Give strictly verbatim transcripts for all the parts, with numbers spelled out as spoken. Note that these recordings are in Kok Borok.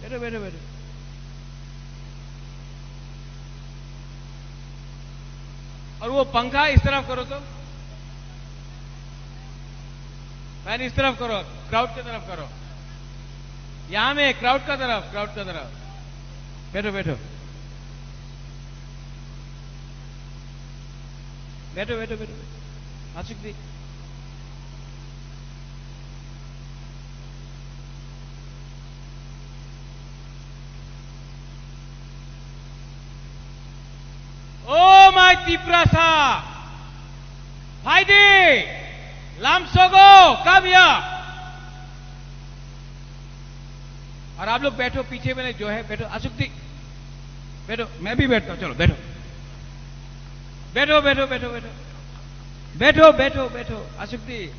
बैठो, बैठो, बैठो। और वो पंखा इस तरफ करो तो, फैन इस तरफ करो, क्राउड की तरफ करो, यहाँ में क्राउड का तरफ, क्राउड का तरफ। बैठो, बैठो। बैठो, बैठो, बैठो, बैठो। आशिक जी। ओ माय तिप्रासा, फाइदे, लामसोगो, come here। और आप लोग बैठो, पीछे में जो है, बैठो, आशुक जी, बैठो, मैं भी बैठता हूँ, चलो, बैठो। बैठो, बैठो, बैठो, बैठो। बैठो, बैठो, बैठो, आशुक जी।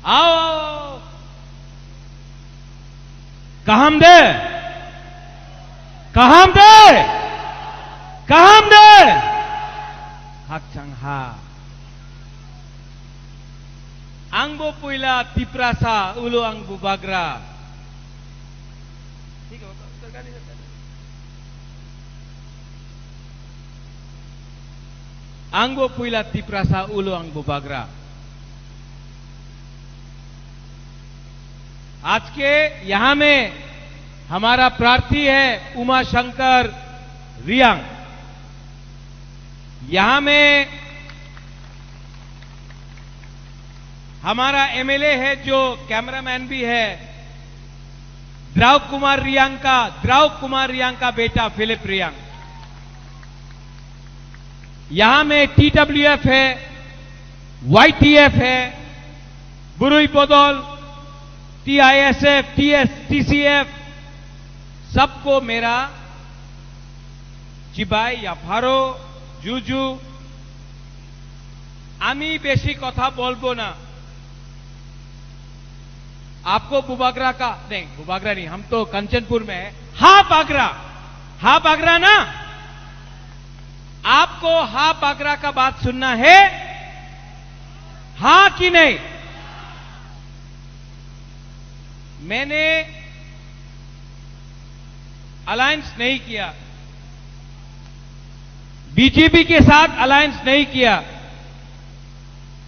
आओ, आओ, आओ। Kaham de? Kaham de? Kaham de? Hakchang ha. Ang bo puila Tiprasa, ulo ang Bubagra. Ang bo puila Tiprasa, ulo ang Bubagra. आज के यहाँ में हमारा प्रार्थी है उमा शंकर रियांग। यहाँ में हमारा एमएलए है, जो कैमरामैन भी है, द्राव कुमार रियांग का, द्राव कुमार रियांग का बेटा फिलिप रियांग। यहाँ में टीडब्ल्यूएफ है, वाईटीएफ है, बुरुई बदल, टीआईएसएफ, टीएस, टीसीएफ, सबको मेरा चिबाई या फारो, जुजू, आमी बेसी कथा बोलबो ना। आपको बुबागरा का, नहीं, बुबागरा नहीं, हम तो कंचनपुर में है। हा बागरा, हा बागरा ना, आपको हा बागरा का बात सुनना है, हाँ कि नहीं? मैंने अलायंस नहीं किया, बीजेपी के साथ अलायंस नहीं किया।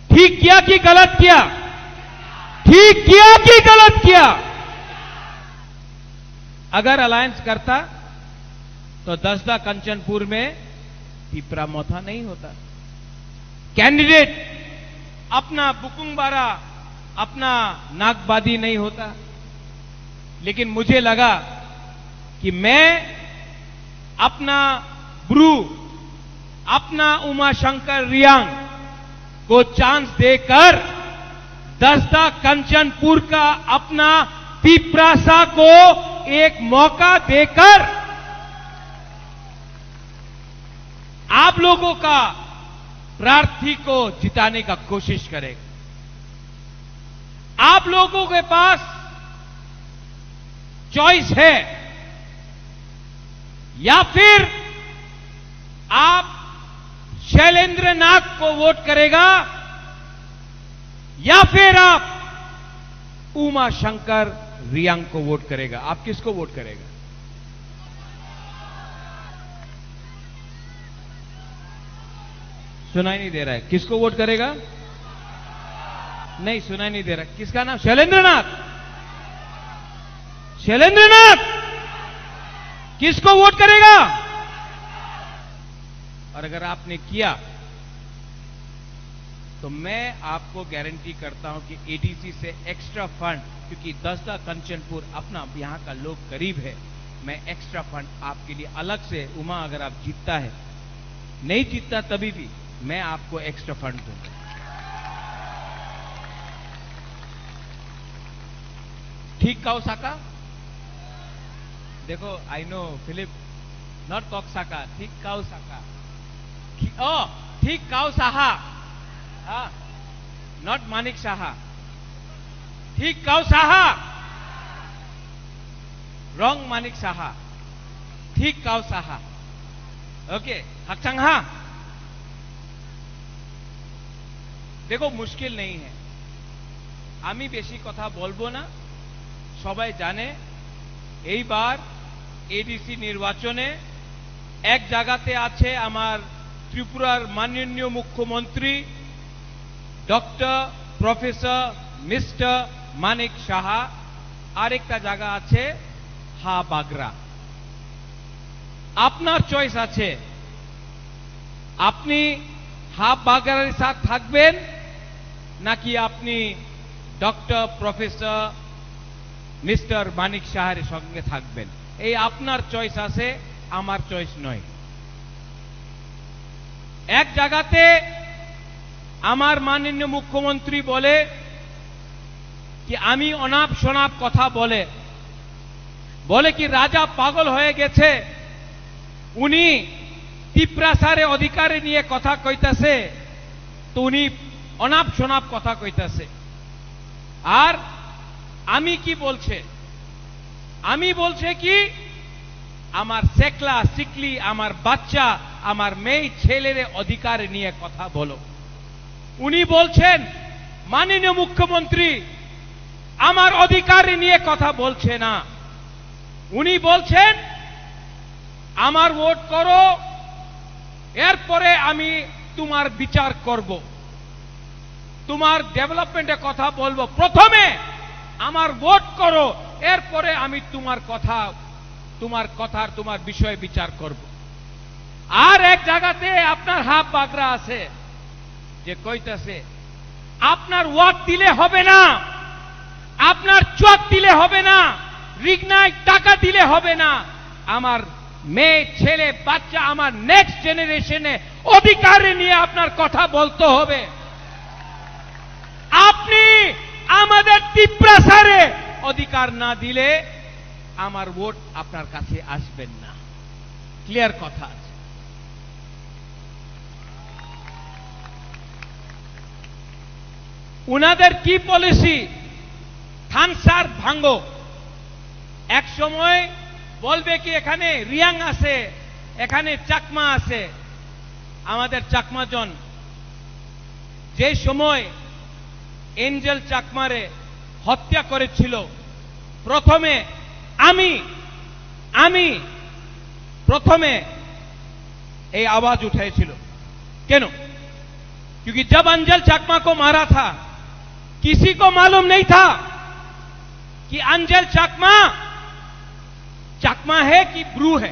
ठीक किया कि गलत किया? ठीक किया कि गलत किया? अगर अलायंस करता तो दसदा कंचनपुर में तिपरा मोथा नहीं होता। कैंडिडेट अपना बुकुंगबारा, अपना नागबादी नहीं होता। लेकिन मुझे लगा कि मैं अपना ब्रू, अपना उमा शंकर रियांग को चांस देकर दसदा कंचनपुर का अपना तिप्रासा को एक मौका देकर आप लोगों का प्रार्थी को जिताने का कोशिश करेगा। आप लोगों के पास चॉइस है, या फिर आप शैलेंद्र नाथ को वोट करेगा या फिर आप उमा शंकर रियांग को वोट करेगा। आप किसको वोट करेगा? सुनाई नहीं दे रहा है। किसको वोट करेगा? नहीं, सुनाई नहीं दे रहा। किसका नाम? शैलेंद्रनाथ। शैलेंद्रनाथ, किसको वोट करेगा? और अगर आपने किया तो मैं आपको गारंटी करता हूं कि एडीसी से एक्स्ट्रा फंड, क्योंकि दसदा कंचनपुर अपना यहाँ का लोग गरीब है, मैं एक्स्ट्रा फंड आपके लिए अलग से, उमा, अगर आप जीतता है, नहीं जीतता तभी भी मैं आपको एक्स्ट्रा फंड दूंगा। Thik kau saka? Dekho, I know, Philip, not kok saka, thik kau saka. Thi-, oh, thik kau saha. Ah, not Manik Saha. Thik kau saha. Wrong Manik Saha. Thik kau saha. Okay, hakchang ha. Dekho, mushkil nahi hai. আমি বেশি কথা বলবো না, সবাই জানে এইবার এডিসি নির্বাচনে এক জায়গাতে আছে আমার ত্রিপুরার মাননীয় মুখ্যমন্ত্রী ডক্টর প্রফেসর মিস্টার মানিক সাহা, আরেকটা জায়গা আছে হা বাগরা। আপনার চয়েস আছে, আপনি হাফ বাগরার সাথে থাকবেন নাকি আপনি ডক্টর প্রফেসর মিস্টার মানিক সাহার সঙ্গে থাকবেন। এই আপনার চয়েস আছে, আমার চয়েস নয়। এক জায়গাতে আমার মাননীয় মুখ্যমন্ত্রী বলে কি আমি অনাপ শনাপ কথা বলে, বলে কি রাজা পাগল হয়ে গেছে, উনি তিপ্রাসারে অধিকারে নিয়ে কথা কইতাছে, তো উনি অনাপ শনাপ কথা কইতাছে। আর আমি কি বলছে? আমি বলছে কি, আমার সেকলা সিকলি, আমার বাচ্চা, আমার মেয়ে ছেলেরে অধিকার নিয়ে কথা বলো। উনি বলছেন, মাননীয় মুখ্যমন্ত্রী আমার অধিকার নিয়ে কথা বলছে না, উনি বলছেন, আমার ভোট করো, এরপরে আমি তোমার বিচার করব। তোমার ডেভেলপমেন্টে কথা বলবো, প্রথমে আমার ভোট করো, এরপরে আমি তোমার কথা, তোমার কথার, তোমার বিষয়ে বিচার করব। আর এক জায়গাতে আপনার হাফ বাগরা আছে, যে কইতাছে, আপনার ওয়াক দিলে হবে না, আপনার চোখ দিলে হবে না, রিগনায় টাকা দিলে হবে না, আমার মেয়ে, ছেলে, বাচ্চা, আমার নেক্সট জেনারেশনে অধিকারে নিয়ে আপনার কথা বলতে হবে। আপনি আমাদের তিপ্রাসারে অধিকার না দিলে আমার ভোট আপনার কাছে আসবেন না। ক্লিয়ার কথা আছে। উনাদের কি পলিসি? থানসার ভাঙ্গো। এক সময় বলবে কি এখানে রিয়াং আছে, এখানে চাকমা আছে। আমাদের চাকমা জন যে সময় এঞ্জেল চাকমারে হত্যা করেছিল, প্রথমে আমি, আমি প্রথমে এই আওয়াজ উঠেছিল। কেন? क्योंकि जब अंजल चाकमा को मारा था, किसी को मालूम नहीं था कि अंजल चाकमा चाकमा है कि ब्रू है।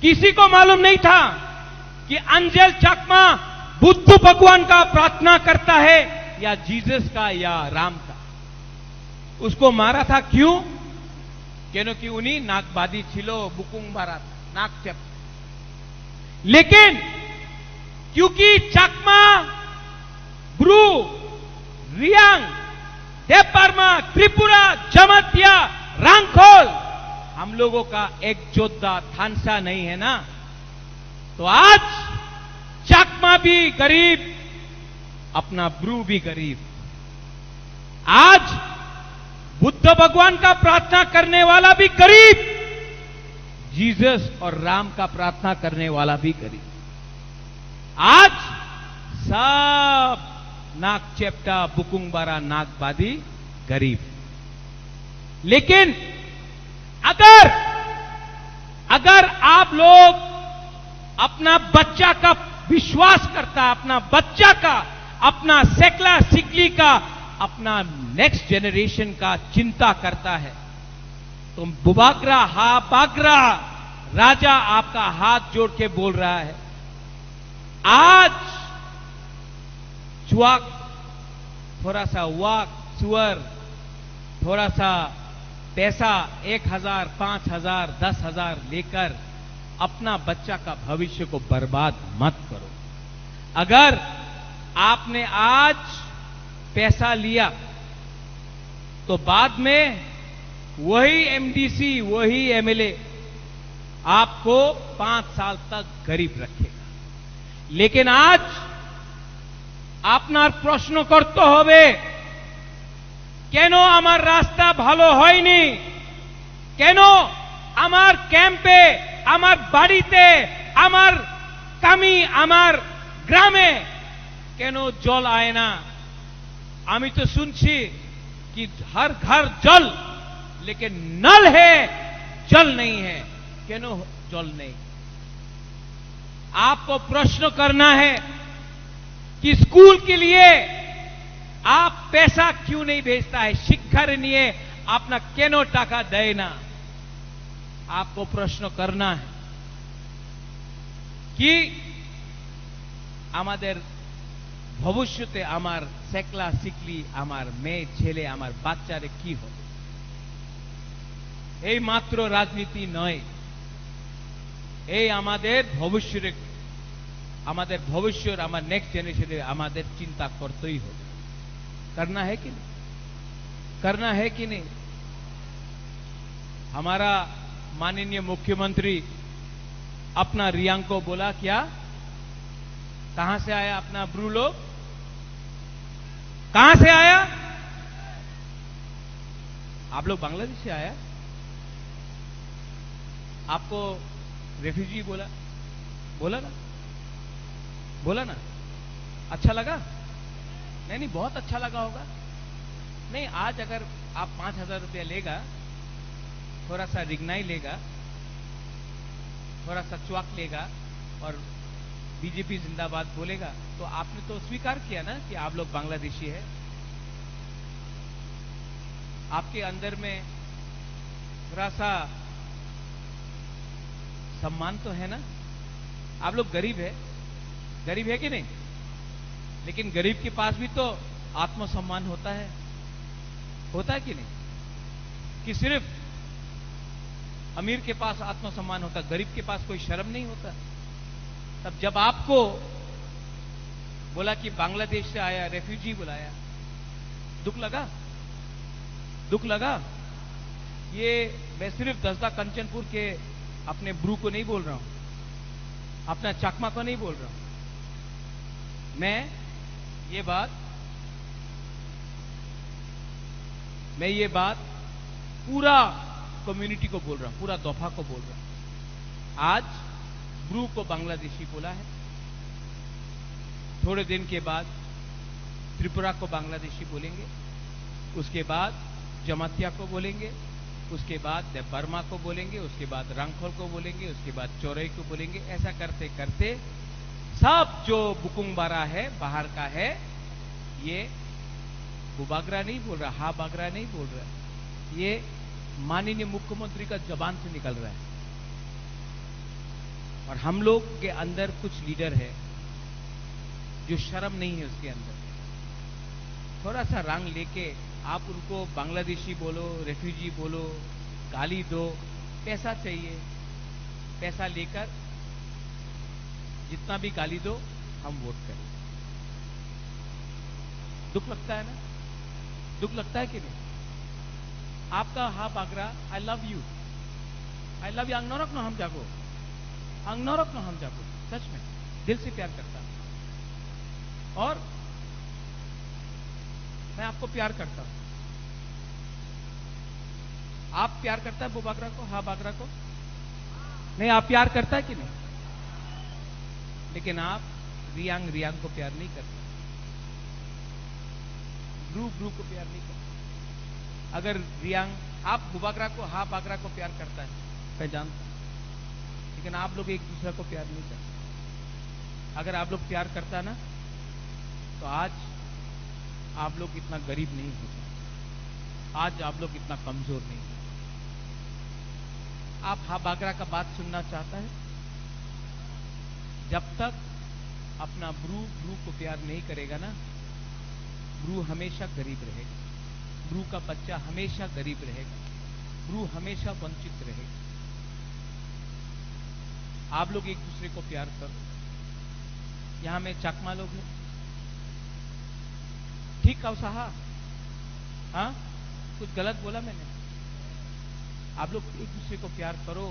किसी को मालूम नहीं था कि अंजल चाकमा बुद्ध भगवान का प्रार्थना करता है या जीसस का या राम का। उसको मारा था क्यों? কেন কি উনি নাগবাদী ছিল, বুকুং বারাত, নাক চেপ। लेकिन क्योंकि चाकमा, ब्रू, रियांग, देबबर्मा, त्रिपुरा, जमातिया, रांखोल, हम लोगों का एक जोद्धा थानसा नहीं है ना, तो आज चाकमा भी गरीब, अपना ब्रू भी गरीब। आज बुद्ध भगवान का प्रार्थना करने वाला भी गरीब, जीसस और राम का प्रार्थना करने वाला भी गरीब। आज सब नाक चेप्टा बुकुंग बारा नागबादी गरीब। लेकिन अगर, अगर आप लोग अपना बच्चा का विश्वास करता, अपना बच्चा का, अपना सेकला सिकली का, अपना नेक्स्ट जनरेशन का चिंता करता है, तो बुबागरा हा बागरा राजा आपका हाथ जोड़ के बोल रहा है, आज चुआक, थोड़ा सा वाक, सुअर, थोड़ा सा पैसा, एक हजार, पाँच हजार, दस हजार लेकर अपना बच्चा का भविष्य को बर्बाद मत करो। अगर आपने आज पैसा लिया, तो बाद में वही एमडीसी, वही एमएलए आपको पांच साल तक गरीब रखेगा। लेकिन आज আপনার প্রশ্ন করতে হবে, কেন আমার রাস্তা ভালো হয়নি, কেন আমার ক্যাম্পে, আমার বাড়িতে, আমার কামি, আমার গ্রামে কেন জল আয় না? আমি তো শুনছি কি হর ঘর জল, লেকিন নল হে, জল নেই হে। কেন জল নেই? आपको प्रश्न करना है कि स्कूल के लिए आप पैसा क्यों नहीं भेजता है, শিক্ষার নিয়ে আপনার কেন টাকা দেয় না? आपको प्रश्न करना है कि আমাদের ভবিষ্যতে আমার সেকলা সিকলি, আমার মেয়ে ছেলে, আমার বাচ্চারে কি হবে? এই মাত্র রাজনীতি নয়, এই আমাদের ভবিষ্যতে, আমাদের ভবিষ্যৎ, আমার নেক্সট জেনারেশনে আমাদের চিন্তা করতেই হবে। করনা হ্যায় কি নেই? করনা হ্যায় কি নেই? हमारा माननीय मुख्यमंत्री अपना रियांग को बोला क्या? कहां से आया अपना ब्रू लोग? कहां से आया? आप लोग बांग्लादेश से आया? आपको रेफ्यूजी बोला, बोला ना, बोला ना? अच्छा लगा? नहीं, नहीं, बहुत अच्छा लगा होगा। नहीं, आज अगर आप पाँच हज़ार रुपया लेगा, थोड़ा सा रिगनाई लेगा, थोड़ा सा च्वाक लेगा और बीजेपी जिंदाबाद बोलेगा, तो आपने तो स्वीकार किया ना कि आप लोग बांग्लादेशी है। आपके अंदर में थोड़ा सा सम्मान तो है ना? आप लोग गरीब है, गरीब है कि नहीं? लेकिन गरीब के पास भी तो आत्मसम्मान होता है, होता है कि नहीं? कि सिर्फ अमीर के पास आत्मसम्मान होता, गरीब के पास कोई शर्म नहीं होता? तब जब आपको बोला कि बांग्लादेश से आया, रेफ्यूजी बुलाया, दुख लगा? दुख लगा? ये मैं सिर्फ दसदा कंचनपुर के अपने ब्रू को नहीं बोल रहा हूं, अपना चकमा को नहीं बोल रहा हूं। मैं ये बात, मैं ये बात पूरा कम्युनिटी को बोल रहा हूं, पूरा दोफा को बोल रहा हूं। आज ब्रू को बांग्लादेशी बोला है, थोड़े दिन के बाद त्रिपुरा को बांग्लादेशी बोलेंगे, उसके बाद जमातिया को बोलेंगे, उसके बाद देबबर्मा को बोलेंगे, उसके बाद रांखल को बोलेंगे, उसके बाद चोरई को बोलेंगे। ऐसा करते करते सब जो बुकुंगबारा है, बाहर का है, ये बुबागरा नहीं बोल रहा, हा बागरा नहीं बोल रहा, ये माननीय मुख्यमंत्री का जबान से निकल रहा है। और हम लोग के अंदर कुछ लीडर है जो शर्म नहीं है उसके अंदर। थोड़ा सा रंग लेके आप उनको बांग्लादेशी बोलो, रेफ्यूजी बोलो, गाली दो, पैसा चाहिए, पैसा लेकर जितना भी गाली दो, हम वोट करें। दुख लगता है ना? दुख लगता है कि नहीं? आपका हा Bagra, I love you, I love you, ang norok no hamjago, ang norok no hamjago, सच में, दिल से प्यार करता हूं। और मैं आपको प्यार करता हूं। आप प्यार करता है बुबागरा को, हा बागरा को? नहीं, आप प्यार करता है कि नहीं? लेकिन आप रियांग, रियांग को प्यार नहीं करता, ब्रू, ब्रू को प्यार नहीं करता। अगर रियांग, आप बुबागरा को, हा बागरा को प्यार करता है, मैं जानता हूं, लेकिन आप लोग एक दूसरे को प्यार नहीं करते। अगर आप लोग प्यार करता ना, तो आज आप लोग इतना गरीब नहीं होता, आज आप लोग इतना कमजोर नहीं होता। आप हा बागरा का बात सुनना चाहता है? जब तक अपना ब्रू, ब्रू को प्यार नहीं करेगा ना, ब्रू हमेशा गरीब रहेगा, ब्रू का बच्चा हमेशा गरीब रहेगा, ब्रू हमेशा वंचित रहेगा। आप लोग एक दूसरे को प्यार करो। यहां में चकमा लोग हैं, ठीक का उसाहा, हाँ? कुछ गलत बोला मैंने? आप लोग एक दूसरे को प्यार करो।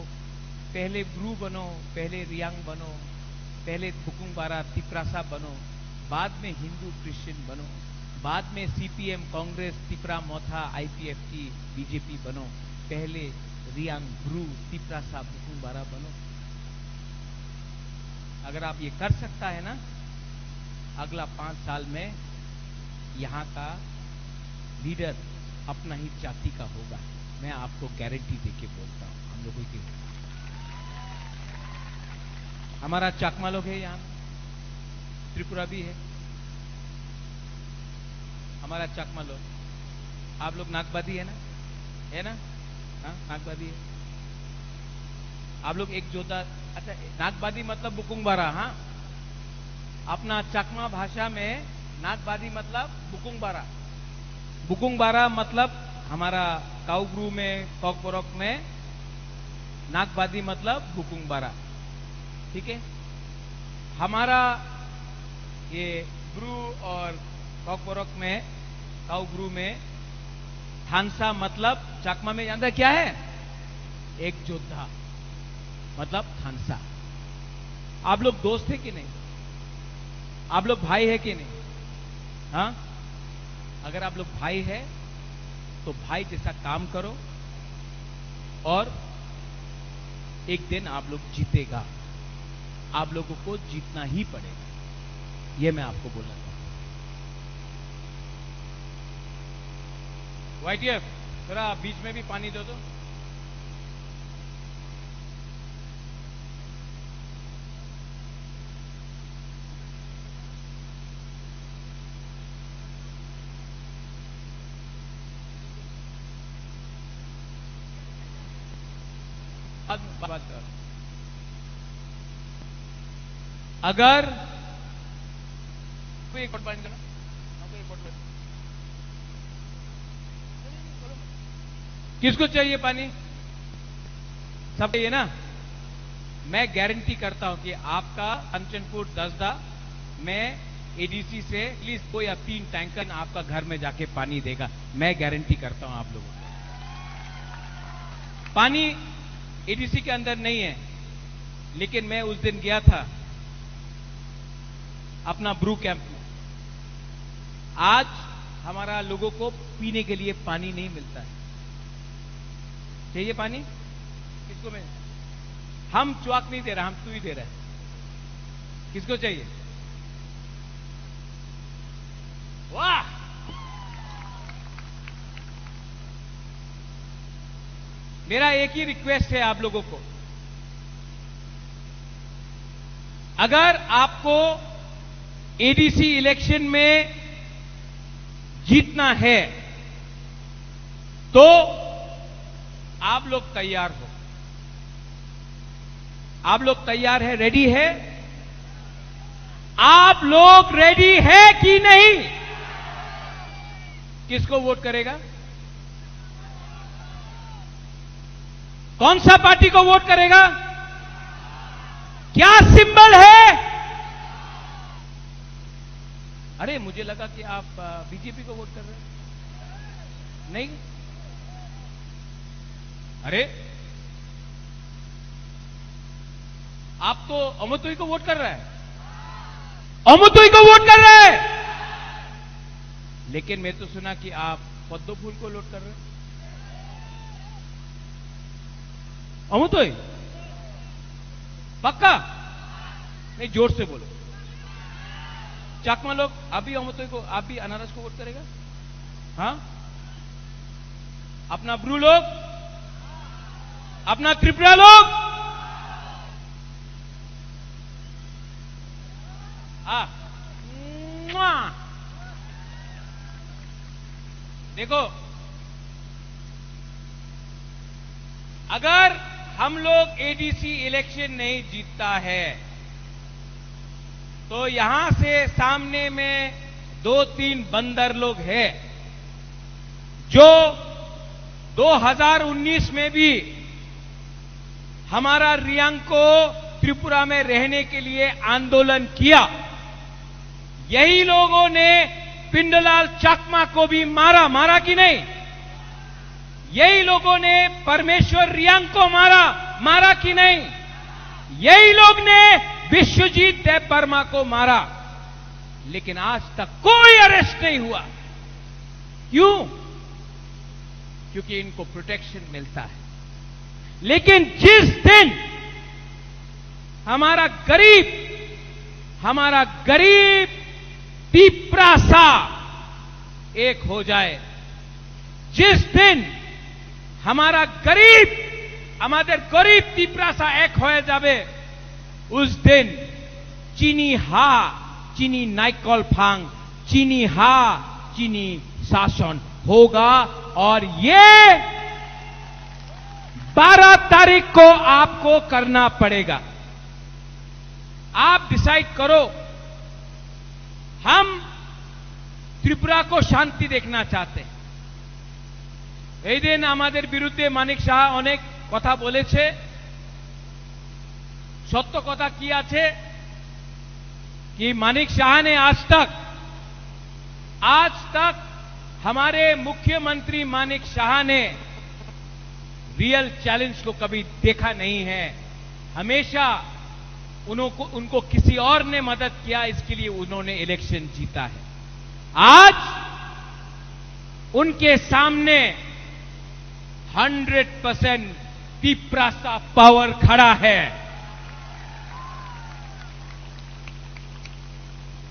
पहले ब्रू बनो, पहले रियांग बनो, पहले बुकुंग बारा तिपरासा बनो, बाद में हिंदू क्रिश्चियन बनो, बाद में सीपीएम, कांग्रेस, तिपरा मोथा, आईपीएफटी, बीजेपी बनो। पहले रियांग, ब्रू, तिपरासा, बुकुंग बारा बनो। अगर आप ये कर सकता है ना, अगला पाँच साल में यहाँ का लीडर अपना ही जाति का होगा। मैं आपको गारंटी देके बोलता हूँ, हम लोगों की। हमारा चाकमा लोग है यहाँ, त्रिपुरा भी है, हमारा चाकमा लोग। आप लोग नागबादी है ना? है ना? हाँ, नागबादी है। आप लोग एक जोधा, अच्छा, नागबादी मतलब बुकुंग बारा, हाँ? अपना चकमा भाषा में नागबादी मतलब बुकुंग बारा। बुकुंग बारा मतलब हमारा काउब्रू में, कॉकबोरोक में नागबादी मतलब बुकुंग बारा। ठीक है? हमारा ये ब्रू और कॉकबोरोक में, काउब्रू में थानसा मतलब चकमा में जानता है क्या है? एक योद्धा, मतलब थानसा। आप लोग दोस्त है कि नहीं? आप लोग भाई है कि नहीं? हाँ, अगर आप लोग भाई है तो भाई जैसा काम करो और एक दिन आप लोग जीतेगा, आप लोगों को जीतना ही पड़ेगा, ये मैं आपको बोलना चाहता हूँ। वाईटीएफ, थोड़ा बीच में भी पानी दे दो। बात, बात कर। अगर कोई एक बार पानी देना, हाँ, कोई एक बार। किसको चाहिए पानी? सब चाहिए ना? मैं गारंटी करता हूं कि आपका कंचनपुर दसदा में एडीसी से एटलीस्ट दो या तीन टैंकर आपका घर में जाके पानी देगा। मैं गारंटी करता हूं आप लोगों को। पानी एडीसी के अंदर नहीं है, लेकिन मैं उस दिन गया था अपना ब्रू कैंप में। आज हमारा लोगों को पीने के लिए पानी नहीं मिलता है। चाहिए पानी? किसको मैं, हम च्वाक नहीं दे रहा, हम तू ही दे रहा है। किसको चाहिए? वाह! मेरा एक ही रिक्वेस्ट है आप लोगों को, अगर आपको एडीसी इलेक्शन में जीतना है तो आप लोग तैयार हो, आप लोग तैयार है, रेडी है? आप लोग रेडी है कि नहीं? किसको वोट करेगा? कौन सा पार्टी को वोट करेगा? क्या सिंबल है? अरे, मुझे लगा कि आप बीजेपी को वोट कर रहे हैं। नहीं? अरे, आप तो अमतुई को वोट कर रहे हैं, अमतुई को वोट कर रहे हैं। लेकिन मैं तो सुना कि आप पद्म फूल को वोट कर रहे हैं। अमतुई? पक्का? नहीं, जोर से बोलो। चाकमा लोग, आप भी अमतुई को, आप भी अनारस को वोट करेगा? हाँ? अपना ब्रू लोग, अपना त्रिपुरा लोग, आ, मुआ। देखो, अगर हम लोग एडीसी इलेक्शन नहीं जीतता है, तो यहां से सामने में दो तीन बंदर लोग हैं, जो दो हज़ार उन्नीस में भी हमारा रियांग को त्रिपुरा में रहने के लिए आंदोलन किया। यही लोगों ने पिंडलाल चाकमा को भी मारा, मारा कि नहीं? यही लोगों ने परमेश्वर रियांग को मारा, मारा कि नहीं? यही लोग ने विश्वजीत देव वर्मा को मारा, लेकिन आज तक कोई अरेस्ट नहीं हुआ। क्यों? क्योंकि इनको प्रोटेक्शन मिलता है। लेकिन जिस दिन हमारा गरीब, हमारा गरीब तिप्रासा एक हो जाए, जिस दिन हमारा गरीब, আমাদের গরিব তিপ্রাসা এক হয়ে যাবে, उस दिन चीनी हा, चीनी नाइकल फांग, चीनी हा, चीनी शासन होगा। और ये बारह तारीख को आपको करना पड़ेगा। आप डिसाइड करो। हम त्रिपुरा को शांति देखना चाहते हैं। এই দিন আমাদের বিরুদ্ধে মানিক সাহা অনেক কথা বলেছে। সত্য কথা কি আছে? कि मानिक शाह ने आज तक, आज तक हमारे मुख्यमंत्री मानिक शाह ने रियल चैलेंज को कभी देखा नहीं है। हमेशा उनको, उनको किसी और ने मदद किया, इसके लिए उन्होंने इलेक्शन जीता है। आज उनके सामने हंड्रेड परसेंट तिप्रासा पावर खड़ा है।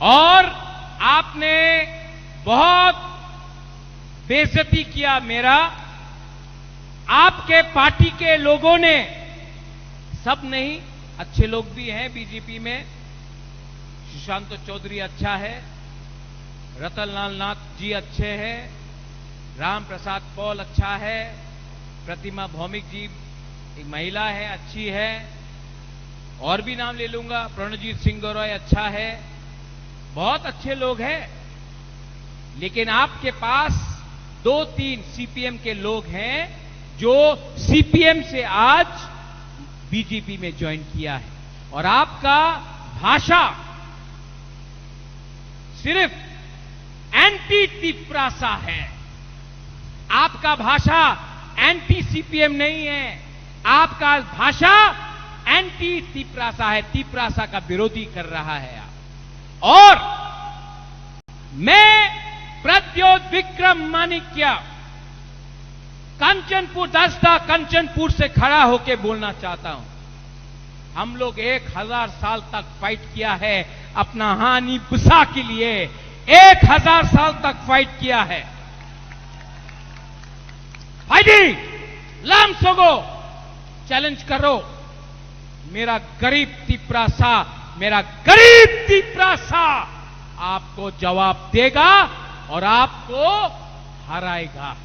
और आपने बहुत बेइज्जती किया मेरा। आपके पार्टी के लोगों ने, सब नहीं, अच्छे लोग भी हैं बीजेपी में, सुशांत चौधरी अच्छा है, रतनलाल नाथ जी अच्छे हैं, राम प्रसाद पॉल अच्छा है, प्रतिमा भौमिक जी एक महिला है, अच्छी है, और भी नाम ले लूंगा, प्रणजीत सिंह गौरव अच्छा है, बहुत अच्छे लोग हैं। लेकिन आपके पास दो तीन सीपीएम के लोग हैं जो सीपीएम से आज बीजेपी में ज्वाइन किया है। और आपका भाषा सिर्फ एंटी तिप्रासा है। आपका भाषा एंटी सीपीएम नहीं है। आपका भाषा एंटी तिप्रासा है, तिप्रासा का विरोधी कर रहा है आप। और मैं प्रद्योत विक्रम माणिक्य कंचनपुर, दसदा कंचनपुर से खड़ा होके बोलना चाहता हूं। हम लोग एक हजार साल तक फाइट किया है अपना हानि बुसा के लिए, एक हजार साल तक फाइट किया है। भाई जी, लाम सोगो, चैलेंज करो। मेरा गरीब तिप्रासा, मेरा गरीब तिप्रासा आपको जवाब देगा और आपको हराएगा।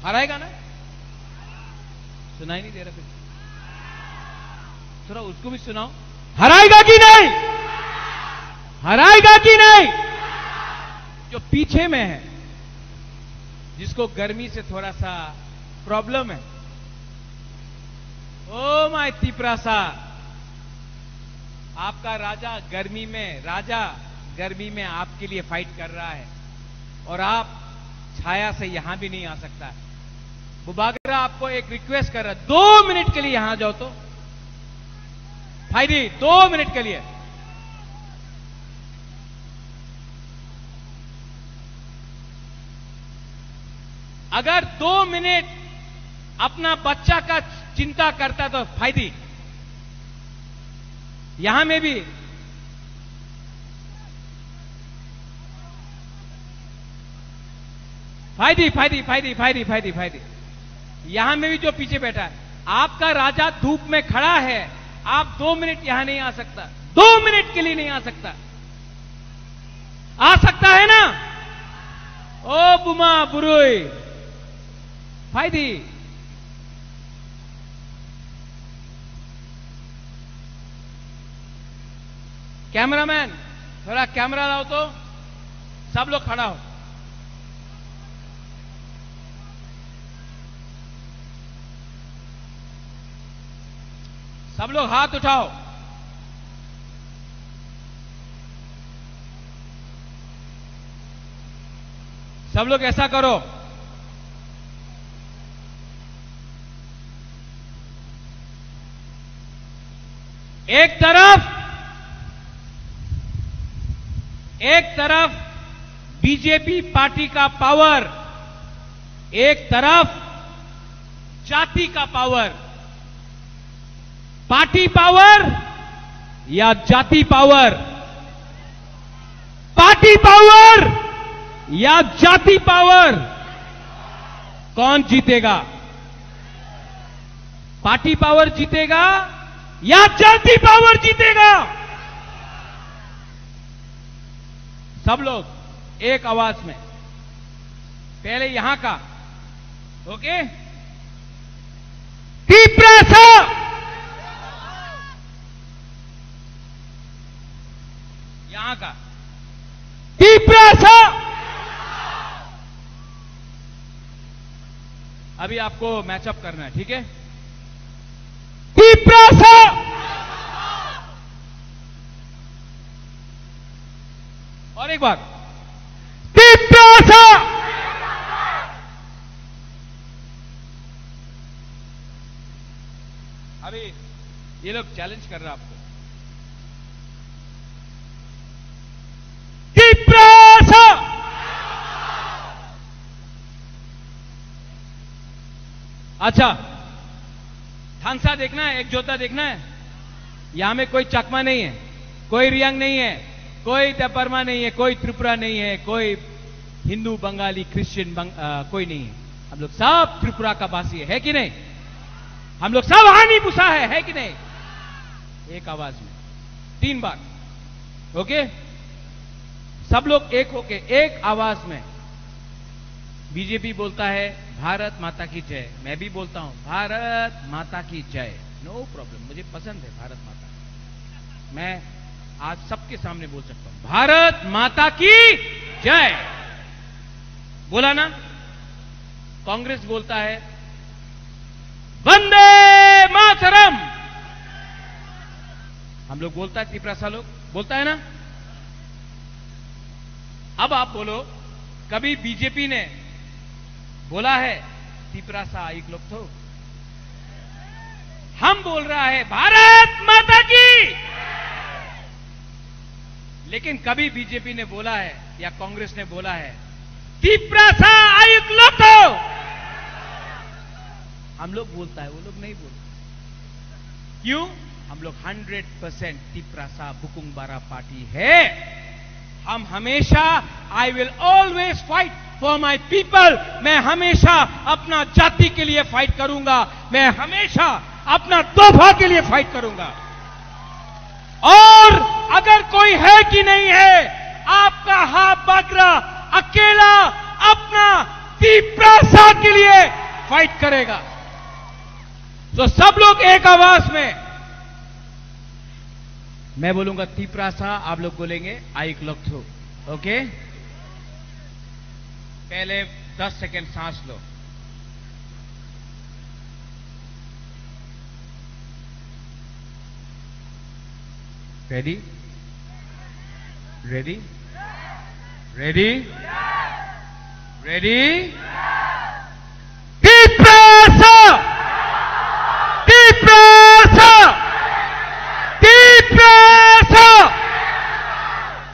हराएगा ना? सुनाई नहीं दे रहा कुछ। थोड़ा उसको भी सुनाओ। हराएगा कि नहीं? हराएगा कि नहीं? जो पीछे में है, जिसको गर्मी से थोड़ा सा प्रॉब्लम है, ओ माय तिप्रासा, आपका राजा गर्मी में, राजा गर्मी में आपके लिए फाइट कर रहा है और आप छाया से यहां भी नहीं आ सकता है। बुबागरा आपको एक रिक्वेस्ट कर रहा है, दो मिनट के लिए यहां आ जाओ तो। भाई जी, दो मिनट के लिए। अगर दो मिनट अपना बच्चा का चिंता करता तो फायदी, यहां में भी फायदी, फायदी, फायदी, फायदी, फायदी, फायदी। यहां में भी जो पीछे बैठा है, आपका राजा धूप में खड़ा है, आप दो मिनट यहां नहीं आ सकता, दो मिनट के लिए नहीं आ सकता। आ सकता है ना? ओ बुमा बुरुई, फायदी। कैमरामैन, थोड़ा कैमरा लाओ तो, सब लोग खड़ा हो। सब लोग हाथ उठाओ। सब लोग ऐसा करो, एक तरफ, एक तरफ बीजेपी पार्टी का पावर, एक तरफ जाति का पावर। पार्टी पावर या जाति पावर? पार्टी पावर या जाति पावर? कौन जीतेगा? पार्टी पावर जीतेगा या जाति पावर जीतेगा? सब लोग एक आवाज में, पहले यहां का, ओके? तिप्रसा, यहां का, तिप्रसा। अभी आपको मैचअप करना है, ठीक है? तिप्रसा। और एक बार, तिप्रसा। अभी ये लोग चैलेंज कर रहा है आपको। तिप्रसा। अच्छा, थांसा देखना है, एक जोता देखना है। यहाँ में कोई चकमा नहीं है, कोई रियांग नहीं है, कोई देबबर्मा नहीं है, कोई त्रिपुरा नहीं है, कोई हिंदू, बंगाली, क्रिश्चियन, बंग-, अ, कोई नहीं है। हम लोग सब त्रिपुरा का वासी है, है कि नहीं? हम लोग सब हानी पुसा है, है कि नहीं? एक आवाज में तीन बार, ओके? सब लोग एक होके, एक आवाज में। बीजेपी बोलता है, "भारत माता की जय।" मैं भी बोलता हूं, "भारत माता की जय।" नो प्रॉब्लम, मुझे पसंद है भारत माता। मैं आज सबके सामने बोल सकता हूं, "भारत माता की जय।" बोला ना? कांग्रेस बोलता है, "वंदे मातरम।" हम लोग बोलता है, तिपरासा लोग बोलता है ना? अब आप बोलो, कभी बीजेपी ने बोला है, "तिपरासा आयुक लोग थो"? हम बोल रहा है, "भारत माता की।" लेकिन कभी बीजेपी ने बोला है या कांग्रेस ने बोला है, "तिपरासा आयुक लोग थो"? हम लोग बोलता है, वो लोग नहीं बोलता। क्यों? हम लोग हंड्रेड परसेंट तिपरासा बुकुंग बारा पार्टी है। हम हमेशा, I will always fight for my people। मैं हमेशा अपना जाति के लिए फाइट करूंगा, मैं हमेशा अपना दोफा के लिए फाइट करूंगा। और अगर कोई है कि नहीं है, आपका हा बागरा अकेला अपना तिपरासा के लिए फाइट करेगा। तो सब लोग एक आवाज में, मैं बोलूंगा तिपरासा, आप लोग बोलेंगे आयुक लोग थो। ओके, पहले दस सेकंड सांस लो। Ready, ready, ready, ready. Tiprasa, Tiprasa, Tiprasa.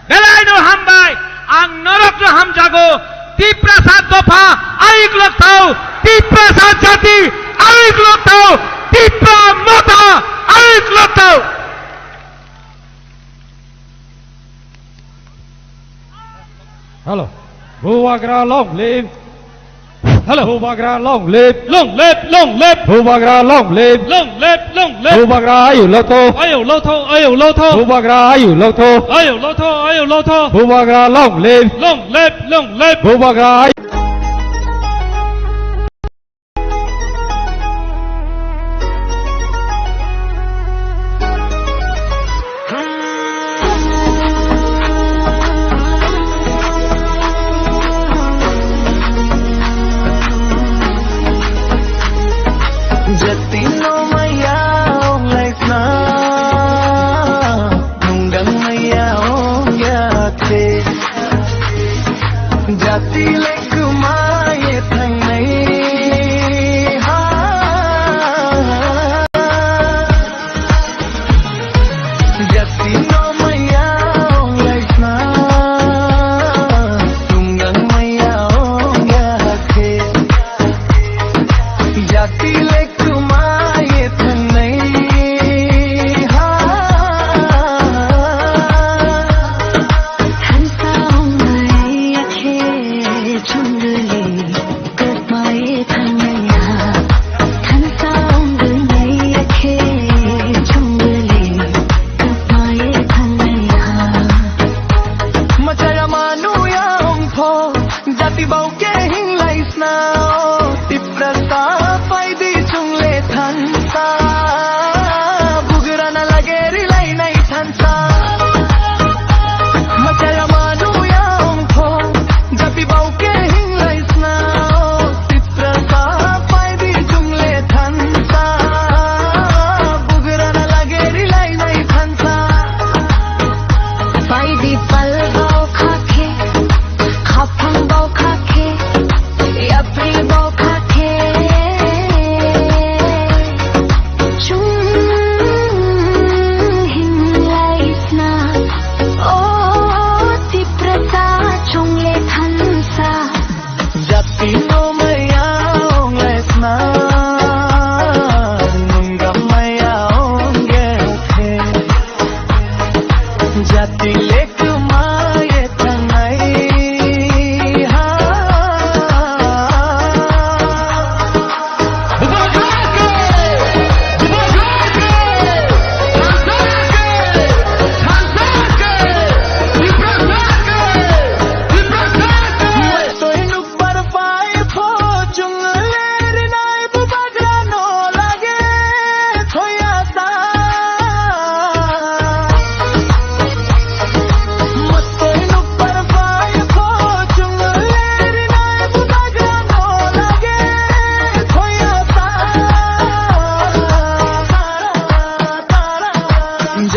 Belai no hambai, ang norok no hamjago, Tiprasa dopha ayuk lokthau, Tiprasa jati ayuk lokthau, Tipra motha ayuk lokthau. Hello. Bubagra long live. Hello. Bubagra long live. Long live, long live. Bubagra long live. Long live, long live. Bubagra ayuk lokthau. Ayuk lokthau, ayuk lokthau. Bubagra ayuk lokthau. Ayuk lokthau, ayuk lokthau. Bubagra long live. Long live, long live. Bubagra ayuk Jati no maya ong laisna, nungdang maya ong yate. Jati lai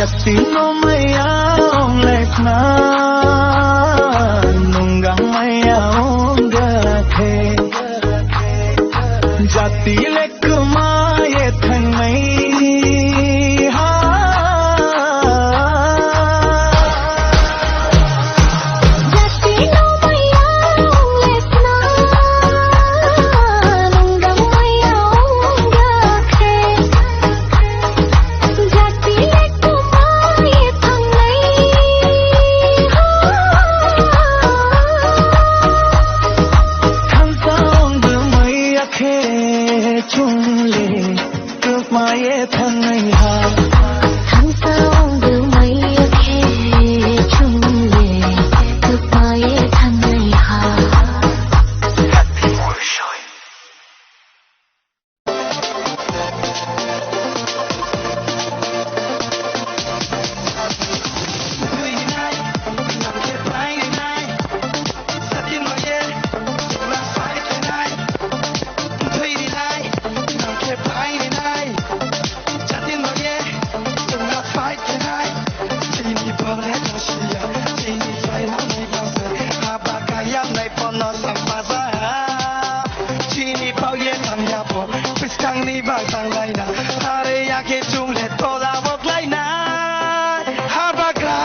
Jati no maya ong lekna, nunggang maya ong gakhe. Jati lek maye thangnai ha. Jati no maya ong lekna, nunggang maya ong gakhe. Jati lek maye thangnai ha. Thansa ong bwmai akhe chungle kwmaye thangnai ha. Thansa ong bwmai akhe chungle kwmaye thangnai ha. Chini pao ye tang ya bo, bwskangni bak tang laina. Are ya khe chwng le tola bo klainai. Habagra,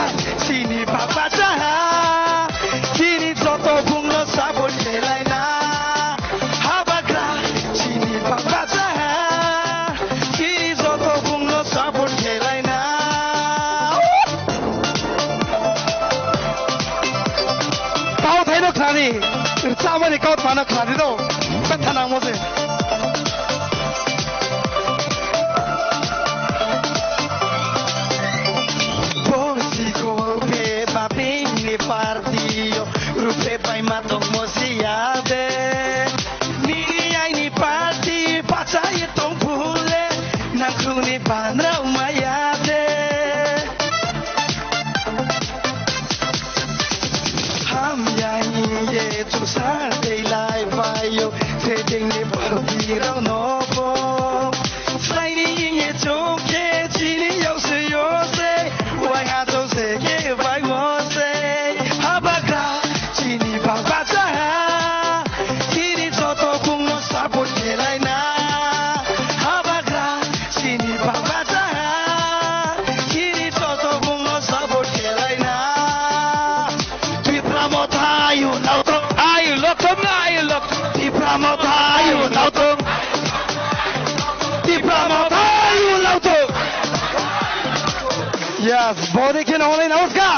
chini bak bacha ha. Chini joto bungno sabun khe laina. Habagra, chini bak bacha ha. Chini joto bungno sabun khe laina. Kauthai no khlani, rwchapmani kautma no khlani do, betha nangmo se. Bo sikol khe bapini party o, rupe bai ma tongmo siya de. Nini aini party bacha ye tong phule, nangkhungni banrao maya de. Hamya hiye chwsa tei lai baio, tei tengni party rao no bo. Slaini hiye chokhe chini yao se yo se, wai ha to se ke bai wo se. Habagra chini baba cha ha. Chini joto bungno support khe laina. Habagra chini baba cha ha. Chini joto bungno support khe laina. Tipra Motha ayu lauto. Ayu lokthung, ayu lokthung. Tipra Motha ayu lauto. Tipra Motha ayu lauto. Yes, body khe nongni nauska.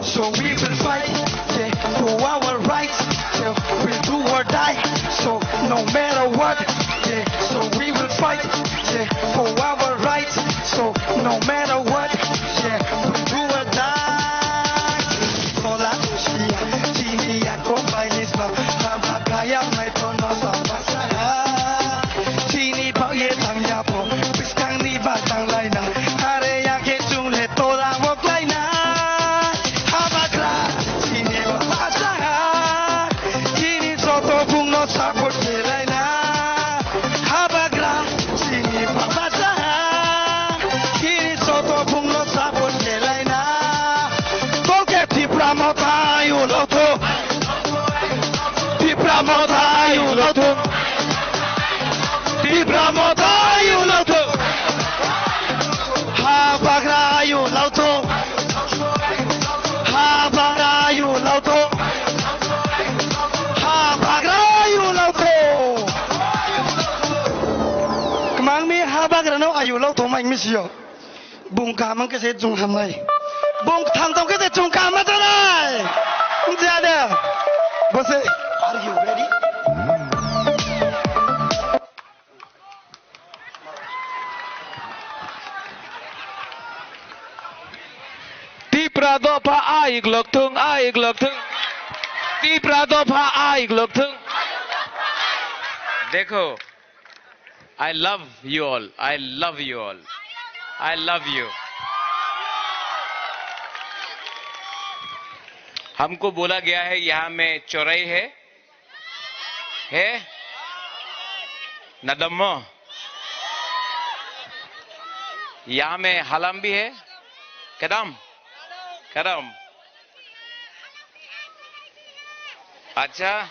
So we will fight, yeah, for our rights, yeah, we'll do or die. So no matter what, yeah, so we will fight, yeah, for our rights. So no matter what, yeah, we'll do or die. Tola usia, chini ya kombai nisma, hama kaya mai tono sama. Chini pao ye tang ya bo, bwskangni bak tang laina. Are ya khe chwng le tola bo klaina. Habagra, chini baba cha ha. Chini joto bungno support khe laina. Habagra, chini baba cha ha. Chini joto bungno support khe laina. Tolke Tipra Motha ayu lauto. Tipra Motha ayu lauto. Tipra Motha ayu lauto. Habagra ayu lauto. Habagra ayu lauto. Habagra ayu lauto. Kwmangni habagrano ayu lauto mai misiyo. Bung kaham wngkhe se chwng hamnai. Bung kwthang tongkhe se chwng kaham ma chanai. Wngya de. Bose, are you ready? Tipra dopha aik lokthung, aik lokthung. Tipra dopha aik lokthung. Dekho. I love you all. I love you all. I love you. हमको बोला गया है यहाँ में चौराही है, है ना दम्मो? यहाँ में हलाम भी है, कदम, कदम। अच्छा,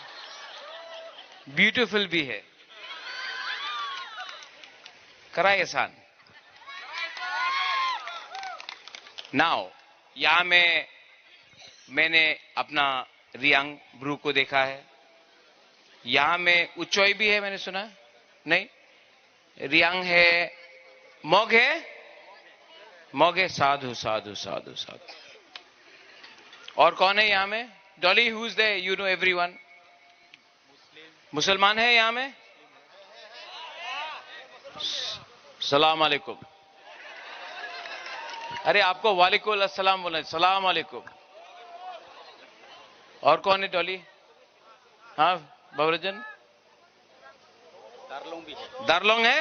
ब्यूटीफुल भी है। कराए एहसान। नाउ, यहाँ में मैंने अपना रियांग ब्रू को देखा है। यहाँ में उचोय भी है, मैंने सुना। नहीं, रियांग है, मग है, मग है। साधु, साधु, साधु, साधु। और कौन है यहाँ में? Dolly, who is there? You know everyone. मुसलमान है यहाँ में? सलाम अलैकुम। अरे, आपको वालेकुम अस्सलाम बोलना है, सलाम अलैकुम। और कौन है डॉली? हाँ, बाबराजन? दारलोंग भी है। दारलोंग है?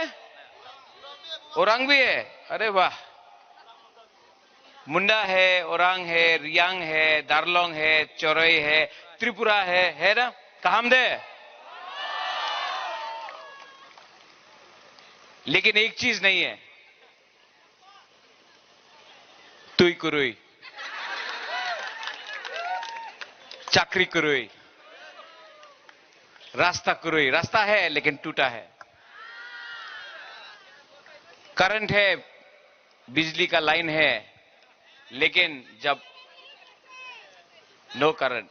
ओरांग भी है? अरे वाह। मुंडा है, ओरांग है, रियांग है, दारलोंग है, चोरई है, त्रिपुरा है, है ना? कहाम दे? लेकिन एक चीज नहीं है, तुई कुरुई, चाकरी कुरुई, रास्ता कुरुई। रास्ता है लेकिन टूटा है। करंट है, बिजली का लाइन है, लेकिन जब नो करंट,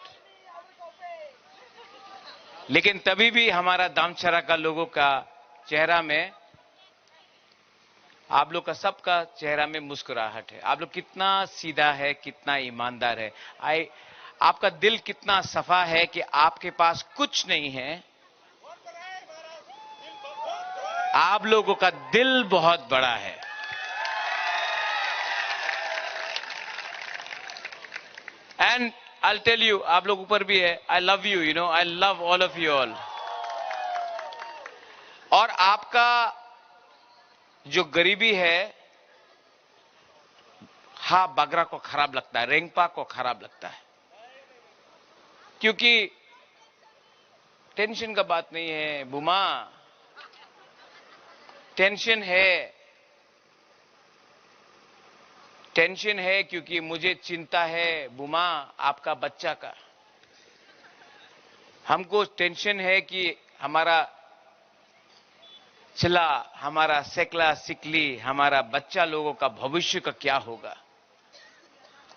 लेकिन तभी भी हमारा दामचरा का लोगों का चेहरा में, आप लोग का सबका चेहरा में मुस्कुराहट है। आप लोग कितना सीधा है, कितना ईमानदार है। आई, आपका दिल कितना सफा है कि आपके पास कुछ नहीं है, आप लोगों का दिल बहुत बड़ा है। And I'll tell you, आप लोग ऊपर भी है, I love you, you know, I love all of you all. और आपका जो गरीबी है, हा बागरा को खराब लगता है, रेंगपा को खराब लगता है, क्योंकि टेंशन का बात नहीं है बुमा, टेंशन है, टेंशन है क्योंकि मुझे चिंता है बुमा, आपका बच्चा का। हमको टेंशन है कि हमारा चला, हमारा सेकला सिकली, हमारा बच्चा लोगों का भविष्य का क्या होगा।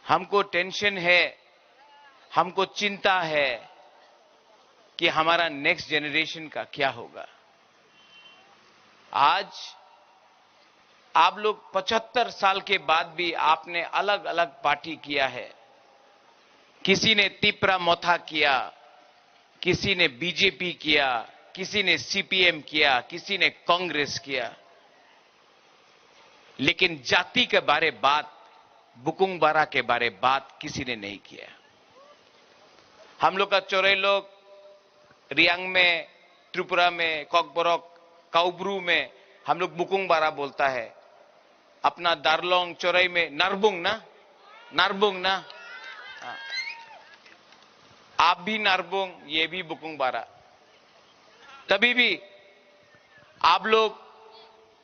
हमको टेंशन है, हमको चिंता है कि हमारा नेक्स्ट जनरेशन का क्या होगा। आज आप लोग पचहत्तर साल के बाद भी आपने अलग-अलग पार्टी किया है। किसी ने तिपरा मोथा किया, किसी ने बीजेपी किया, किसी ने सीपीएम किया, किसी ने कांग्रेस किया, लेकिन जाति के बारे बात, बुकुंग बारा के बारे बात किसी ने नहीं किया। हम लोग का चोरई लोग रियांग में, त्रिपुरा में, ककबरक, काउब्रू में हम लोग बुकुंग बारा बोलता है। अपना दारलोंग चोरई में नारबुंग ना, नारबुंग ना। हाँ। आप भी नारबुंग, ये भी बुकुंग बारा। तभी भी आप लोग,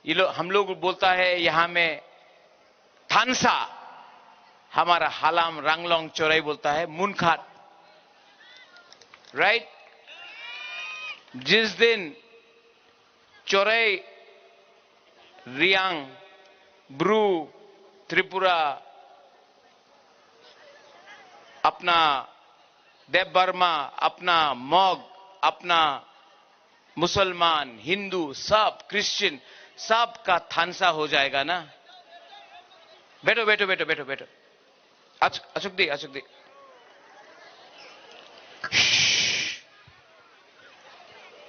ये लोग, हम लोग बोलता है यहाँ में थानसा, हमारा हालाम रांगलोंग चोरई बोलता है मुनखात, राइट? जिस दिन चोरई, रियांग, ब्रू, त्रिपुरा, अपना देबबर्मा, अपना मग, अपना मुसलमान, हिंदू, सब क्रिश्चियन, सब का थानसा हो जाएगा ना। बैठो, बैठो, बैठो, बैठो, बैठो। अच-, अचुक दी, अचुक दी।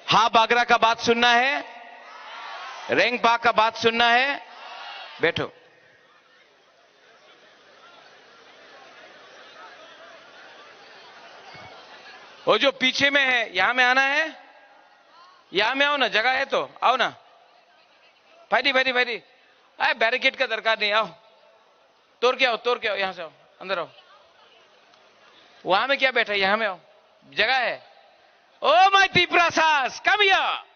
हाँ, बागरा का बात सुनना है, रेंगपा का बात सुनना है, बैठो। वो जो पीछे में है, यहाँ में आना है, यहाँ में आओ ना, जगह है तो आओ ना। भाई दी, भाई दी, भाई दी, अरे बैरिकेड का दरकार नहीं, आओ, तोड़ के आओ, तोड़ के आओ, यहाँ से आओ, अंदर आओ। वहां में क्या बैठा है? यहाँ में आओ, जगह है। ओ माय तिप्रासास, कम हियर।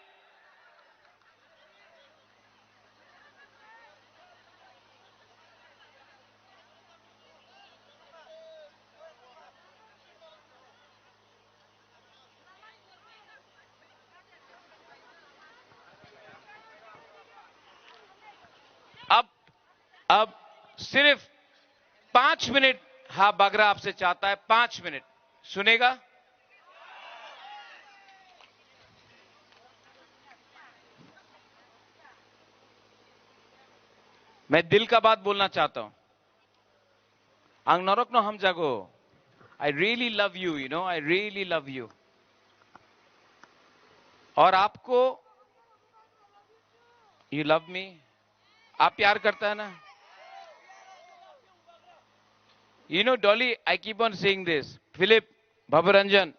अब अब सिर्फ पांच मिनट, हा बागरा आपसे चाहता है, पांच मिनट सुनेगा। मैं दिल का बात बोलना चाहता हूं। Ang norokno hamjago. I really love you, you know, I really love you. और आपको, you love me? आप प्यार करता है ना? You know, Dolly, I keep on saying this. Philip, Baburanjan,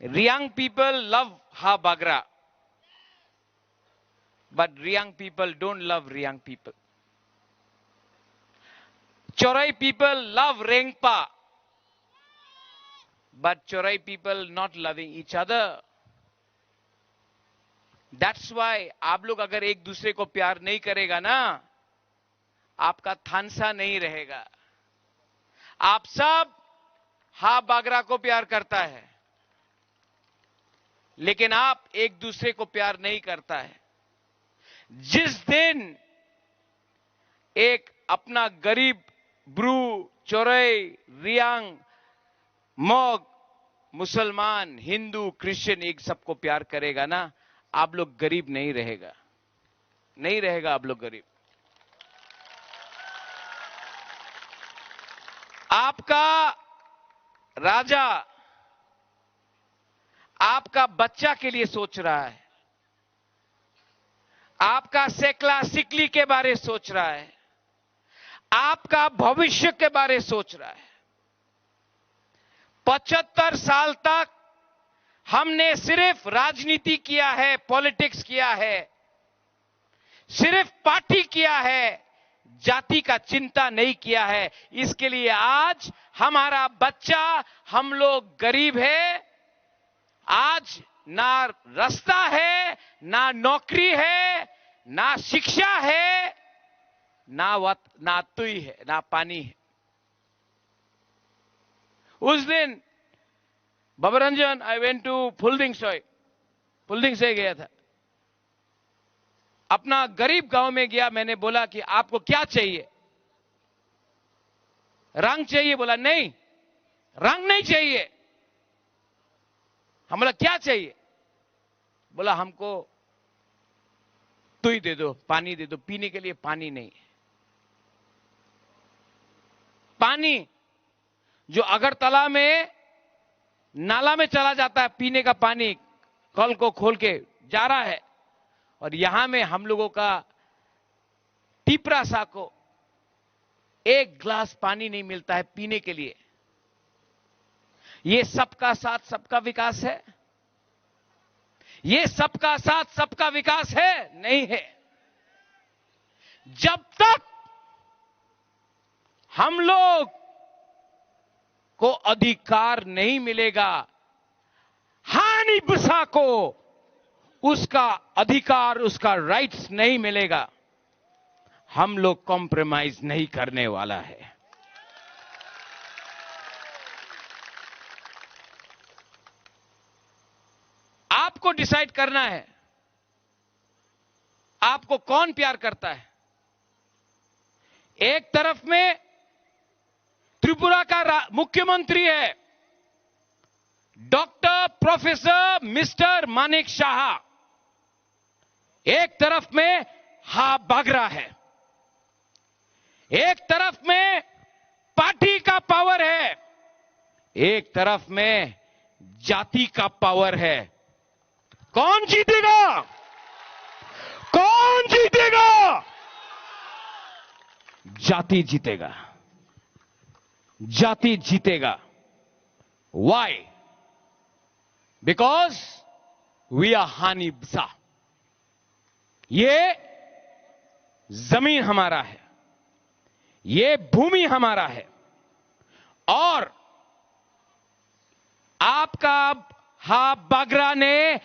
Riang people love Ha Bagra, but Riang people don't love Riang people. Chorai people love Rengpa, but Chorai people not loving each other. That's why आप लोग अगर एक दूसरे को प्यार नहीं करेगा ना, आपका थानसा नहीं रहेगा। आप सब हा बागरा को प्यार करता है, लेकिन आप एक दूसरे को प्यार नहीं करता है। जिस दिन एक अपना गरीब ब्रू, चोरई, रियांग, मग, मुसलमान, हिंदू, क्रिश्चियन, एक सबको प्यार करेगा ना, आप लोग गरीब नहीं रहेगा, नहीं रहेगा आप लोग गरीब। आपका राजा आपका बच्चा के लिए सोच रहा है, आपका सेकला सिकली के बारे सोच रहा है, आपका भविष्य के बारे सोच रहा है। पचहत्तर साल तक हमने सिर्फ राजनीति किया है, पॉलिटिक्स किया है, सिर्फ पार्टी किया है, जाति का चिंता नहीं किया है। इसके लिए आज हमारा बच्चा, हम लोग गरीब है। आज ना रास्ता है, ना नौकरी है, ना शिक्षा है, ना वत-, ना तुई है, ना पानी है। उस दिन, बाबा रंजन, I went to फुलदिंग सोय, फुलदिंग सोय गया था। अपना गरीब गांव में गया, मैंने बोला कि आपको क्या चाहिए? रंग चाहिए? बोला, नहीं, रंग नहीं चाहिए। हम बोला, क्या चाहिए? बोला, हमको तुई दे दो, पानी दे दो, पीने के लिए पानी नहीं। पानी जो अगरतला में नाला में चला जाता है, पीने का पानी, कल को खोल के जा रहा है, और यहां में हम लोगों का टिपरासा को एक ग्लास पानी नहीं मिलता है पीने के लिए। ये सबका साथ सबका विकास है? ये सबका साथ सबका विकास है? नहीं है। जब तक हम लोग को अधिकार नहीं मिलेगा, हानि बसा को उसका अधिकार, उसका राइट्स नहीं मिलेगा, हम लोग कॉम्प्रोमाइज नहीं करने वाला है। आपको डिसाइड करना है, आपको कौन प्यार करता है। एक तरफ में त्रिपुरा का रा-, मुख्यमंत्री है डॉक्टर प्रोफेसर मिस्टर मानिक साहा, एक तरफ में हा बागरा है, एक तरफ में पार्टी का पावर है, एक तरफ में जाति का पावर है। कौन जीतेगा? कौन जीतेगा? जाति जीतेगा, जाति जीतेगा। Why? Because we are हानि बसा। ये जमीन हमारा है, ये भूमि हमारा है, और आपका हा बागरा ने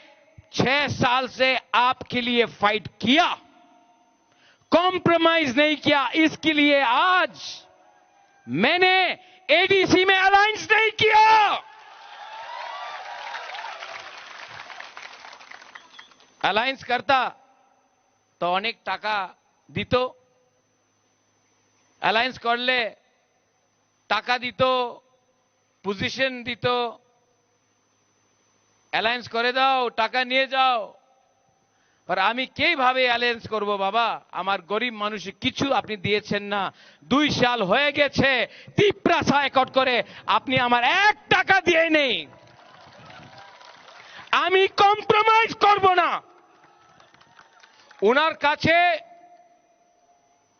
छह साल से आपके लिए फाइट किया, कॉम्प्रोमाइज नहीं किया। इसके लिए आज मैंने एडीसी में अलायंस नहीं किया। অ্যালায়েন্স করতা তো অনেক টাকা দিত, অ্যালায়েন্স করলে টাকা দিত, পজিশন দিত। অ্যালায়েন্স করে দাও, টাকা নিয়ে যাও। আর আমি কিভাবে অ্যালায়েন্স করব বাবা? আমার গরিব মানুষে কিছু আপনি দিয়েছেন না। দুই সাল হয়ে গেছে তিপ্রাসা অ্যাকর্ড করে, আপনি আমার এক টাকা দিয়ে নেই। আমি কম্প্রোমাইজ করব না। ওনার কাছে,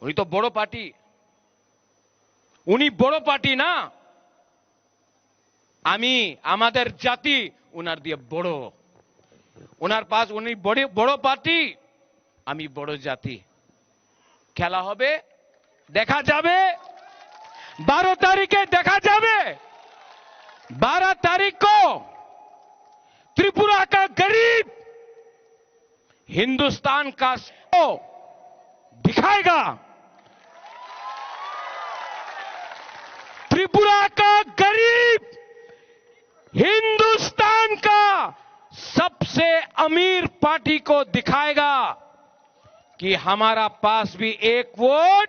উনি তো বড় পার্টি, উনি বড় পার্টি না। আমি, আমাদের জাতি ওনার দিয়ে বড়। ওনার পাশ, উনি বড়, বড় পার্টি, আমি বড় জাতি। খেলা হবে, দেখা যাবে, বারো তারিখে দেখা যাবে। बारह तारीख को त्रिपुरा का गरीब हिंदुस्तान का को दिखाएगा। त्रिपुरा का गरीब हिंदुस्तान का सबसे अमीर पार्टी को दिखाएगा कि हमारा पास भी एक वोट,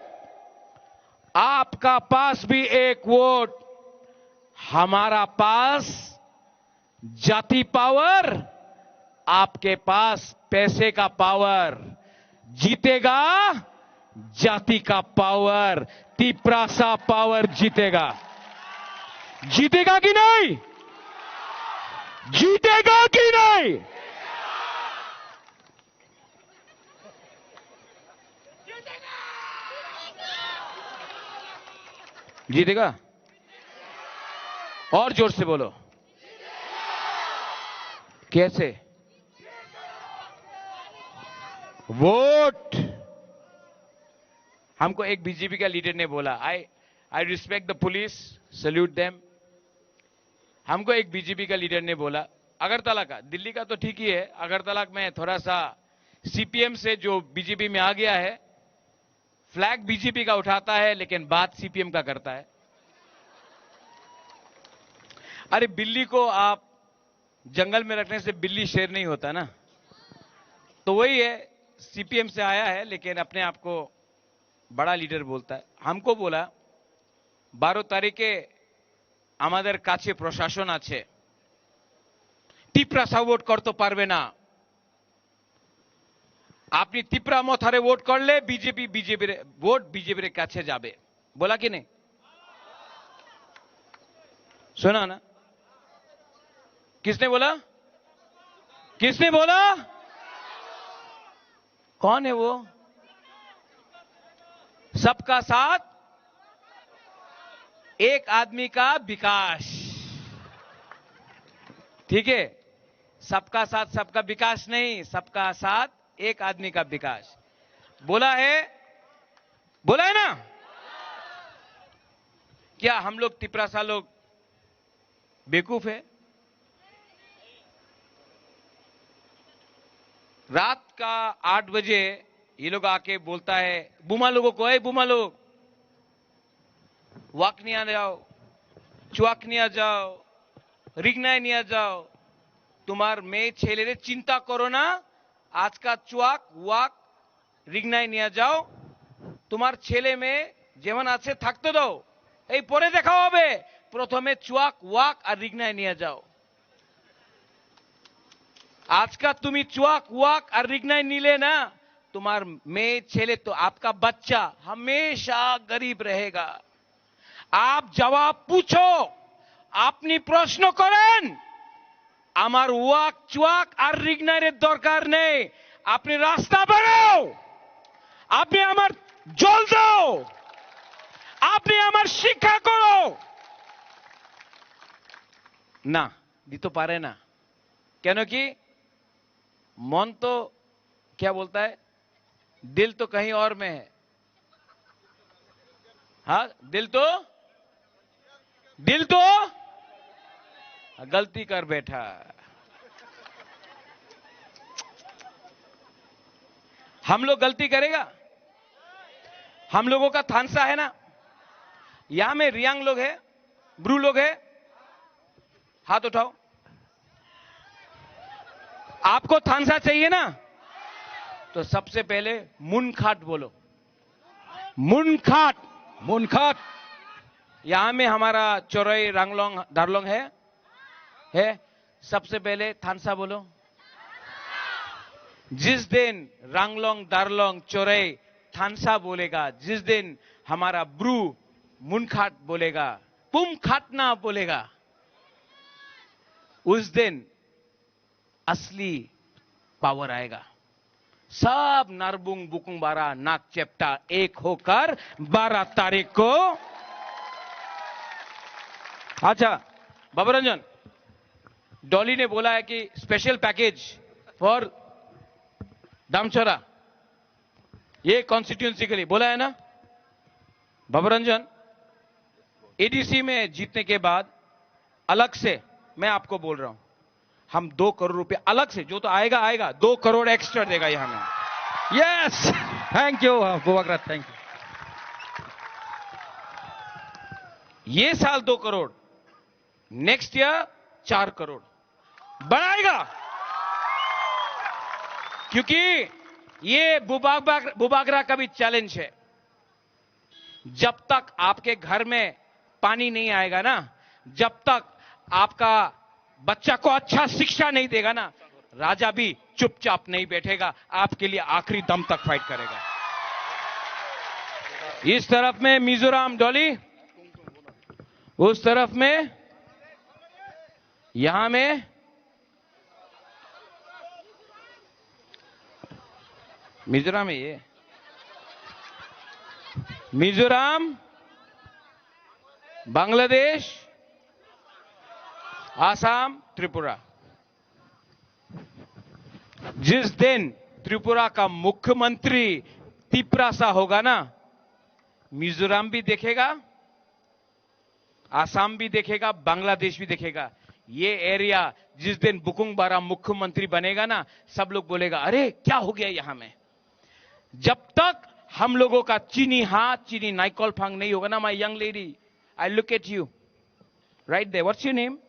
आपका पास भी एक वोट, हमारा पास जाति पावर, आपके पास पैसे का पावर। जीतेगा जाति का पावर, तिप्रासा पावर जीतेगा। जीतेगा कि नहीं? जीतेगा कि नहीं? जीतेगा। और जोर से बोलो। कैसे? वोट। हमको एक बीजेपी का लीडर ने बोला, I I respect the police, salute them. हमको एक बीजेपी का लीडर ने बोला, अगरतला का, दिल्ली का तो ठीक ही है, अगरतला में थोड़ा सा सीपीएम से जो बीजेपी में आ गया है, फ्लैग बीजेपी का उठाता है लेकिन बात सीपीएम का करता है। अरे, बिल्ली को आप जंगल में रखने से बिल्ली शेर नहीं होता ना। तो वही है, सीपीएम से आया है लेकिन अपने आप को बड़ा लीडर बोलता है। हमको बोला, बारह तारीखे আমাদের কাছে প্রশাসন আছে, তিপ্রাসা ভোট করতে পারবে না। আপনি তিপ্রা মথারে ভোট করলে বিজেপি, বিজেপির ভোট বিজেপির কাছে যাবে। बोला कि नहीं? सुना ना? किसने बोला? किसने बोला? कौन है वो? सबका साथ, एक आदमी का विकास। ठीक है, सबका साथ, सबका विकास नहीं, सबका साथ, एक आदमी का विकास। बोला है, बोला है ना? क्या हम लोग तिपरासा लोग बेवकूफ है? रात का आठ बजे ये लोग आके बोलता है बुमा लोगों को, ए बुमा लोग, वाक नहीं आ जाओ, चुआक नहीं आ जाओ, रिगनाई नहीं आ जाओ। तुम्हार মেয়ে ছেলেরে চিন্তা করো না, আজকা চুয়াক, ওয়াক, রিগনাই নিয়ে যাও। তোমার ছেলে মেয়ে যেমন আছে থাকতে দাও, এই পরে দেখা হবে। প্রথমে চুয়াক, ওয়াক আর রিগনাই নিয়ে যাও। আজকা তুমি চুয়াক, ওয়াক আর রিগনাই নিলে না, তোমার মেয়ে ছেলে তো, आपका बच्चा हमेशा गरीब रहेगा। आप जवाब पूछो, আপনি প্রশ্ন করেন। আমার ওয়াক চুয়াক আর রিগনাইরের দরকার নেই। আপনি রাস্তা বানাও, আপনি আমার জল দাও, আপনি আমার শিক্ষা করো। না, দিতে পারে না। কেন কি? মন তো, क्या बोलता है, दिल तो कहीं और में है। हाँ, दिल तो, दिल तो, गलती कर बैठा। हम लोग गलती करेगा? हम लोगों का थानसा है ना? यहाँ में रियांग लोग है, ब्रू लोग है, हाथ उठाओ। आपको थानसा चाहिए ना? तो सबसे पहले मुनखाट बोलो। मुनखाट। मुनखाट। यहाँ में हमारा चोरई, रांगलोंग, दारलोंग है, है। सबसे पहले थानसा बोलो। जिस दिन रांगलोंग, दारलोंग, चोरई थानसा बोलेगा, जिस दिन हमारा ब्रू मुनखाट बोलेगा, पुमखाटना बोलेगा, उस दिन असली पावर आएगा। सब नरबुंग बुकुंग बारा नाक चेप्टा एक होकर बारह तारीख को। अच्छा, बाबा रंजन, डॉली ने बोला है कि स्पेशल पैकेज फॉर दामचोरा, ये कॉन्स्टिट्यूएंसी के लिए बोला है ना? बाबा रंजन, एडीसी में जीतने के बाद अलग से मैं आपको बोल रहा हूं, हम दो करोड़ रुपए अलग से, जो तो आएगा आएगा, दो करोड़ एक्स्ट्रा देगा यहाँ में। Yes. Thank you Bubagra, thank you. ये साल दो करोड़, नेक्स्ट ईयर चार करोड़ बढ़ाएगा, क्योंकि ये बुबागरा का भी चैलेंज है। जब तक आपके घर में पानी नहीं आएगा ना, जब तक आपका बच्चा को अच्छा शिक्षा नहीं देगा ना, राजा भी चुपचाप नहीं बैठेगा, आपके लिए आखिरी दम तक फाइट करेगा। इस तरफ में मिजोरम डॉली, उस तरफ में, यहां में मिजोरम है ये। मिजोरम, बांग्लादेश, आसाम, त्रिपुरा। जिस दिन त्रिपुरा का मुख्यमंत्री तिपरासा होगा ना, मिजोरम भी देखेगा, आसाम भी देखेगा, बांग्लादेश भी देखेगा। ये एरिया जिस दिन बुकुंग बारा मुख्यमंत्री बनेगा ना, सब लोग बोलेगा, अरे क्या हो गया यहाँ में। जब तक हम लोगों का चीनी हाथ, चीनी नाइकॉल फांग नहीं होगा ना, my young lady, I look at you right there, what's your name?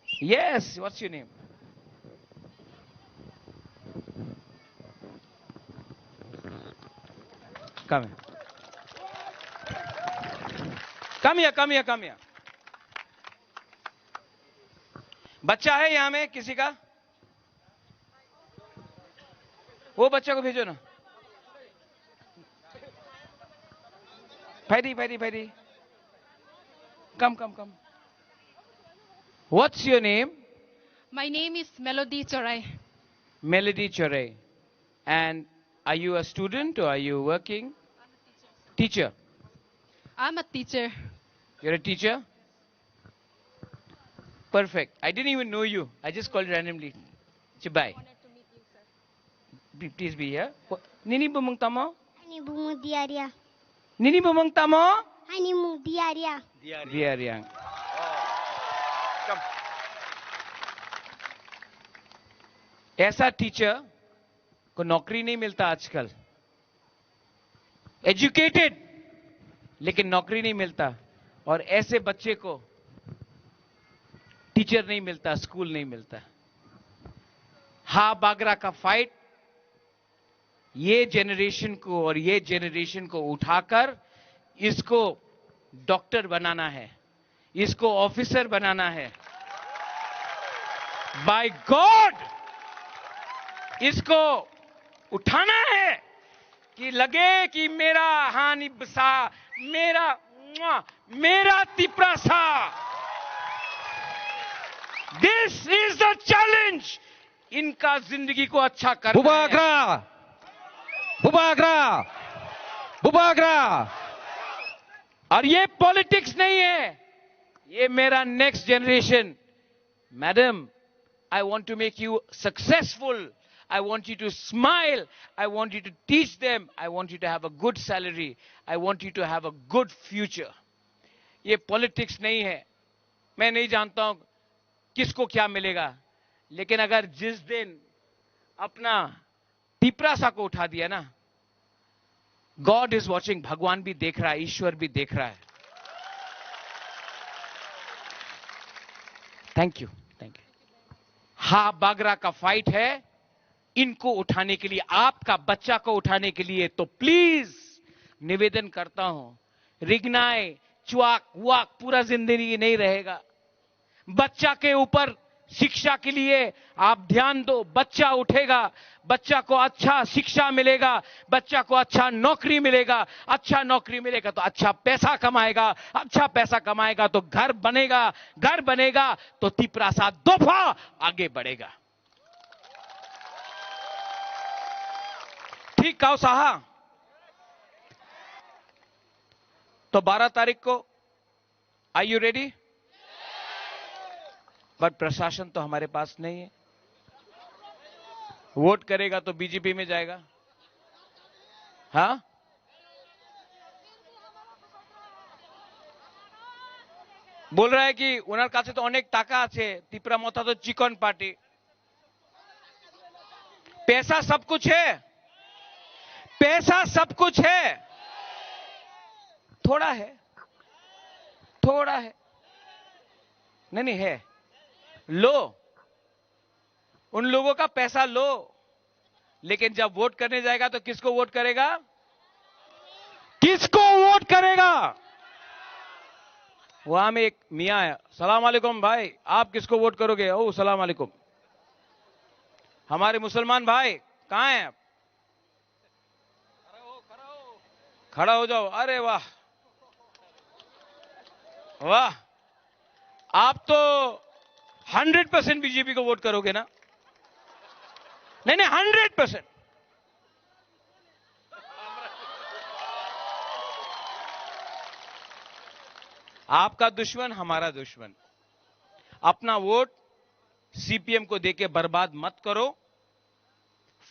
Yes, what's your name? Come here. Come here, come here, come here. बच्चा है यहाँ में किसी का? वो बच्चा को भेजो ना। Phaidi, phaidi, phaidi. Come, come, come. What's your name? My name is Melody Chorai. Melody Chorai. And are you a student or are you working? Teacher. I'm a teacher. You're a teacher? Perfect. I didn't even know you. I just called randomly. Chibai. Please be here. Nini bumung tamo? Ani bumung diaria. Nini bumung tamo? Ani mung diaria. Diaria. ऐसा टीचर को नौकरी नहीं मिलता आजकल। एजुकेटेड, लेकिन नौकरी नहीं मिलता। और ऐसे बच्चे को टीचर नहीं मिलता, स्कूल नहीं मिलता। हा बागरा का फाइट, ये जनरेशन को और ये जनरेशन को उठाकर इसको डॉक्टर बनाना है, इसको ऑफिसर बनाना है। बाय गॉड, इसको उठाना है कि लगे कि मेरा हानिबसा, मेरा, मेरा Tiprasa. This is the challenge. इनका जिंदगी को अच्छा करना है। Bubagra! Bubagra! Bubagra! और ये पॉलिटिक्स नहीं है, ये मेरा next generation. Madam, I want to make you successful. I want you to smile. I want you to teach them. I want you to have a good salary. I want you to have a good future. ये पॉलिटिक्स नहीं है। मैं नहीं जानता हूं किसको क्या मिलेगा, लेकिन अगर जिस दिन अपना तिपरासा को उठा दिया ना, गॉड इज वॉचिंग, भगवान भी देख रहा है, ईश्वर भी देख रहा है। Thank you, thank you. हा बागरा का फाइट है, इनको उठाने के लिए, आपका बच्चा को उठाने के लिए, तो प्लीज निवेदन करता हूं, रिगनाय, च्वाक वाक पूरा जिंदगी नहीं रहेगा। बच्चा के ऊपर शिक्षा के लिए आप ध्यान दो। बच्चा उठेगा, बच्चा को अच्छा शिक्षा मिलेगा, बच्चा को अच्छा नौकरी मिलेगा, अच्छा नौकरी मिलेगा तो अच्छा पैसा कमाएगा, अच्छा पैसा कमाएगा तो घर बनेगा, घर बनेगा तो तिपरासा दोफा आगे बढ़ेगा। ठीक कहो साहा। तो बारह तारीख को, are you ready? बट प्रशासन तो हमारे पास नहीं है। वोट करेगा तो बीजेपी में जाएगा। हाँ, बोल रहा है कि ওনার কাছে তো অনেক টাকা আছে, তিপ্রা মথা তো চিকন পার্টি। पैसा सब कुछ है, पैसा सब कुछ है, थोड़ा है, थोड़ा है, नहीं, नहीं है, लो, उन लोगों का पैसा लो, लेकिन जब वोट करने जाएगा तो किसको वोट करेगा? किसको वोट करेगा? वहां में एक मियाँ है, सलाम अलैकुम भाई, आप किसको वोट करोगे? ओ सलाम अलैकुम। हमारे मुसलमान भाई कहाँ हैं आप? खड़ा हो जाओ। अरे वाह, वाह, आप तो हंड्रेड परसेंट बीजेपी को वोट करोगे ना? नहीं, नहीं, हंड्रेड परसेंट। आपका दुश्मन हमारा दुश्मन। अपना वोट सीपीएम को देके बर्बाद मत करो।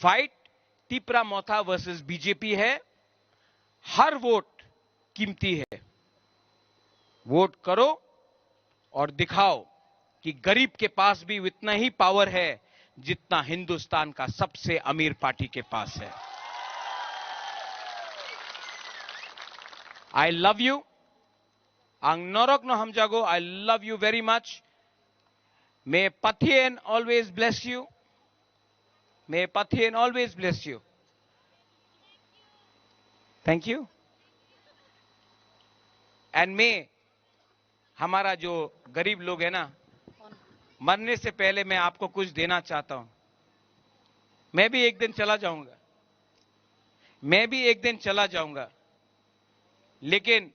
फाइट तिप्रा मोथा वर्सेस बीजेपी है। हर वोट कीमती है। वोट करो और दिखाओ कि गरीब के पास भी उतना ही पावर है जितना हिंदुस्तान का सबसे अमीर पार्टी के पास है। I love you. Ang norok no hamjago. I love you very much. May Pathian always bless you. May Pathian always bless you. Thank you. And may हमारा जो गरीब लोग है ना, मरने से पहले मैं आपको कुछ देना चाहता हूं। मैं भी एक दिन चला जाऊंगा, मैं भी एक दिन चला जाऊंगा, लेकिन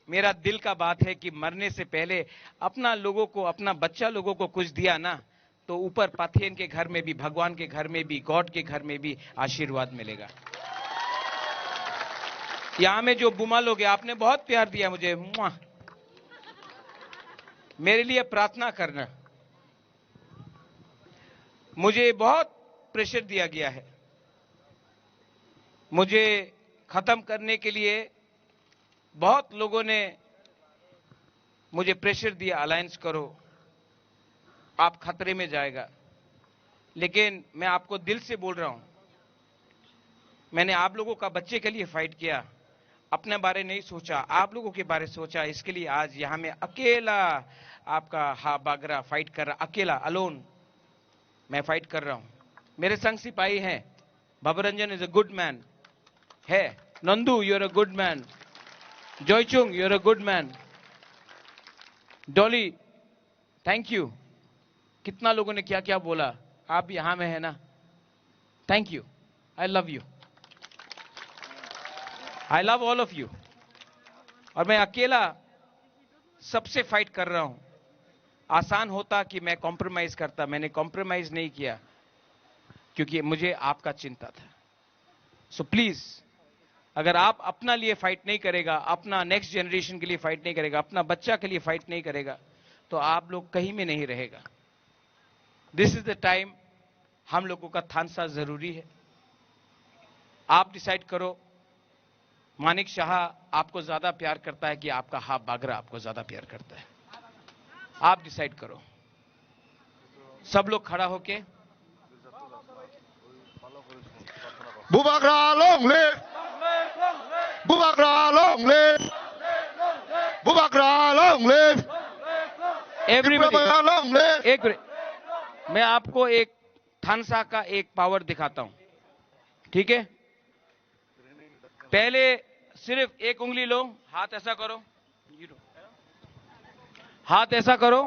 मेरा दिल का बात है कि मरने से पहले अपना लोगों को, अपना बच्चा लोगों को कुछ दिया ना, तो ऊपर पाथियन के घर में भी, भगवान के घर में भी, गॉड के घर में भी आशीर्वाद मिलेगा। यहां में जो बुमा लोग हैं, आपने बहुत प्यार दिया मुझे, मुआ। मेरे लिए प्रार्थना करना। मुझे बहुत प्रेशर दिया गया है, मुझे खत्म करने के लिए बहुत लोगों ने मुझे प्रेशर दिया, अलायंस करो, आप खतरे में जाएगा। लेकिन मैं आपको दिल से बोल रहा हूं, मैंने आप लोगों का बच्चे के लिए फाइट किया, अपने बारे नहीं सोचा, आप लोगों के बारे सोचा। इसके लिए आज यहां में अकेला आपका हा बागरा फाइट कर रहा, अकेला, अलोन मैं फाइट कर रहा हूं। मेरे संग सिपाही हैं, Baburanjan is a good man, है, Nandu, you are a good man, Joychung, you are a good man, Dolly, thank you. कितना लोगों ने क्या क्या बोला, आप यहां में है ना। Thank you. I love you. I love all of you. और मैं अकेला सबसे फाइट कर रहा हूं। आसान होता कि मैं कॉम्प्रोमाइज करता, मैंने कॉम्प्रोमाइज नहीं किया, क्योंकि मुझे आपका चिंता था। सो प्लीज, अगर आप अपना लिए फाइट नहीं करेगा, अपना नेक्स्ट जनरेशन के लिए फाइट नहीं करेगा, अपना बच्चा के लिए फाइट नहीं करेगा, तो आप लोग कहीं में नहीं रहेगा। This is the time. हम लोगों का थानसा जरूरी है। आप डिसाइड करो, मानिक शाह आपको ज्यादा प्यार करता है कि आपका हा बागरा आपको ज्यादा प्यार करता है? आप डिसाइड करो। सब लोग खड़ा होके। Bubagra long live! Bubagra long live! Bubagra long live! Everybody, Bubagra long live! एक मिनट, मैं आपको एक थानसा का एक पावर दिखाता हूँ, ठीक है? पहले सिर्फ एक उंगली लो, हाथ ऐसा करो, हाथ ऐसा करो,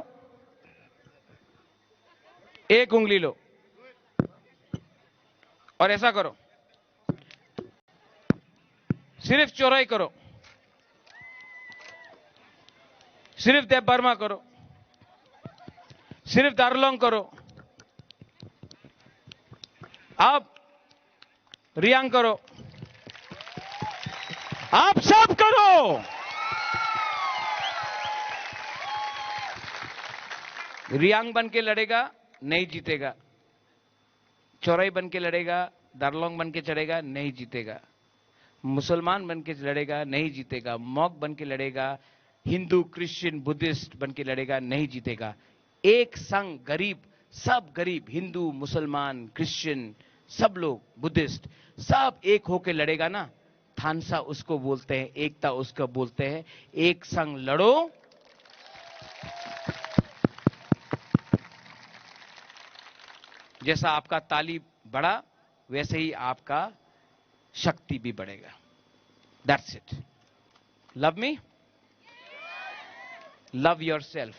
एक उंगली लो और ऐसा करो, सिर्फ चौड़ाई करो, सिर्फ देव वर्मा करो, सिर्फ दारलोंग करो। अब रियांग करो, आप सब करो। रियांग बन के लड़ेगा, नहीं जीतेगा। चौड़ाई बन के लड़ेगा, दारलोंग बन के चढ़ेगा, नहीं जीतेगा। मुसलमान बन के लड़ेगा, नहीं जीतेगा। मॉग बन के लड़ेगा, हिंदू, क्रिश्चियन, बुद्धिस्ट बन के लड़ेगा, नहीं जीतेगा। एक संग गरीब, सब गरीब, हिंदू, मुसलमान, क्रिश्चियन, सब लोग, बुद्धिस्ट, सब एक होके लड़ेगा ना, थानसा उसको बोलते हैं, एकता उसको बोलते हैं। एक संग लड़ो। जैसा आपका ताली बढ़ा, वैसे ही आपका शक्ति भी बढ़ेगा। That's it. Love me, love yourself.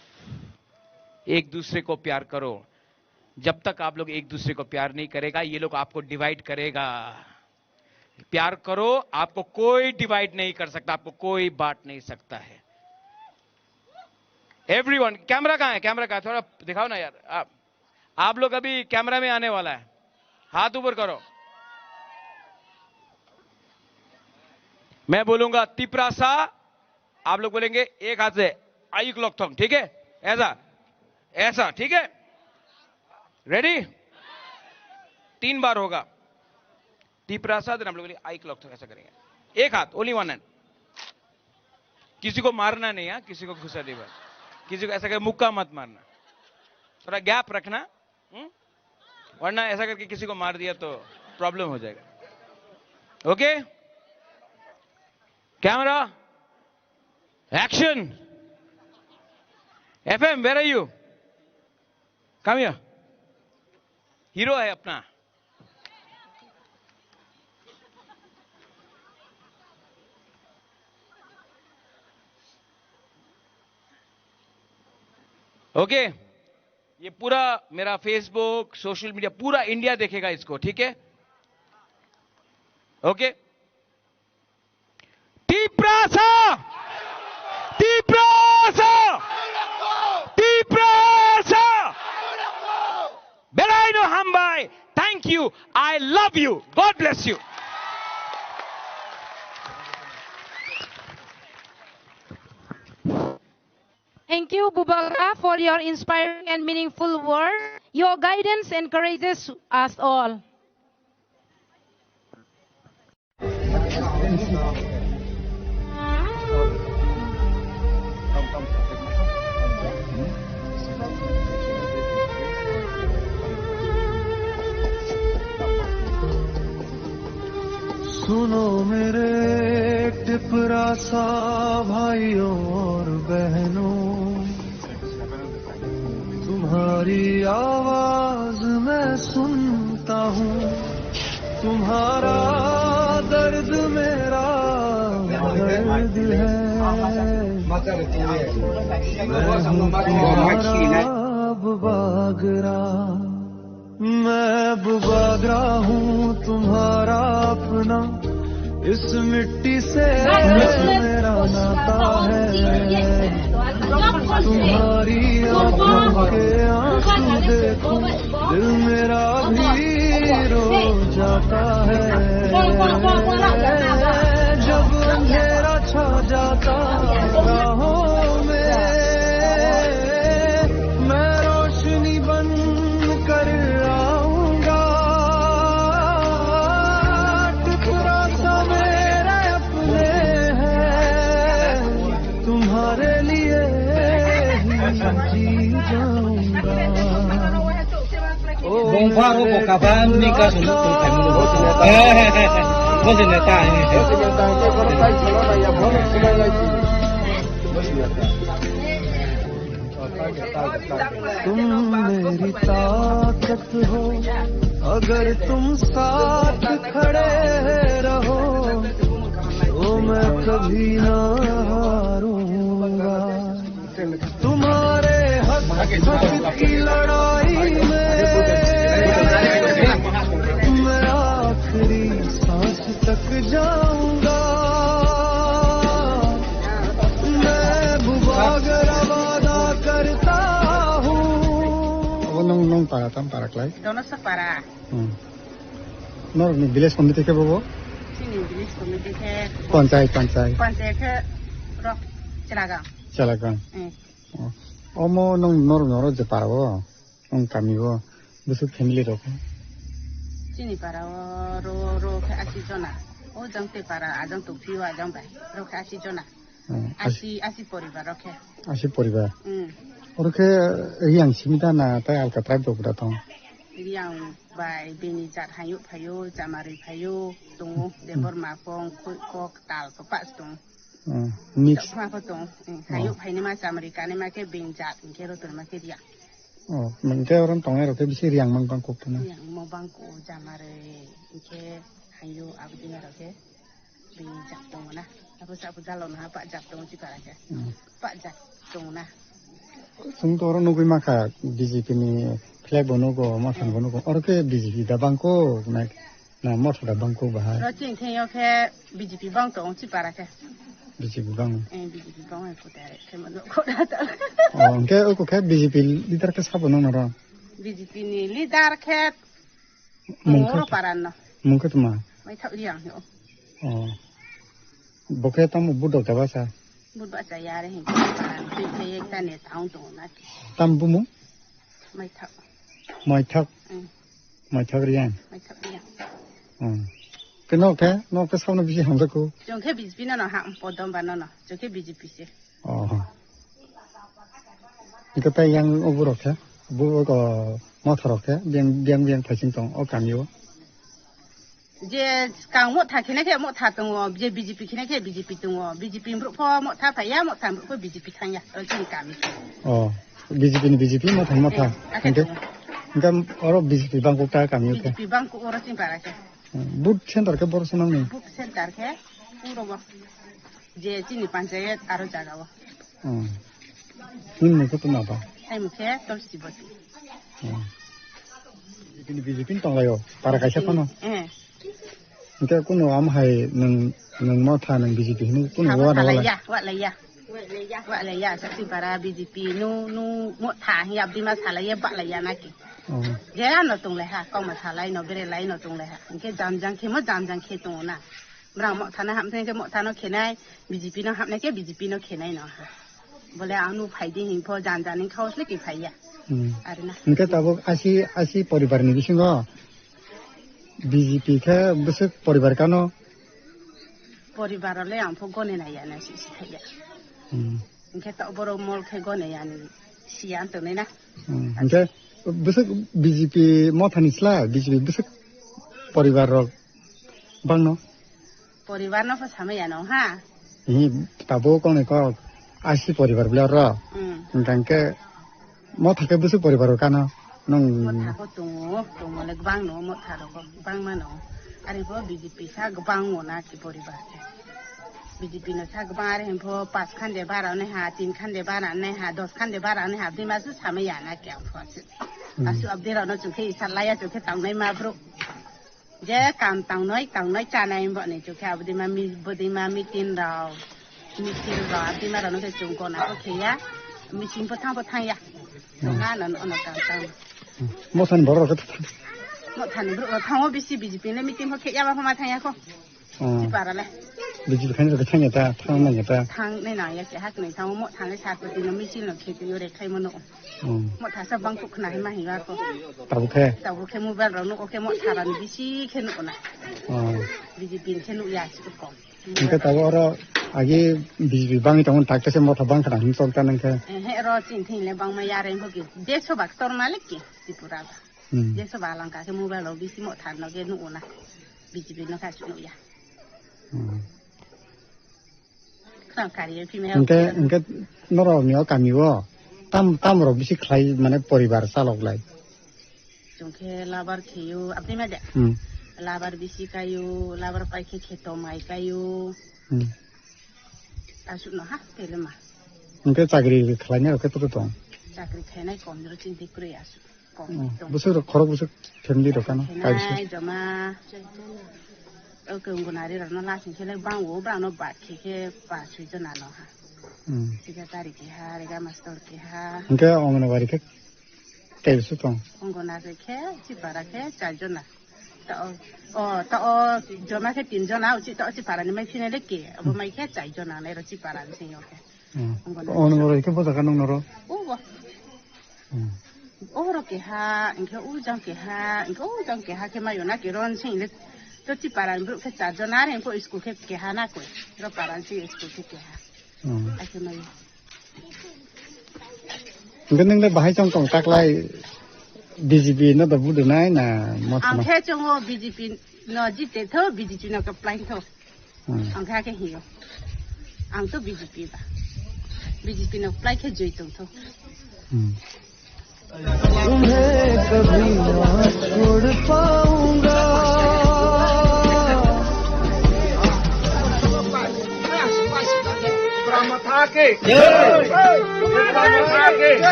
एक दूसरे को प्यार करो। जब तक आप लोग एक दूसरे को प्यार नहीं करेगा, ये लोग आपको डिवाइड करेगा। प्यार करो, आपको कोई डिवाइड नहीं कर सकता, आपको कोई बांट नहीं सकता है। एवरीवन, कैमरा कहाँ है? कैमरा कहाँ है? थोड़ा दिखाओ ना यार। आप, आप लोग अभी कैमरा में आने वाला है, हाथ ऊपर करो। मैं बोलूंगा तिप्रासा, आप लोग बोलेंगे एक हाथ से, आयुक लोकथोंग, ठीक है? ऐसा, ऐसा, ठीक है? रेडी? तीन बार होगा। तिप्रासा, देन हम लोग आयुक लोकथोंग, ऐसा करेंगे। एक हाथ, ओनली वन हैंड। किसी को मारना नहीं है, किसी को घुसा नहीं बस। किसी को ऐसा करके मुक्का मत मारना, थोड़ा गैप रखना। हम्म? वरना ऐसा करके किसी को मार दिया तो प्रॉब्लम हो जाएगा। Okay, camera, action. FM, where are you? Come here. Hero है अपना। ओके, ये पूरा मेरा फेसबुक, सोशल मीडिया, पूरा इंडिया देखेगा इसको, ठीक है? ओके, तिप्रासा, तिप्रासा, Tiprasa. Belaino hambai. Thank you. I love you. God bless you. Thank you, Bubagra, for your inspiring and meaningful words. Your guidance encourages us all. सुनो मेरे टिपरासा भाइयों और बहनों, तुम्हारी आवाज मैं सुनता हूँ, तुम्हारा दर्द मेरा दर्द है। मैं हूँ तुम्हारा अब बागरा, मैं अब बागरा हूँ तुम्हारा अपना, इस मिट्टी से मेरा नाता है। तुम्हारी आंखों के आंसू देखो, दिल मेरा भी रो जाता है। जब अंधेरा छा जाता राहों में, मैं रोशनी बन कर आऊंगा। टुकड़ा सा मेरे अपने हैं, तुम्हारे लिए ही जी जाऊंगा। Bongpharo bo kaban ni ka sunu tu thai mo. Bo se neta. तुम मेरी ताकत हो, अगर तुम साथ खड़े रहो, तो मैं कभी ना हारूंगा। तुम्हारे हक, हक की लड़ाई में मैं आखिरी सांस तक जाऊंगा। Abo nwng, nwng para, tam para klai? Donosok para. Hmm. Norokni village committee khe bobo? Chini village committee khe Panchayat, panchayat. Panchayat khe rok Chelagang. Chelagang. Hmm. Oh. Omo nwng norokni oro je para o? Nwng kami o bwswk family rok? Chini para o ro, ro khe asi jona. O jang te para ajang tongphio ajang bai. Ro khe asi jona. Hmm, asi, asi poribar ro khe. Asi poribar. Hmm. Oro khe Riang simi da na tai alka tribe rok da tong? Riang bai bini jat hayo phayo, Chamari phayo, tongo, hmm, Debor Mapong, Khoi Kok, Tal, Papas tong. Hmm, mix. Tokma pho tong. Hmm, oh. Hayo phaini ma Chamari kani ma khe bini jat, hingkhe ro tong ma khe Riang. Oh, hingkhe oro tongnai rok khe bisi Riang mang bang kok tongma. Riang mo bang ko Chamari, hingkhe hayo abdi rok khe. Bini jat tongo na. Abo sa abo jalo na, pak jat tongo chikara khe. Hmm. Pak jat tongo na. Chwng to oro nugwi mankha B J P ni flag bo nugo, motha bo nugo. Oro khe B J P da bangkuk na, na motha da bangkuk bahai? Oro chini thengyo khe B J P bang tongo chipara khe. B J P bang? Eh, B J P bang hai kute are khe mano kota ta. Oh, hingkhe oko khe B J P leader khe sabo nang naro? B J P ni leader khe Mung khe oro paran no. Mung khe tma? Mai thak Riang hino. Oh. Bo khe tamo budok da basa? Bud basa yare hin paran. Twi khe ek ta ne taung tongo na. Tam bumung? Mai thak. Mai thak? Mm. Mai thak Riang? Mai thak Riang. Hmm. Ke nok khe? Nok khe sabno bisi hamjak ko? Chwng khe B J P no no ham podom ba no no. Chwng khe B J P se. Oh. Hingke tai yang oborok khe, bo, o, motha rok khe, biyang, biyang, biyang phaising tong o kami o. Je kang motha khina khe motha tongo, je B J P khina khe B J P tongo, B J P borok pho motha phaiya, motha borok pho B J P thangya, o chini kami. Oh, B J P ni B J P, motha ni motha. Eh, hingke, tongo. Hingke oro B J P bangkok ta kami o khe. B J P bangkok oro chini para khe. Hmm, booth center khe boro se nangni? Booth center khe puro bo. Je chini panchayat aro jaga o. Hmm. Nini mung khe tongma ba? Hai mung khe Tulsi Boti. Hmm. B J P ni, B J P ni tonglaio, para kaisa phano. Eh. Hingke kunu am hai nwng, nwng motha nwng B J P hwnwi kunu. Sabo wa na wala? Salaiya, wa laiya. Wa laiya, sasi bara B J P nu, nu motha hi abdi ma salaiya, ba laiya na ki. Oh. Jera no tonglai ha, kok ma salai no, bere lai no tonglai ha. Hingke jam jang khe mo jam jang khe tongo na. Brang motha no hamthai khe motha no khenai, B J P no hamnai khe B J P no khenai no ha. Bole ang nu phai di hing pho jan jan hing khaos le ki phai ya. Hmm. Ari na. Hingke tabuk asi, asi poribar ni bisingo B J P khe bwswk poribar kano? Poribar le ang pho gone na ya na si si phai ya. Hmm. Hingke to boro mol khe gone ya ni si ya to na. Hmm. Hingke bwswk B J P motha ni sla, B J P bwswk poribar rok bangno? Poribar no pho sama ya no ha. Hi, tabuk kok ni kok, asi poribar bwle oro. Hmm. Hingke motha khe bwswk poribar o kano? Nwng motha kho tongo, tongo le gwbang no motha rok kho gwbang mano. Ari pho B J P sa gwbang o na ki poribar khe. B J P no sa gwbang ari pho pas khan de bara ne ha, tin khan de bara ne ha, dos khan de bara ne ha, abdi ma su sama ya na ki ang pho. Hmm. Asu abdi rok no chukhe isa laya chukhe tangnai ma bro. Je kam tangnoi, tangnoi chanai bo ni chukhe abdi ma mi, bodi ma meeting rao, meeting rao, abdi ma rao no se chung kona ko kheya, meeting po thang po thang ya. Hmm. Nga no, no, no, kam tang. Hmm. Motha ni borok rok khe thang. Motha ni borok rok thango bisi B J P ni meeting ho kheya ma pho ma thang ya ko. Hmm. Si para le. B J P khaini rok khe thang ya ta, thang nang ya ta. Thang nai nang ya se hak ni thango motha ni sa ko tino meeting no khe yo re khai mo no. Hmm. Motha sa bang kuk khna hima hiwa ko. Tabuk khe? Tabuk khe mobile rok nuko khe motha rani bisi khe nuko na. Hmm. B J P ni khe nuk ya si kom. Hingke tabuk oro agi B J P bangwi tongmani tak khe se motha bang khna him chok ta nang khe. Eh, he ro chin thin le bang ma ya re ho ki. Desh bak tor malik ki Tripura ba. Hmm. Jesa balang ka khe mobile rok bisi mo than no khe nugo na. B J P no kha chu nugya. Hmm. Khna kari phi me. Hingke, hingke norok ni o kami o tam, tam rok bisi khlai mane poribar chalok lai. Chwng khe labar kheyo, apni ma de? Hmm. Labar bisi kayo, labar pai khe kheto mai kayo. Hmm. Aswk no ha, tele ma. Hingke chakri khlainai rok khe tong? Chakri khainai kom jora chini tei kwrwi aswk. Kom hmm, tong. Bwswk rok khorok bwswk family rok kano, kai bwswk? Khainai joma. O khe Anganwadi rok no lasing khe le bang o, bang no bat khe khe pa sui jona no ha. Hmm. Secretary keha, rega master keha. Hingke Anganwadi khe Kaisa tong. Ongona khe, khe, chipara khe, char jona. Ta o, o, ta o, joma khe tin jona, uchi, ta o chipara ni mai phine le ke, abo mai khe, char jona, nai ro chipara ni sing yo khe. Hmm. Ongona. Ono ro khe bosa ka nung noro. O bo. Hmm. O ro keha, hingkhe o jang keha, hingkhe o jang keha khe mai yo na ke ron sing le. To chipara ni bru khe char jona, are ko school khe keha na koi. Ro para ni sing school khe keha. Hmm. Ai khe mai yo. Hingke nung le bahai chong tong taklai B J P no da vote rwnai na motha? Ang khe chongo B J P no jite tho, B J P no kwplai tho. Hmm. Ang khe khe hiyo. Ang to B J P ba. B J P no kwplai khe joi tong tho. Hmm. तुम्हें कभी ना छोड़ पाऊंगा।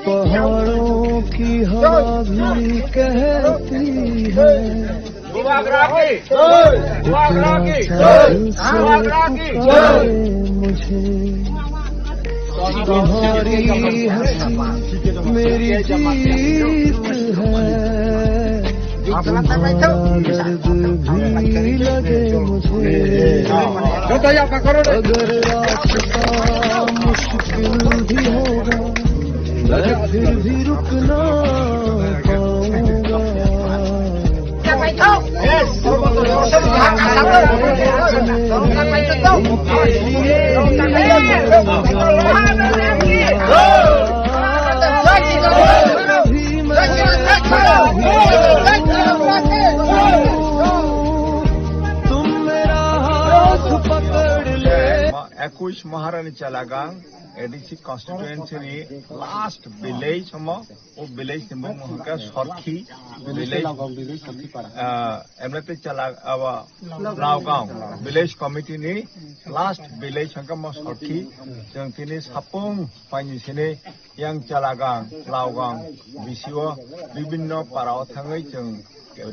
पहाड़ों की हवा भी कहती है। बुबाग्रा की जय। बुबाग्रा की जय। बुबाग्रा की जय। तुम्हारी हंसी मेरी जीत है। तुम्हारा दर्द भी लगे मुझे। अगर रास्ता मुश्किल भी होगा, मैं फिर भी रुक ना पाऊंगा। तुम मेरा हाथ पकड़ ले। Ekush Maharani Chalagang, A D C constituency ni last village homo. O village ni bumung hwnkha Sorkhi village. Laogang village, Sorkhi para. Ah, emlate chala, abo Laogang village committee ni last village hwnkha mo Sorkhi. Chwng tini sapung paini sini yang Chalagang, Laogang, bisio bibinno para o thangwi chwng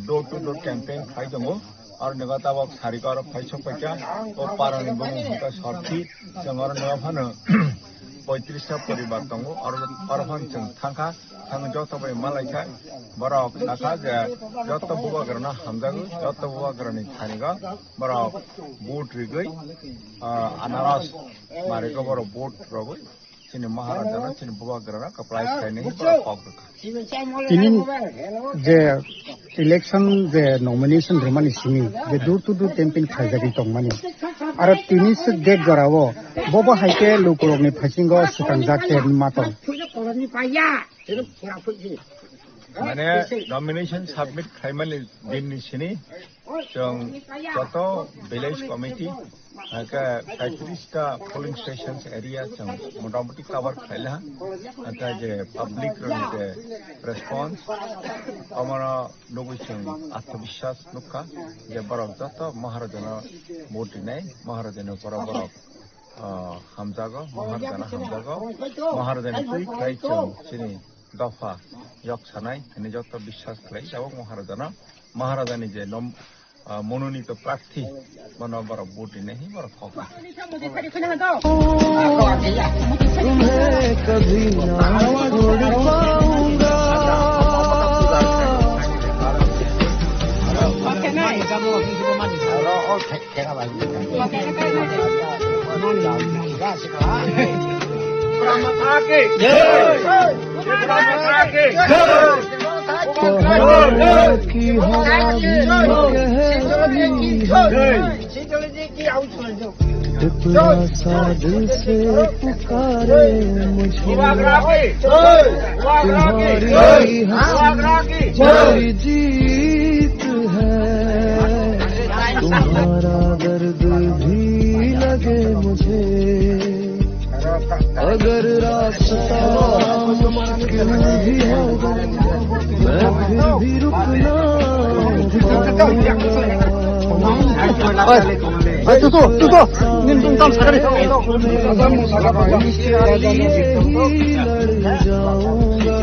door to door campaign khai tongo. Aro nega tabok sari karo phai sok paikha, o para ni bumung hwnkha Sorkhi, chwng aro nega phano poitris ta poribar tongo, aro, aro phano chwng thangkha, thangwi joto bai malaikha, borok sakha je joto bubagrano hamjago, joto bubagrani thanigo borok vote rigwi, ah, anaros marigo borok vote rogwi. Chini Maharaja no, chini Bubagra no kwplai khlainai borok kok rwkha. Tini je election je nomination rwmani simi je door to door campaign khaijagwi tongmani. Aro tini se date jora o bobo hai khe lukurokni phaisinggo swkangjak khe ma tong. Mane nomination submit khlaimani din ni sini chwng joto village committee, hake paitris ta polling stations area chwng motamoti cover khlaila, hake je public rokni je response, omono nugwi chwng atmabiswas nukha je borok joto Maharajano vote rinai, Maharajani borok borok, ah, hamjago, Maharajano hamjago, Maharajani twi khlai chwng chini dopha yok sanai hwnwi joto biswas khlai tabuk Maharajano, Maharajani je nom-, ah, mononito prarthi, bono borok vote rinai hwnwi borok kok. तुम्हें कभी ना छोड़ पाऊंगा। टुकड़ा सा दिल से पुकारे मुझे, तुम्हारी हर जीत है, तुम्हारा दर्द भी लगे मुझे। अगर रास्ता मुश्किल भी होगा, मैं फिर भी रुकना चाहूंगा। Oi, tutu, tutu. Nin tungtam sakari. Lari jaunga,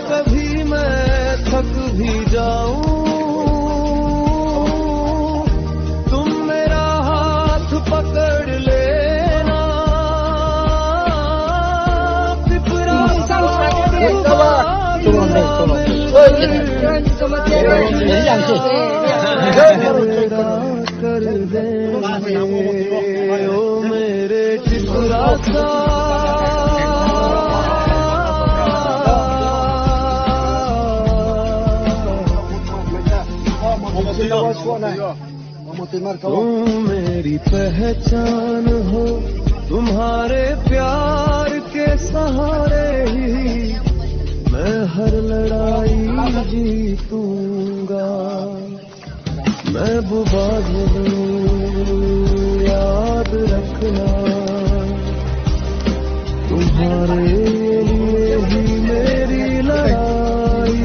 kabhi main thak bhi jaun, tum mera haath pakad lena, Tipra. कर दे, ओ मेरे ठुकरा सा। तुम मेरी पहचान हो, तुम्हारे प्यार के सहारे ही मैं हर लड़ाई जीतूंगा। महबूबा जरूर याद रखना, तुम्हारे लिए ही मेरी लड़ाई।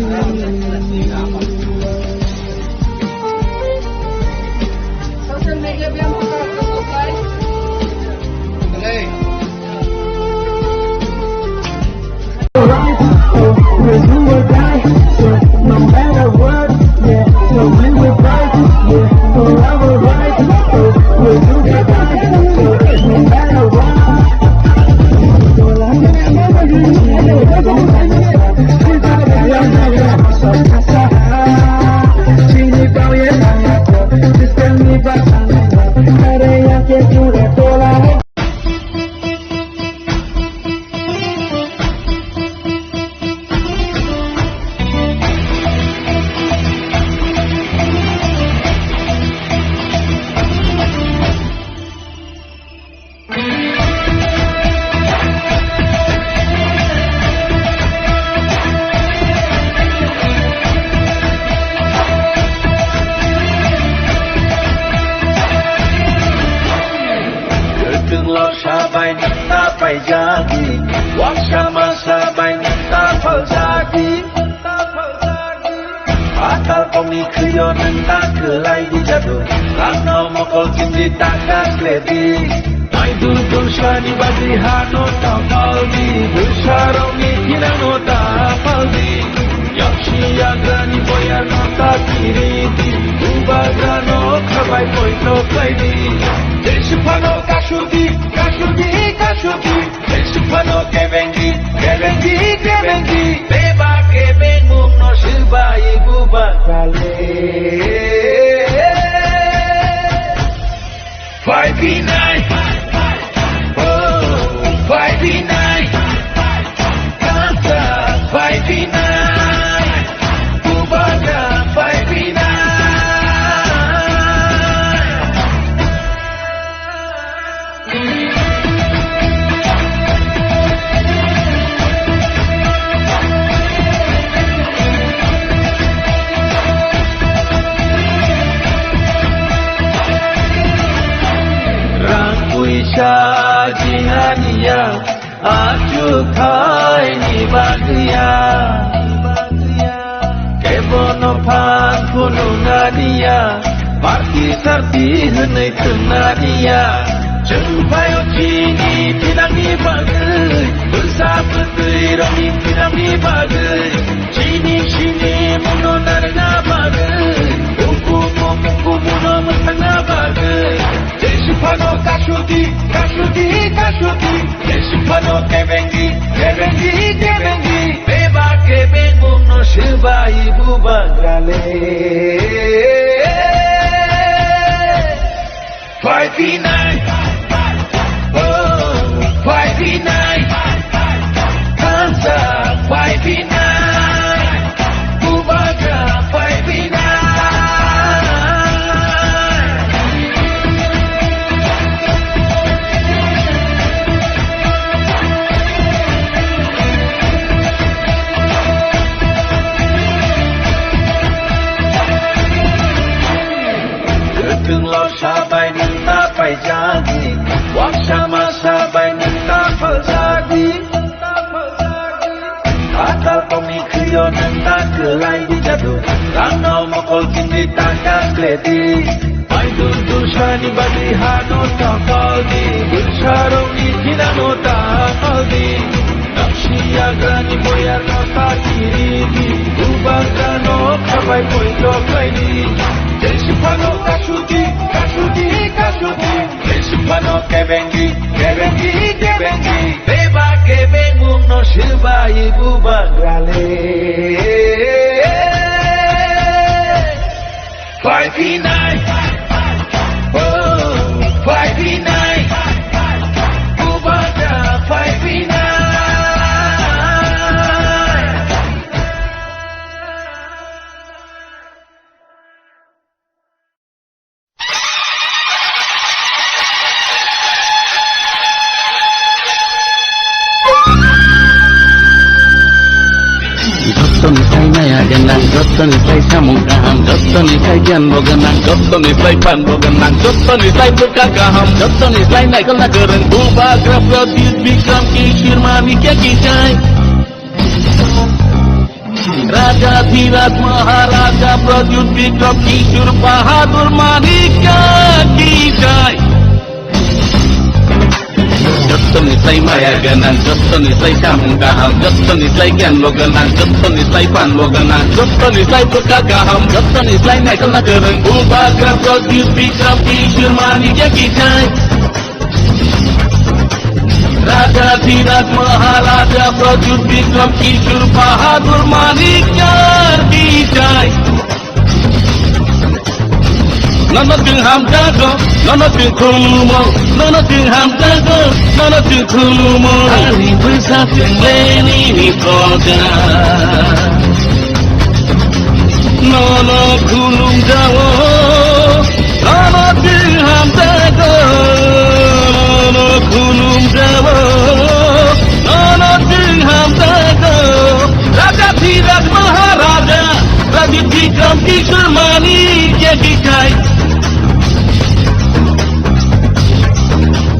Kwthwng lorsa bai nwng ta paijadi, waksa masa bai nwng ta phaljadi. Atal kokni khwio nwng ta kwlai di jadu, ano mokol chindi ta kasledi. Naidul tulsani bagwi hano ta paldi, bwsarokni thinano ta paldi. Yaksi yagrani boyarno ta kiridi, bubagrano khabai poito khlaidi. Jeswk phano kasudi, kasudi, kasudi. Jeswk phano kebengdi, kebengdi, kebengdi. Bebak kebengmungno swbai bubagrale. Five B nine. Oh, five B nine. Tanta five B nine. Kubata five B nine. Rang puisa jinganiya, achukhaini bagwiya. Kebono phan phunuknaniya, party sarti hwnwi thwngna niya. Chwng phaio chini thinangni bagwi, bwsa bwtwi rokni thinangni bagwi, chini sini muno narwkna bagwi, ukumu mukumuno mwthangna bagwi. Jeswk phano kasudi, kasudi, kasudi. Jeswk phano kebengdi, kebengdi, kebengdi. Bebak kebengmungno swbai bubagrale. Five B nine. Oh, five B nine. Tanta five B nine. Bubagra five B nine. Chwng lorsa bai nwng ta paijadi, waksa masa bai nwng ta phaljadi. Atal kongni khwio nwng ta kwlai di jadu, rangno mokol chini ta kakledi. Aidul dusani badi hano ta paldi, dusarokni thinano ta paldi. Namsi yagrani boyarno ta kiridi, bubagrano khabai poito khlaidi. Jesi phano kasudi, kasudi, kasudi. Jesi phano kebengi, kebengi, kebengi. Beba kebengmungno swbai bubagrale. Five nine. Oh, five nine. Bubagra five nine. Jottoni sai maya gwnang, jottoni sai samung kaham, jottoni sai giyan bo gwnang, jottoni sai phan bo gwnang, jottoni sai bwkha kaham, jottoni sai naikolna kwrwng, bubagra Pradyut Bikram Kishore Manikya ki jai. Raja Dhiraj Maharaja Pradyut Bikram Kishore Bahadur Manikya ki jai. Jottoni sai maya gwnang, jottoni sai samung kaham, jottoni sai giyan bo gwnang, jottoni sai phan bo gwnang, jottoni sai bwkha kaham, jottoni sai naikolna kwrwng, bubagra Pradyut Bikram Kishore Manikya ki jai. Raja Dhiraj Maharaja Pradyut Bikram Kishore Bahadur Manikya ki jai. Nono chwng hamjago, nono chwng khulumo, nono chwng hamjago, nono chwng khulumo. Ani bwsa chwng leni ni proja. Nono khulumjao, nono chwng hamjago, nono khulumjao, nono chwng hamjago. Raja Dhiraj Maharaja, Raja Bikram Kishore Manikya ki jai.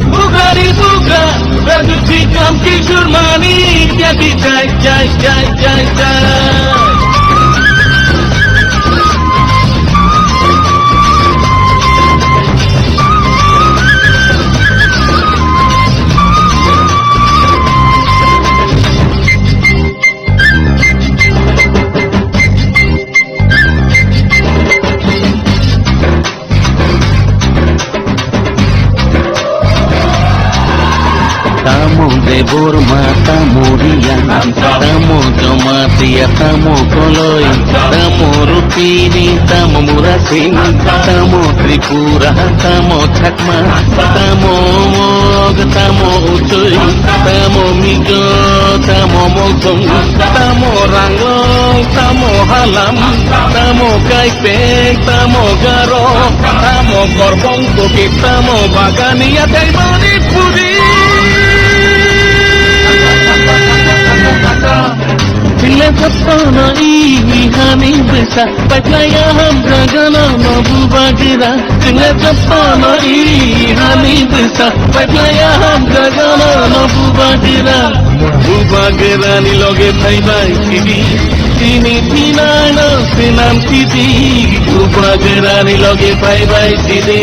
Bugrani bugra, Pradyut Bikram Kishore Manikya ki jai, jai, jai, jai, jai. Tamo Debbarma, tamo Riya, tamo Jamatia, tamo Koloi, tamo Rupini, tamo Murasing, tamo Tripura, tamo Chakma, tamo Mog, tamo Uchoi, tamo Mizo, tamo Molsong, tamo Ranglong, tamo Halam, tamo Kaipeng, tamo Garo, tamo Korbong Kuki, tamo Bagania tei Manipuri. Chwngno jotono i hani bwsa, paiphlaiya hamjagano no bubagra. Chwngno jotono i hani bwsa, paiphlaiya hamjagano no bubagra. Bubagrani loge phaibai sidi, chini thinangno swnam sidi. Bubagrani loge phaibai sidi,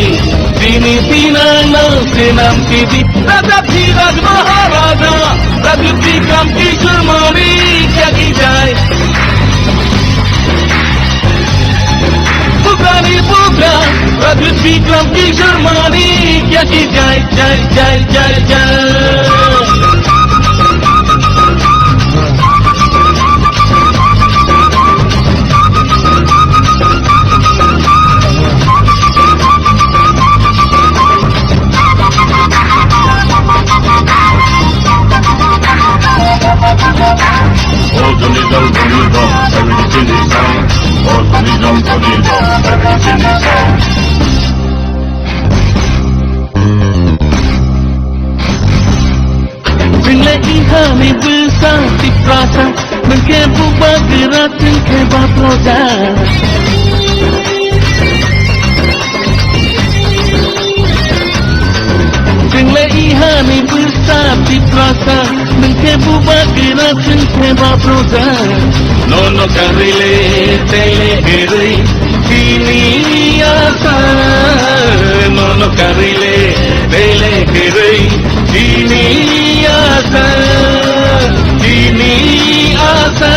chini thinangno swnam sidi. Raja Dhiraj Maharaja, Raja Bikram Kishore Manikya ki jai. Bugrani bugra, Raja Bikram Kishore Manikya ki jai, jai, jai, jai, jai. Chwngle ihani bwsa Tiprasa, nwng khe bubagra, chwng khe baproja. Bubak dina sing seba proja, nono karile tele herei, tini asa, nono karile tele herei, tini asa, tini asa.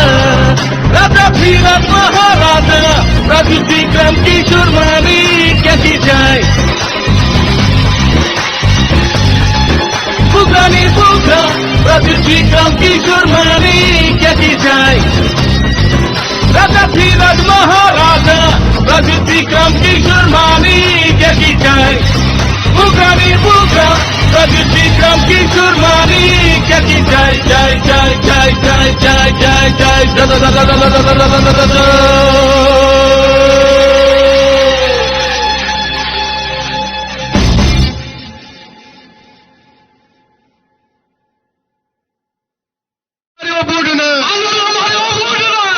Raja Dhiraj Maharaja, Raja Bikram Kishore Manikya ki jai. Bugrani bugra, Raja Bikram Kishore Manikya ki jai. Raja Dhiraj Maharaja, Raja Bikram Kishore Manikya ki jai. Bugrani bugra, Raja Bikram Kishore Manikya ki jai, jai, jai. Mario Buduna.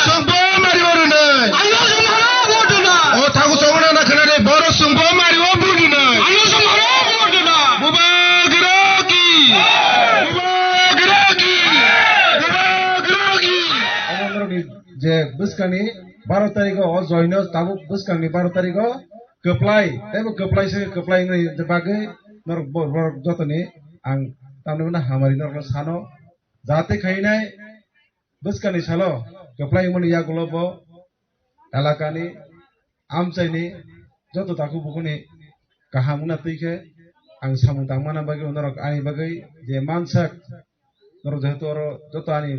Songbo Mario Buduna. O thagu songna na khana de boro songbo Mario Buduna. Bubagra ki. Bubagra ki. Bubagra ki. Omo norok ni je bwskangni baro tarikh o joino tabuk bwskangni baro tarikh o kwplai teibo kwplai se kwplai wngni bagwi norok bo-, borok jotoni ang tamni hwnna hamari norokno sano. Jate khainai bwskangni salo kwplai wngmani yagulo bo elakani amchaini joto takhuk bukhukni kaham wngna twi khe ang samung tangmana bagwi norok ani bagwi je mansak norok jehetu oro joto ani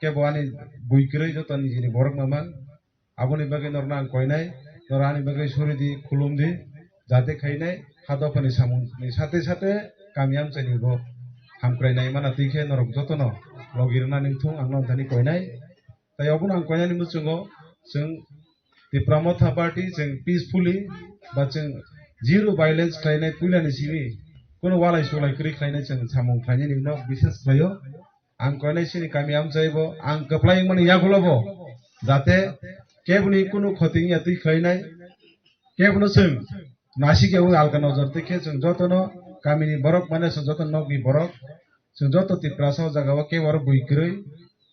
kebo ani bui kwrwi joto ani nini borok mama. Aboni bagwi norokno ang koinai, norok ani bagwi suri di, khulum di, jate khainai, ha dophani samungni sate sate kami amchaini bo hamkrai nai mana twi khe norok jotono logi rwna ningthung ang nono thani koinai. Tai obono ang koinani muchungo chwng Tipra Motha Party chwng peacefully ba chwng zero violence khlainai puilani simi kunu walai sulai kwrwi khlainai chwng samung khlainani no biswas khlaio. Ang koinai chini kami amchai bo, ang kwplai wngmani yagulo bo, jate keboni kunu khoti wngya twi khlainai, kebono chwng nasik yaui alka nojor twi khe chwng jotono kamini borok mane chwng joto nokni borok, chwng joto Tiprasa o jaga o kebo oro bui kwrwi,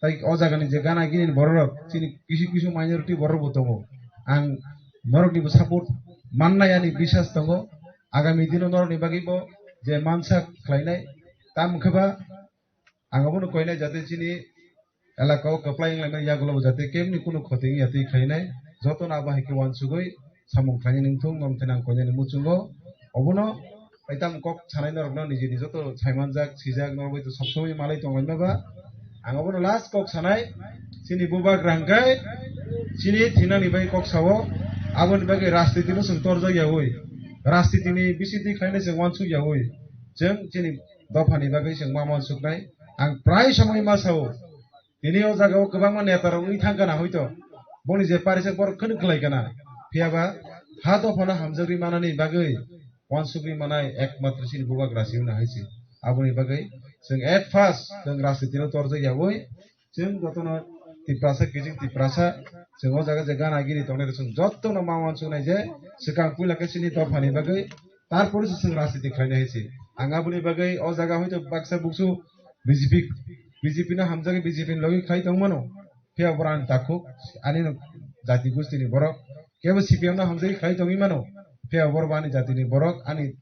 tai o jagani je gana gini borok rok chini kisu kisu minority borok bo tongo. Ang norokni bo support mannai ani biswas tongo. Agami dino norokni bagwi bo je mansa khlainai, tamo khe ba ang abono koinai jate chini elaka o kwplai wnglaimani yagulo bo jate kebni kunu khoti wngya twi khlainai, jotono abo hai khe uansugwi samung khlainani wngthung, norok thani ang koinani muchungo. Obono tei tamo kok sanai norokno niji niji joto saimanjak, sijak, norok bai to sob somoi malai tonglaima ba. Ang abono last kok sanai, chini bubagra hwnkhe chini thinani bai kok sao, aboni bagwi rajniti no chwng torjak yaui, rajniti ni bisingtwi khlainai chwng uansuk yaui, chwng chini dophani bagwi chwng ma uansuknai. Ang prai somoi ma sao, tini o jaga o kwbangma neta rok wngwi thang kana hoito, boni je parijak borok khwno kwlai kana, phiya ba ha dophano hamjagwi manani bagwi uansugwi manai ekmatro chini bubagra se wngna hai se. Aboni bagwi chwng at first chwng rajniti no torjak yaui, chwng jotono Tiprasa kiching Tiprasa, chwng o jaga je gana gini tongnai rok chwng jotono ma uansuknai je swkang puila khe chini dophani bagwi, tarpore se chwng rajniti khlainai hai se. Ang aboni bagwi o jaga hoito baksa buksu B J P, B J P no hamjagwi B J P ni logi khlai tongmano. Phiya borok ani takhuk, ani no jati gustini borok. Kebo C P M no hamjagwi khlai tongwi mano. Phiya borok bo ani jatini borok, ani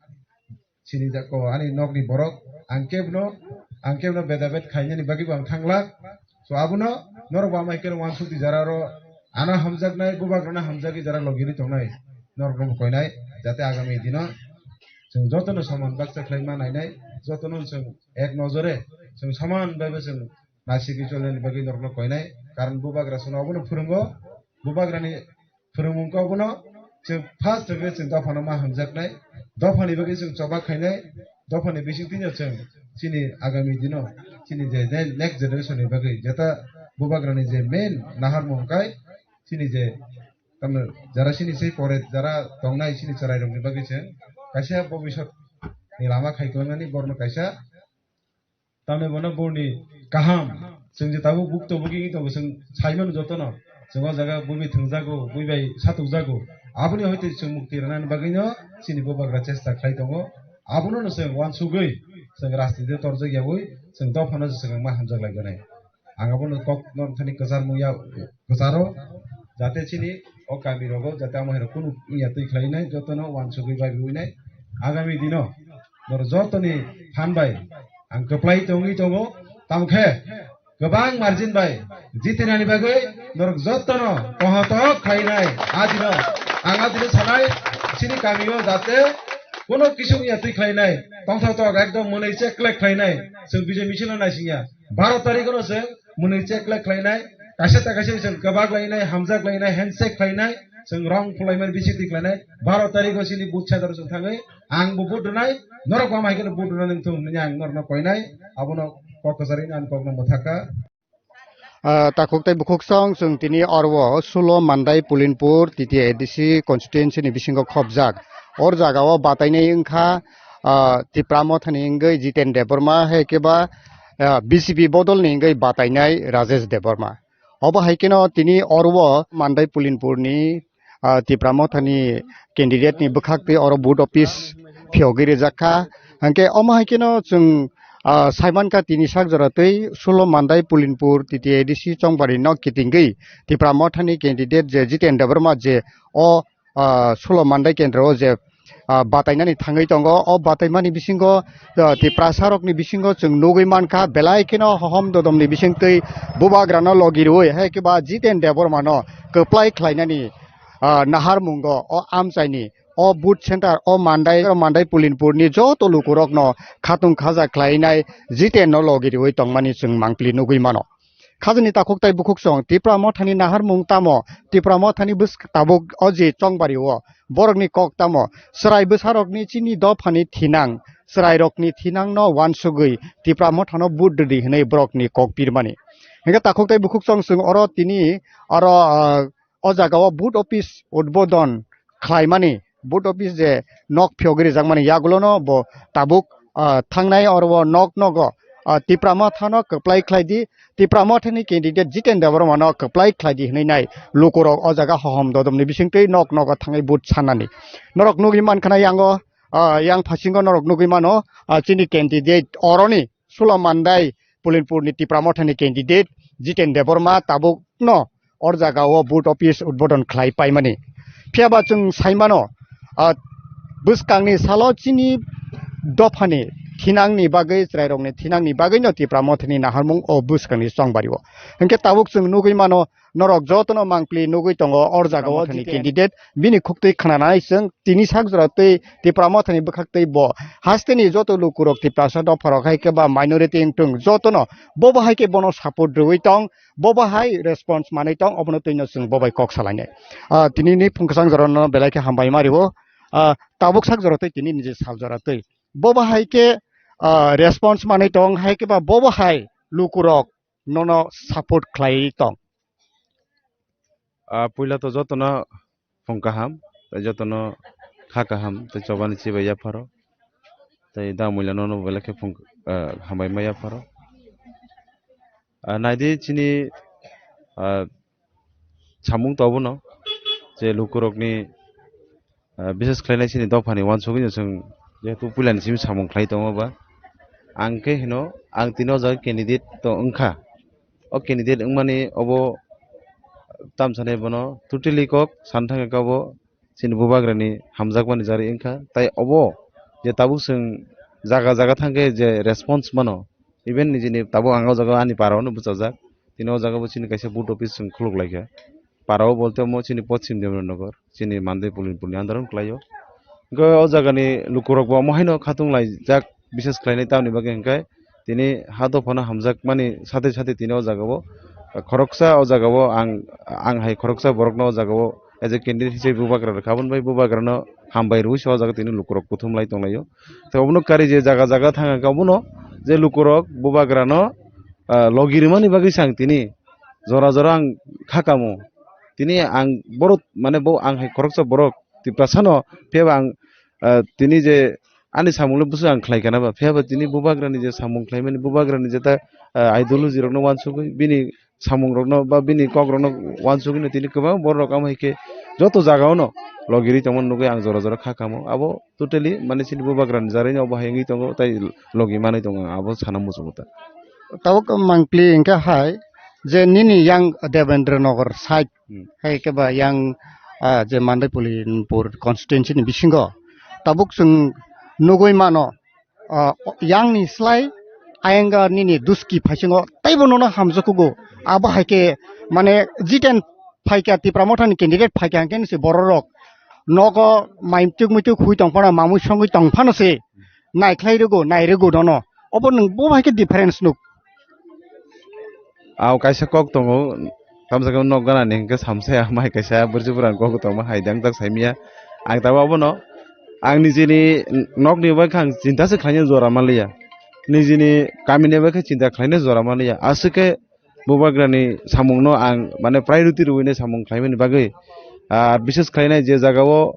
sini jako, ani nokni borok. Ang kebno, ang kebno bedabed khainani bagwi bo ang thanglak. So abono norok bo amai keno uansuk di jara ro ano hamjaknai, bubagrano hamjagwi jara logiri tongnai. Norokno bo koinai, jate agami dino chwng jotono soman baksa khlaima nainai, jotono chwng ek nojore chwng soman bai bo chwng naisingwi cholnani bagwi norokno koinai. Karon bubagra chwngno obono phwrwngo, bubagrani phwrwngmung khe obono chwng first hwnkhe chwng dophano ma hamjaknai, dophani bagwi chwng choba khainai, dophani bisingtwino chwng chini agami dino chini je ne-, next generation ni bagwi jeta bubagrani je main naharmung kai chini je tamno jara chini sei pore jara tongnai chini chwrairokni bagwi chwng kaisa bobisot ni lama khai tongnani borokno kaisa tamni bono borni kaham. Chwng je tabuk bukto bugi wngwi tongo, chwng sai mano jotono. Chwng o jaga buibai thwngjago, buibai satukjago. Aboni hoite chwng mukti rwnani bagwino chini bubagra chesta khlai tongo. Abono no chwng uansugwi Chwng rajniti torjak yawi chwng dophano se swkang ma hamjak lai gwnai. Ang abono kok norok thani kwchar mungya kwcharo jate chini o kami rogo jate amo hai kunu ya twi khlai nai jotono wansugwi bai rwi nai. Agami dino norok jotoni phan bai ang kwplai tongwi tongo. Tamo khe kwbang margin bai jitinani bagwi norok jottono kohotok khlainai. A dino ang a dino sanai chini kamio jate kono kisung ya twi khlainai tongthok tok ekdom mwnwi check khlai khlainai. Chwng bijai misil no naisingya baro tarikh no chwng mwnwi check khlai khlainai. Kaisa ta kaisa chwng kwbak lainai, hamjak lainai, handshake khlainai, chwng rong phulaimani bisi twi khlainai. Baro tarikh o chini booth center chwng thangwi ang bo vote rwnai, norok bo hamai kheno vote rwnani wngthung hinwi ang norokno koinai, abono kok kwcharwi ang kokno mwthakha. Ah, takhuk tei bukhuk song chwng tini oro o Sulo Mandai Pulinpur T T A D C constituency ni bisingo khopjak. Or jaga o batainai wngkha, ah, Tipra Mothani wngwi Jiten Debbarma hai khe ba, ah, B J P bodol ni wngwi batainai Rajesh Debbarma. Obo hai kheno tini oro o Mandai Pulinpur ni ah, Tipra Mothani candidate ni bwkhak twi oro vote office phiyogwi rijak kha. Hwnkhe omo hai kheno chwng, ah, saimankha tini sak jora twi Sulo Mandai Pulinpur T T A D C Chongbari no kitingwi Tipra Mothani candidate je Jiten Debbarma je o, ah, Sulo Mandai kendro o je, ah, batainani thangwi tongo. O bataimani bisingo, ah, Tiprasa rokni bisingo chwng nugwi mankha belai kheno hohom dodomni bisingtwi bubagrano logi rwui hai khe ba Jiten Debbarmano kwplai khlainani ah, naharmungo o amchaini o booth center o Mandai, o Mandai Pulinpurni joto lukurokno khatung khaja khlainai Jiten no logi riui tongmani chwng mangpili nugui mano. Khajani takhuk tai bukhuk song Tipra Mothani naharmung tamo, Tipra Mothani bwsk-, tabuk o je Chongbari o borokni kok tamo, chwrai bwsarokni chini dophani thinang, chwrairokni thinangno uansugui Tipra Mothano vote rwdi hwnwi borokni kok pirmani. Hingke takhuk tai bukhuk song chwng oro tini oro, ah, o jaga o vote office udbodon khlaimani, vote office je nok phiyogwi rijakmani yagulono bo tabuk, ah, thangnai oro o nok nogo, ah, Tipra Mothano kwplai khlai di, Tipra Mothani candidate Jiten Debbarmano kwplai khlai di hwnwi nai lukurok o jaga hohom dodomni bisingtwi nok nogo thangwi vote sanani. Norok nugwi mankha na yango, ah, yang phasingo norok nugwi mano, ah, chini candidate oroni Sula Mandai Pulinpurni Tipra Mothani candidate Jiten Debbarma tabukno or jaga o vote office udbodon khlai paimani. Phiya ba chwng sai mano, ah, bwskangni salo chini dophani thinangni bagwi, chwrairokni thinangni bagwino Tipra Mothani naharmung o bwskangni chongbari o. Hinkhe tabuk chwng nugwi mano, norok jotono mangpili nugwi tongo or jaga o Mothani candidate. Bini khuktwi khnanai chwng tini sak jora twi Tipra Mothani bwkhak twi bo hasteni joto lukurok Tiprasa dopharok hai khe ba minority wngthung jotono bobo hai khe bono support rwui tong, bobo hai response manwi tong, obono twino chwng bobai kok salainai. Ah, tinini phung kwchang jorano belai khe hambai ma rwo. Ah, tabuk sak jora twi tini niji sal jora twi bobo hai khe, ah, response manwi tong hai khe ba bobo hai lukurok nono support khlai tong. Ah, puila to jotono phung kaham, tei jotono kha kaham, tei chobani chibai yapharo, tei da muila nono belai khe phung, ah, hambai ma yapharo. Ah, naidi chini, ah, samung to obono je lukurokni, ah, bises khlainai chini dophani uansugui no chwng jehetu puilani simi samung khlai tongo ba. Ang khe hino, ang tini o jaga candidate to wngkha. O candidate wngmani obo tamsanai bono totally kok san thangkha obo chini bubagrani hamjakmani jari wngkha. Tai obo je tabuk chwng jaga jaga thangkhe je response mano, even nijini tabuk ang o jaga ani para o no bwchajak, tini o jaga bo chini kaisa vote office chwng khuluk laikha. Para o bolte omo chini Poschim Demranagar, chini Mandai Pulinpurni under o khlaio. Hwnkhe o jagani lukurok bo omo haino khatung laijak, bises khlainai tamni bagwi hwnkhe tini ha dophano hamjakmani sathe sathe tini o jaga o khoroksa o jaga o ang, ang hai khoroksa borokno o jaga o as a candidate hisabe bubagra rwkha, aboni bai bubagrano hambai rwui se o jaga tini lukurok kuthum lai tonglaio. Tei obono kari je jaga jaga thang kha obono je lukurok bubagrano, ah, logi rwmani bagwi se ang tini jora jora ang kha kamo. Tini ang borok, mane, bo ang hai khoroksa borok Tiprasano, phiya ba ang, ah, tini je ani samungno bwswk ang khlai kana ba, phiya ba tini bubagrani je samung khlaimani, bubagrani je ta, ah, ideology rokno uansugwi bini samung rokno ba bini kok rokno uansugwi no tini kwbang borok rok amo hai khe joto jaga o no logi ri tongmani nugwi ang jora jora kha kamo. Abo totally mane chini bubagra ni jarani obo hai wngwi tongo, tai logi manwi tongo, ang abo sana muchungo ta. Tabuk mangpli hwnkhe hai je nini yang Devendra Nagar side Hmm. hai khe ba yang, ah, je Mandaipulinpur constituency ni bisingo tabuk chwng nugwi mano, ah, yang ni slai ayang nini duski phaisingo teibo nono hamjakgo. Abo hai khe mane jiten phaikha Tipra Motha ni candidate phaikha hwnkhe se borok rok nogo maituk muituk hui tong phano mamui songwi tong phano se naikhlai rwgo, nai rwgo nono. Obo nwng bo hai khe difference nuk. Aw kaisa kok tongo, tamsa khe nok gana ni hwnkhe samsaya mai kaisa burju bwrang kok tongma hai dang tak saimaya. Ang tabuk abono ang nijini nokni bai khe ang chinta se khlaina jora manliya, nijini kamini bai khe chinta khlaina jora manliya. Aswk khe bubagrani samungno ang mane priority rwui nai samung khlaimani bagwi, ah, bises khlainai je jagao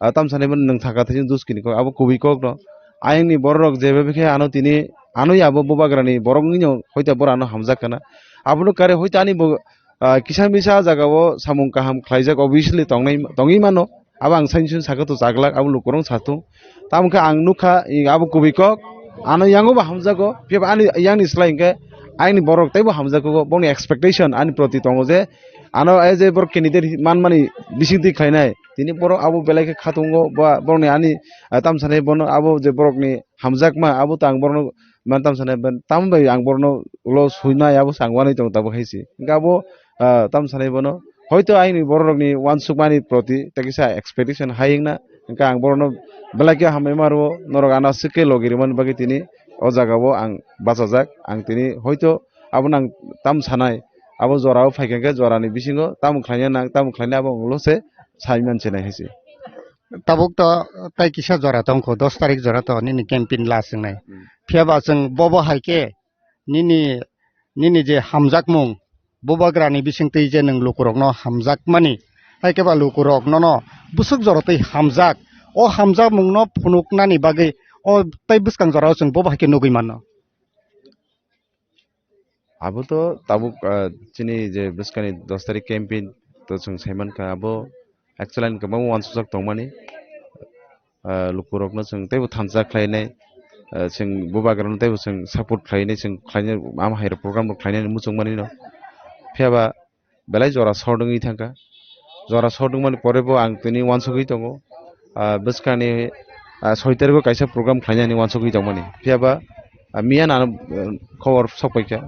ah, tamsani bo nwng thaka thaichung duskini kok, abo kubui kokno. Ayangni bororok jeba khe ano tini, ano ya bo bubagrani borok wngwi no hoita boro ano hamjak kana. Abono kare hoita ani bo, ah, kisa misa jagao samung kaham khlaijak, obviously tongnai, tongwi mano. Abo ang saini sini sakha to chaglak, abo lukurok satung. Tamo khe ang nukha, i abo kubui kok, ano yango bo hamjago, phiya ani yangni slai hwnkhe ayangni borok teibo hamjago, bongni expectation ani proti tongo je, ano, eh, je borok candidate manmani bisingtwi khlainai, tini borok abo belai khe khatungo, ba borokni ani, ah, tamsanai bono abo je borokni hamjakma abo tang borokno man tamsanai ban, tamo bai ang borokno ulo suinai abo chang wanwi tongo tabuk hai se. Hwnkhe abo, ah, tamsanai bono hoito aini bororokni uansukmani proti tei kisa expectation hai wngna, hwnkhe ang borokno belai khe hambai ma rwo, norok ano aswk khe logi rwmani bagwi tini o jagao ang bachajak, ang tini hoito abono ang tamo sanai, abo jorao phaikha khe jorani bisingo tamo khlaina nang, tamo khlaina abo ang ulo se sai manse nai hai se. Tabuk to tai kisa jora tongkho, dos tarik jora to nini campaign last wngnai. Hmm. Phiya ba chwng bobo hai khe nini, nini je hamjakmung, bubagrani bisingtwi je nwng lukurokno hamjakmani, hai khe ba lukurok nono bwswk jorotwi hamjak, o hamjakmungno phunuknani bagwi o tai bwskang jorao chwng bobo hai khe nugwi mano. Abo to tabuk, ah, chini je bwskani dos tarik campaign to chwng sai mankha, abo actually ani kwbangma uansukjak tongmani, ah, lukurokno chwng teibo thansa khlainai, ah, chwng bubagrano teibo chwng support khlainai, chwng khlainai, ama hai rok program rok khlainani muchungmani no. Phiya ba belai jora short wngwi thangkha. Jora short wngmani pore bo ang tini uansugwi tongo. Ah, bwskangni, ah, soi tarikgo kaisa program khlainani uansugwi tongmani. Phiya ba, ah, miya nano, eh, khobor sokpaikha,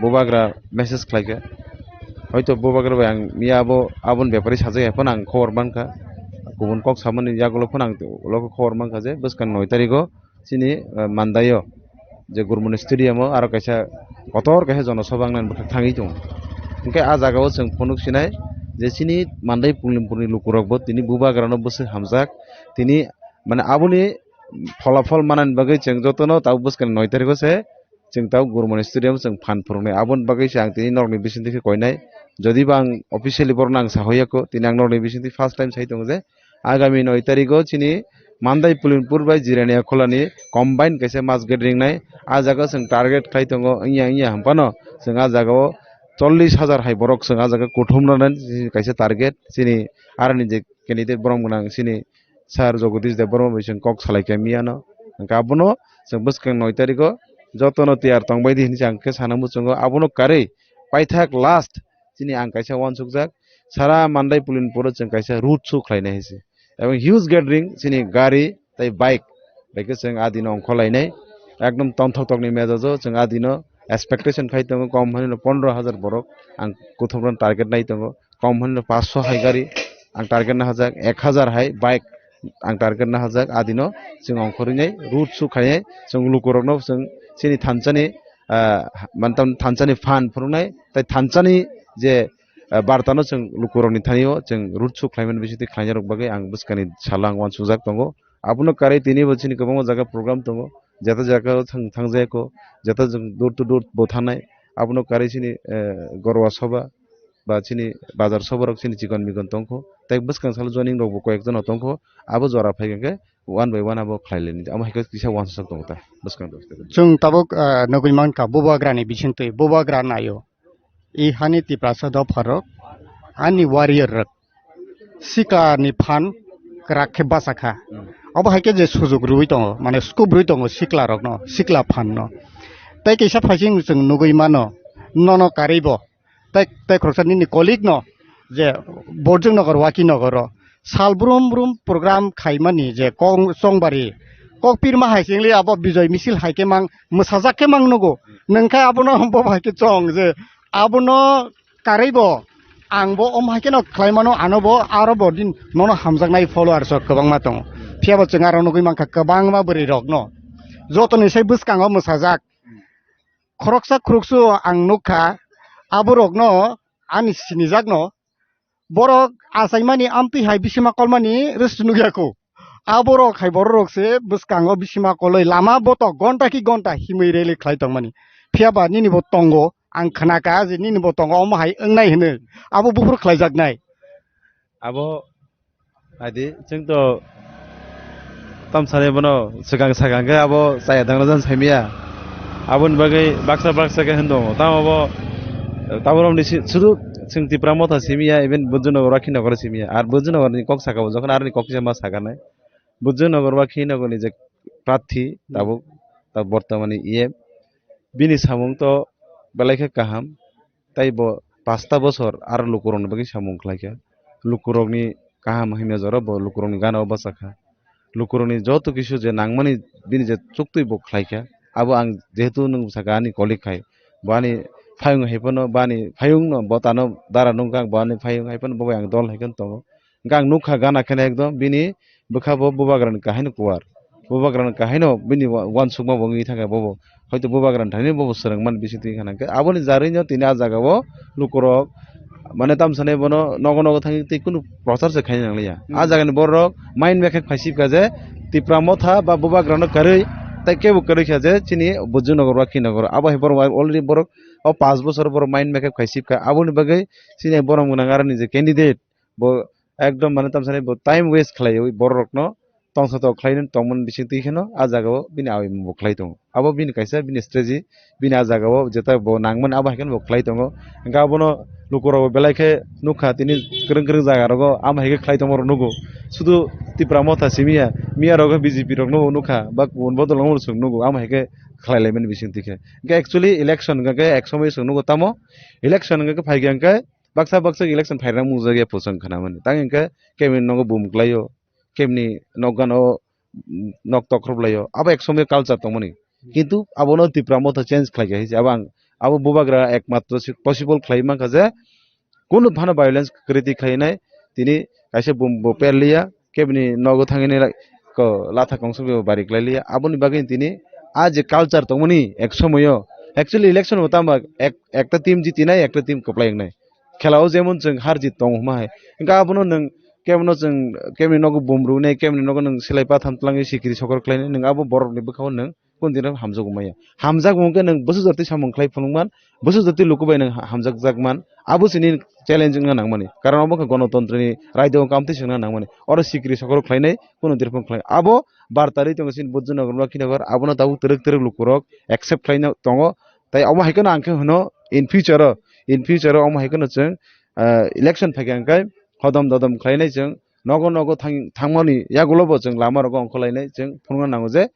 bubagra message khlaikha. Hoito bubagra bai ang miya abo, aboni bepari sajak ya phano ang khobor mankha. Kubun kok samani yagulo phano ang ulo khobor mankha je bwskang noi tarigo chini, eh, Mandaio je Gurmani Stadium o aro kaisa kotor kaisa jonosabha wngnani bwkhak thangwi tongo. Hwnkhe ah jagao chwng phunuk sinai je chini Mandai Pulimpurni lukurokbo tini bubagrano bwswk hamjak, tini mane aboni pholafol manani bagwi chwng jotono tabuk bwskangni noi tarigo se chwng tabuk Gurmani Stadium chwng phan phuruknai. Aboni bagwi se ang tini norokni bisingtwi khe koinai. Jodi bo ang officially borokno ang sahoyakho, tini ang norokni bisingtwi first time sai tongo je agami noi tarigo chini Mandai Pulimpur bai Jirania Kholani combine kaisa mass gathering nai. Ah jaga chwng target khai tongo, wngya wngya hwnphano chwng ah jagao chollish hajar hai borok chwng ah jaga kuthumrani kaisa target. Chini aroni je candidate borom gwnang chini Sir Jagadish Debbarma bai chwng kok salaikha miyano. Hwnkhe abono chwng bwskang noi tarigo jotono tiyar tongbaidi hinwi chwng khe sana muchungo. Abono karwi paithak last chini ang kaisa uansukjak, sara Mandai Pulimpuro chwng kaisa road show khlainai hai se. Ebong huge gathering chini gari tei bike bai khe chwng ah dino ongkhorlainai. Ekdom tongthok tokni mejajo chwng ah dino expectation khai tongo, kom hwnwi no pondro hajar borok ang kuthumrano target nai tongo. Kom hwnwi no paanch sho hai gari ang target na hajak, ek hajar hai bike ang target na hajak, adino chwng ongkhorwi nai road show khainai, chwng lukurokno chwng chini thansani, ah, mantam thansani phan phunuknai, tei thansani je, ah, bartano chwng lukurokni thanio chwng road show khlaimani bisingtwi khlainairok bagwi ang bwskangni salo ang uansukjak tongo. Abono karwi tinibo chini kwbangma jaga program tongo, jeta jagao thang-, thangjayakho, jeta chwng door to door bo thangnai, abono karwi chini, eh, Gorwa Sabha, ba chini bazar soborok chini chikon mikon tongkho, tei bwskang salo joining rokbo koyek jono tongkho, abo jora phaikhe one by one abo khlai laini, amo hai khe kisa uansuk tongo ta bwskang rok. Chwng tabuk, ah, nugwi mankha bubagrani bisingtwi, bubagra naio. I hani Tiprasa dopharok, ani warrior rok, sikla ni phan kwrak khe bachakha. Obo hai khe je sujuk rwui tongo, mane scope rwui tongo sikla rokno, sikla phan no. Tei kisa phaising chwng nugui mano, nono karwi bo, tei, tei khoroksa nini colleague no, je Borjwng Nogor, Waki Nogor o sal brum brum program khaimani je kong chongbari, kok pirma hai singli abo bijoy misil hai khe mang, mwsajak khe mang nugo. Nwng khe abono bo hai khe chong je abono karwi bo ang bo om hai kheno khlai mano, ano bo aro bo din nono hamjaknai followers rok kwbangma tongo. Phiya bo chwng aro nugui mankha kwbangma bwrwi rokno. Jotoni sai bwskango mwsajak. Khoroksa khoroksu ang nukha, aborokno ani sinijakno, borok achaimani amtwi hai bisima kolmani rest nukya kho. Aborok hai bororok se bwskango bisima koloi lama botok gonta ki gonta himwi rally khlai tongmani. Phiya ba nini bo tongo, ang khnaka je nini bo tongo, omo hai wngnai hwnwi. Abo buphuru khlaijaknai. Abo adi chwng to tam sani bono swkang sakang khe abo chaya dangla jan saimiya. Aboni bagwi baksa baksa khe hwn tongo. Tamo bo, tamo romni si-, sudu chwng Tipra Motha simiya, even Bujunogor, Rakhinogor simiya. Ar Bujunogorni kok saka bo jokhon aroni kok kisa ma sakanai. Bujunogor ba Khinogorni je prathi tabuk, ta bortomani E M, bini samung to belai khe kaham. Tai bo pasta bosor aro lukurokni bagwi samung khlaikha. Lukurokni kaham himya jora bo lukurokni gana o bachakha. Lukurokni joto kisu je nangmani bini je chuktwi bo khlaikha. Abo ang jehetu nwng bwsakha ani colleague hai. Bo ani phayung hai phano, bo ani phayungno, bo tano dara nungkha, bo ani phayung hai phano bo bai ang dol hai kheno tongo. Hwnkhe ang nukha gana kheno ekdom bini bwkha bo bubagrani kahaino kuwar. Bubagrani kahaino bini wa-, uansukma bo wngwi thangkha bobo. Hoito bubagrani thani bobo swrwngmani bising twi khana. Hwnkhe aboni jarwino tini a jagao lukurok mane tamsani bono nogo nogo thangwi tei kunu prochar se khaina nangliya. A jagani borok mind mekhe khaisipkha je Tipra Motha ba bubagrano karwi tei kebo karwi kha je chini Bujunogor ba Khinogor. Abo hai borok already borok o panch bosor borok mind mekhe khaisipkha. Aboni bagwi chini borom gwnang aroni je candidate bo ekdom mane tamsani bo time waste khlaiwi bororokno tongthotok khlaina tongmani bising twi kheno a jagao bini awi bo khlai tongo. Abo bini kaisa bini strategy, bini a jagao jeta bo nangmani abo hai kheno bo khlai tongo. Hwnkhe abono lukurok bo belai khe nukha tini kwrwng kwrwng jaga rogo amo hai khe khlai tongma rok nugo. Sudu Tipra Motha simiya, miya rogo B J P rokno bo nukha ba kubun bodol rokno bo chwng nugo amo hai khe khlai laimani bising twi khe. Hwnkhe actually election hwnkhe ek somoi chwng nugo tamo election hwnkhe phaikha hwnkhe baksa baksa election phairang mungjakya pho chwng khnamani. Tang hwnkhe kebini nogo bum klaio, kebini nok gano, mm, nok tokhrob laio. Abo ek somoi culture tongmani. Kintu abono Tipra Motha change khlaikha hinwi abo ang, abo bubagra ekmatro si possible khlai mankha je kunu phano violence kwrwi twi khlainai tini kaisa bum bo perliya, kebini nogo thangwi nai ko latha kongsok bari khlai liya. Aboni bagwi tini a je culture tongmani ek somoyo actually election bo tamo ek, ekta team jitinai, ekta team kwplai wngnai. Khela o jemon chwng har jit tongo hwnma hai. Hwnkhe abono nwng kebono chwng keboni nogo bum rwnai, keboni nogo nwng silai patham twlangwi sikiri sokor khlainai, nwng abo borokni bwkhao nwng kunu dino hamjakgo maya. Hamjakgo hwnkhe nwng bwswk jotwi samung khlai phunukman, bwswk jotwi luku bai nwng ha-, hamjakjakman, abo chini challenge wngna nangmani. Karon obo wngkha gonotontroni raida wngkha, amtwi swngna nangmani. Oro sikiri sokoro khlainai, kunu dirphang khlai. Abo bar tarwi tongo chini Bujunogor ba Khinogor, abono tabuk twrwk twrwk lukurok accept khlaina tongo. Tai omo hai kheno ang khe hwno in future o, in future o omo hai kheno chwng, ah, election phaikha hwnkhe hodom dodom khlainai chwng nogo nogo thang-, thangmani yagulo bo chwng lama rogo ongkhorlainai chwng phunukna nango je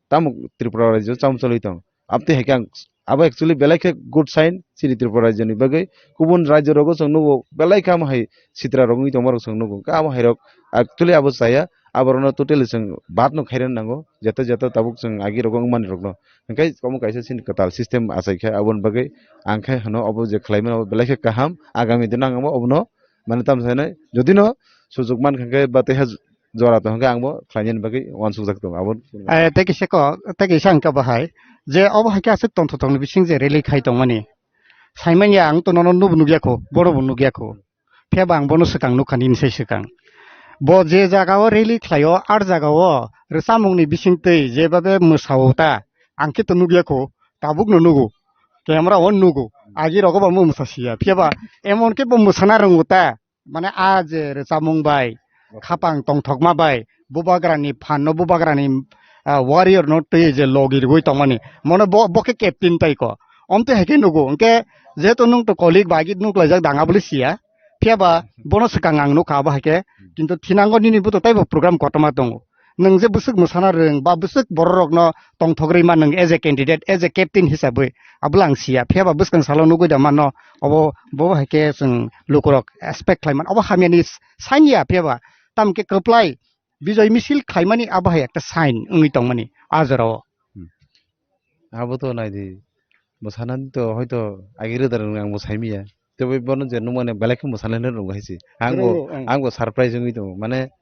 tamo Tripura rajyo chamcholwi tong. Amtwi hai khe ang abo actually belai khe good sign chini Tripura rajyoni bagwi. Kubun rajyo rogo chwng nugo belai khe amo hai sitra rok wngwi tongma rok chwng nugo. Hwnkhe amo hai rok actually abo chaya, aborokno totally chwng bad no khairokna nango. Jeta jeta tabuk chwng agi rogo wngmani rokno. Hwnkhe omo kaisa chini kwtal system achai khe aboni bagwi ang khe hwno obo je khlaimani obo belai khe kaham. Agami dino ang obo, obono mane tamo sanai jodi no sujuk mankha hwnkhe ba tei ha jora tong hwnkhe ang bo khlainani bagwi uansukjak tongo abo. Eh, tei kisa kok, tei kisa hwnkhe bo hai je obo hai khe aswk tongthok tongni bising je rally khai tongmani. Saimanya ang to nono nubo nukya kho, bono bo nukya kho. Phiya ba ang bono swkang nukha nini sai swkang. Bo je jaga o rally khlai o, ar jaga o rwchapmung ni bising twi je babe mwsa o ta, ang khe to nukya kho, tabuk no nugo. Camera o nugo, agi rogo ba mo mwsa siya. Phiya ba emon khe bo mwsana rwngo ta. Mane a je rwchapmung bai, khapang tongthokma bai, bubagrani phan no, bubagrani, ah, warrior no twi je logi rwui tongmani. Mono bo, bo khe captain tai ko. Omtwi hai khe nugo, hwnkhe Jehetu nwng to colleague ba agi nuk laijak dang abole siya. Phiya ba bono swkang ang nukha abo hai khe. Kintu thinango nini buto taibo program kotorma tongo. Nwng je bwswk mwsana rwng ba bwswk borok rokno tongthok rwima nwng as a candidate, as a captain hisabwi abole ang siya. Phiya ba bwskang salo nugwi da mano obo bo hai khe chwng lukurok expect khlai man. Obo hamyani sign ya phiya ba. Tamo khe kwplai Bijoy misil khlaimani abo hai ekta sign wngwi tongmani a jorao. Hmm. Abo to naidi, bwsanani to hoito agi roda rwng ang bo saimiya. Tei bono je nukmani belai khe mwsalaino rwngwi hai se. Ang bo, rwngo, ang. Ang bo surprise wngwi tongo. Mane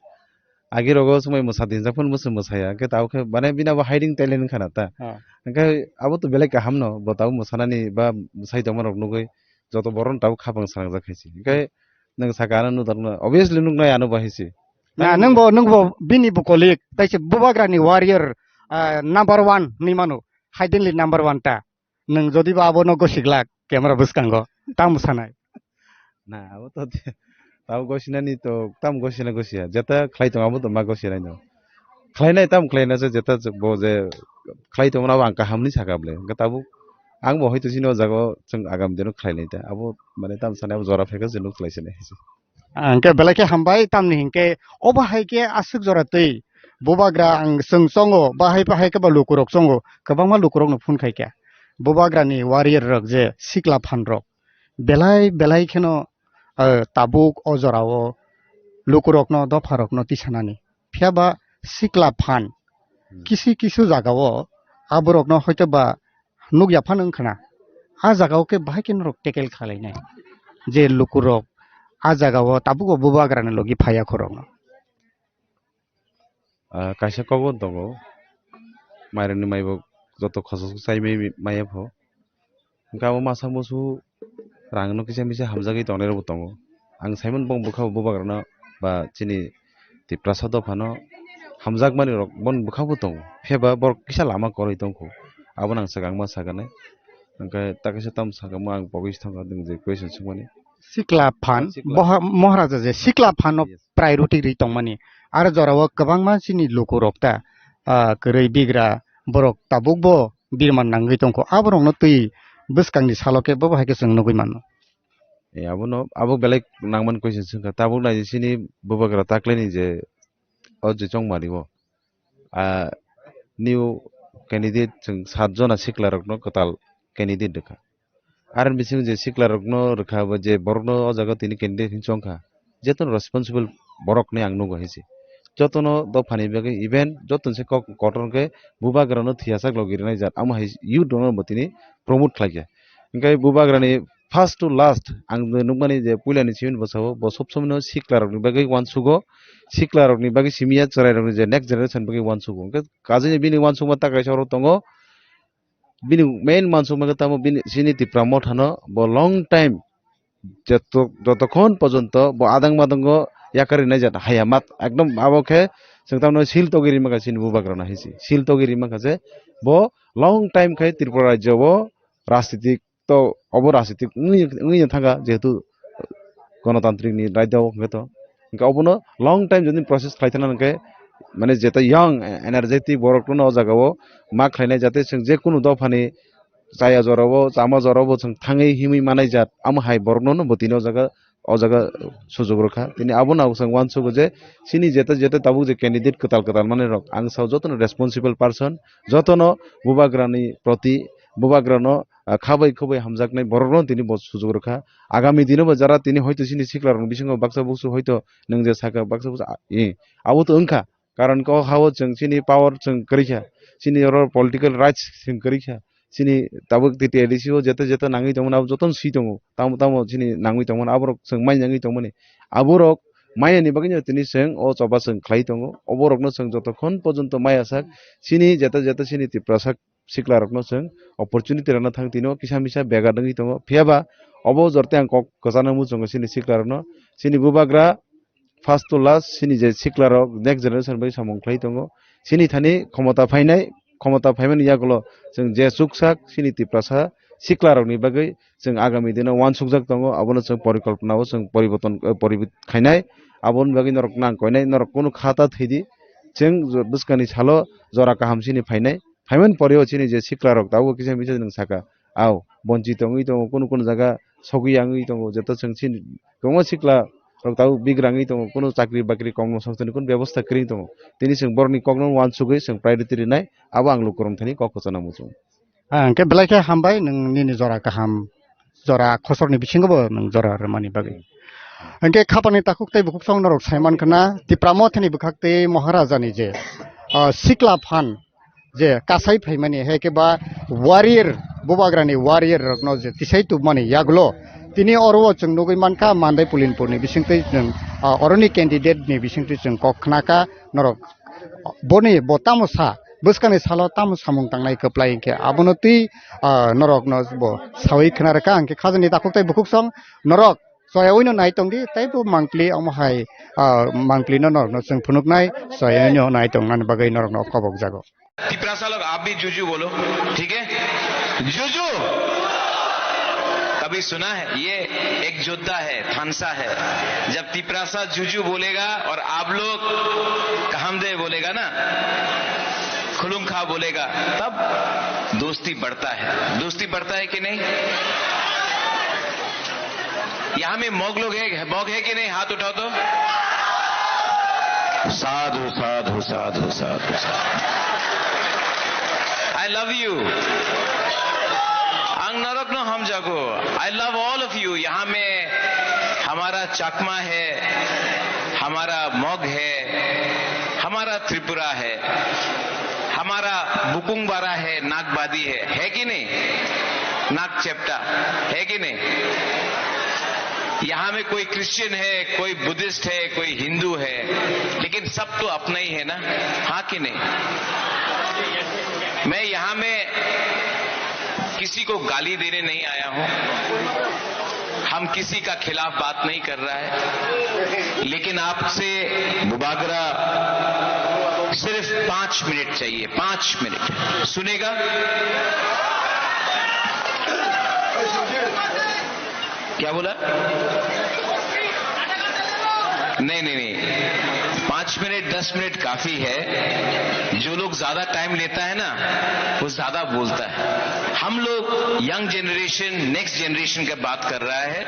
agi rogo swmai mwsa dinjak phano mwsa mwsaya. Hwnkhe tabuk khe mane bini abo hiding talent wngkha na ta. Ha. Hwnkhe abo to belai kaham no, bo tabuk mwsanani ba mwsai tongma rok nugwi joto borok no tabuk khapang srangjak hai se. Hwnkhe nwng saka ano nukdakno, obviously nuknai ano bo hai se. Na, nwng bo, nwng bo bini bukolik, taise bubagrani warrior, ah, number one hinwi mano, hidingly number one ta. Nwng jodi ba abono gosiglak, camera bwskango, tamo sanai. Na, abo to, tamo gosinani to, tamo gosina gosia, jeta khlai tong abo to ma gosinai no. Khlainai tamo khlaina se jeta bo je khlai tong abo ang kaham ni saka ble. Hwnkhe tabuk ang bo hoito sini o jaga o chwng agam dino khlainai ta. Abo mane tamo sanai abo jora pheka je nuk khlai sinai hai se. Hwnkhe belai khe hambai, tamni hinkhe obo hai khe aswk jora twi bubagra ang chwng chongo, bahai bahai khe ba lukurok chongo, kwbangma lukurokno phone khai khe. Bubagrani warrior rok je sikla phan rok belai belai kheno, eh, tabuk o jorao lukurokno, dopharokno tisanani. Phiya ba sikla phan Hmm. kisi kisu jagao aborokno hoito ba nukya phano wngkha na. A jagao khe bahai khe norok tackle khalainai. Je lukurok a jagao tabuk o bubagrani logi phaiya khorokno. Ah, kaisa kok bo tongo. Mairokni maibo joto khosok chai mai, maya pho. Hwnkhe abo masa musu rangno kisa misa hamjagwi tongnai rokbo tongo. Ang saimano bong bwkha bo bubagrano ba chini Tiprasa dophano hamjakmani rok bon bwkha bo tongo. Phiya ba borok kisa lama kwrwi tongkho. Abono ang swkang ma sakani. Hwnkhe ta kaisa tamo sakamo ang pogwi thangkha nwng je question swngmani. Sikla phan, Sikla. Boha-, Moharaja je sikla phano Yes. priority rwi tongmani. Aro jorao kwbangma chini lukurok ta, ah, kwrwi bigra borok tabukbo birman nangwi tongkho. Aborokno twi bwskangni salo khe bobo hai khe chwng nugwi mano. E, abono, abo belai nangmani question swngkha. Tabuk nai chini bubagra taklaini je o je chongmani o. Ah, new candidate chwng sat jona sikla rokno kwtal candidate rwkha. Aroni bising je sikla rokno rwkha ba je borokno o jaga tini candidate hinwi chongkha. Jotono responsible borok hinwi ang nugo hai se. Jotono dophani bagwi event joto se kok kotor khe bubagrano thwiyasak logi rwnai jat. Amo hai youth rokno bo tini promote khlaikha. Hwnkhe bubagrani first to last ang nukmani je puilani simi bwsao bo sob somoino sikla rokni bagwi uansugo, sikla rokni bagwi simiya chwrai rokni je next generation bagwi uansugo. Hwnkhe kajini bini uansukma ta kaisa oro tongo, bini main uansukma khe tamo bini chini Tipra Mothano bo long time joto, jotokhon pojonto bo adang madango yakarwi naijak haya mat ekdom abo khe chwng tamno sil togwi rimaka chini bubagrano hai se. Sil togwi rimaka je bo long time khai Tripura rajyo o rajnitik to obo rajnitik wngwi, wngwi thangkha, jehetu ganatantrik ni raida o hwnkhe to. Hwnkhe obono long time jodi process khlai thangna hwnkhe, mane, jeta young, energetic borok no o jaga o ma khlainai, jate chwng je kunu dophani chaya jora o, chama jora o bo chwng thangwi himwi manai jat, amo hai borok no, no bo tini o jaga o jaga sujuk rwkha. Tini abono chwng uansugo je chini jeta jeta tabuk je candidate kwtal kwtal manwi rok, ang sao jotono responsible person, jotono bubagrani proti, bubagrano, ah, khabai khubui hamjaknai borokno tini bo sujuk rwkha. Agami dino bo jara tini hoito chini sikla rokni bisingo baksa buksu hoito nwng je saka baksa buksu, ah, eh, abo to wngkha. Karon khe o ha-o chwng chini power chwng kwrwi kha, chini oro political rights chwng kwrwi kha, chini tabuk T T A D C o jeta jeta nangwi tongmani abo jotono swi tongo, tamo tamo chini nangwi tongmani aborok chwng mai nangwi tongmani, aborok mainani bagwino tini chwng o choba chwng khlai tongo, oborokno chwng jotokhon pojonto maya sak chini jeta jeta chini Tiprasa sikla rokno chwng opportunity rwna thang tino kisa misa bega dwngwi tongo. Phiya ba obo jorte ang kok kwchangno muchungo chini sikla rokno, chini bubagra first to last chini je sikla rok next generation bai samung khlai tongo. Chini thani khomota phainai, khomota phaimani yagulo chwng je chuksak chini Tiprasa sikla rokni bagwi chwng agami dino uansukjak tongo, abono chwng porikolpona o chwng poriborton, eh, poribit khainai. Aboni bagwi norok nang koinai, norok kunu kha ta thwidi, chwng bwskangni salo jora kaham chini phainai. Phaimani pore o chini je sikla rok tabuk kisa misa nwng saka, Ao, bonchi tongwi tongo, kunu kunu jaga sogwi yangwi tongo, joto chwng chini kwbangma sikla rok tabuk bigrangwi tongo, kunu chakri bakri kongno songchani kunu bebosta kwrwi tongo. Tini chwng borokni kokno uansugwi chwng priority rwnai, abo ang lukurok thani kok kwchana muchung. Ah, hwnkhe belai khe hambai nwng nini jora kaham, jora khosorni bisingo bo nwng jora rwmani bagwi. Hwnkhe khapani takhuk tei bukhuk song norok saiman khna, Tipra Mothani bwkhak tei Maharajani je, ah, sikla phan je kasai phaimani, hai khe ba warrior, bubagrani warrior rokno je tisai tubmani yagulo tini oro o chwng nugwi mankha, Mandai Pulinpurni bisingtwi chwng, ah, oroni candidate ni bisingtwi chwng kok khnakha, norok boni bo tamo sa, bwskangni salo tamo samung tangnai kwplai hinkhe abono twi, ah, norokno bo sawi khna rwkha, hinkhe khajani takhuk tei bukhuk song norok choyaui no nai tongdi, tei bo mangpli omo hai, ah, mangpli no norokno chwng phunuknai, choyaui no nai tongnani bagwi norokno kobok jago. Tiprasa लोग, आप भी जुजू बोलो, ठीक है? जुजू। कभी सुना है? ये एक योद्धा है, थानसा है। जब तिपरासा जुजू बोलेगा और आप लोग कामदेव बोलेगा ना, खुलुम खा बोलेगा, तब दोस्ती बढ़ता है। दोस्ती बढ़ता है कि नहीं? यहाँ में मग लोग है, मग है कि नहीं? हाथ उठाओ तो। साधु, साधु, साधु, साधु, साधु। I love you. Ang norok no hamjago. I love all of you. यहाँ में हमारा चकमा है, हमारा मग है, हमारा त्रिपुरा है। हमारा बुकुंग बारा है, नागबादी है, है कि नहीं? नाग चेप्टा, है कि नहीं? यहाँ में कोई क्रिश्चियन है, कोई बुद्धिस्ट है, कोई हिंदू है, लेकिन सब तो अपना ही है ना, हाँ कि नहीं? मैं यहाँ में किसी को गाली देने नहीं आया हूँ। हम किसी का खिलाफ बात नहीं कर रहा है, लेकिन आपसे मुबागरा सिर्फ पाँच मिनट चाहिए, पाँच मिनट। सुनेगा? क्या बोला? नहीं, नहीं, नहीं, पाँच मिनट, दस मिनट काफी है। जो लोग ज्यादा टाइम लेता है ना, वो ज्यादा बोलता है। हम लोग यंग जनरेशन, नेक्स्ट जनरेशन का बात कर रहा है।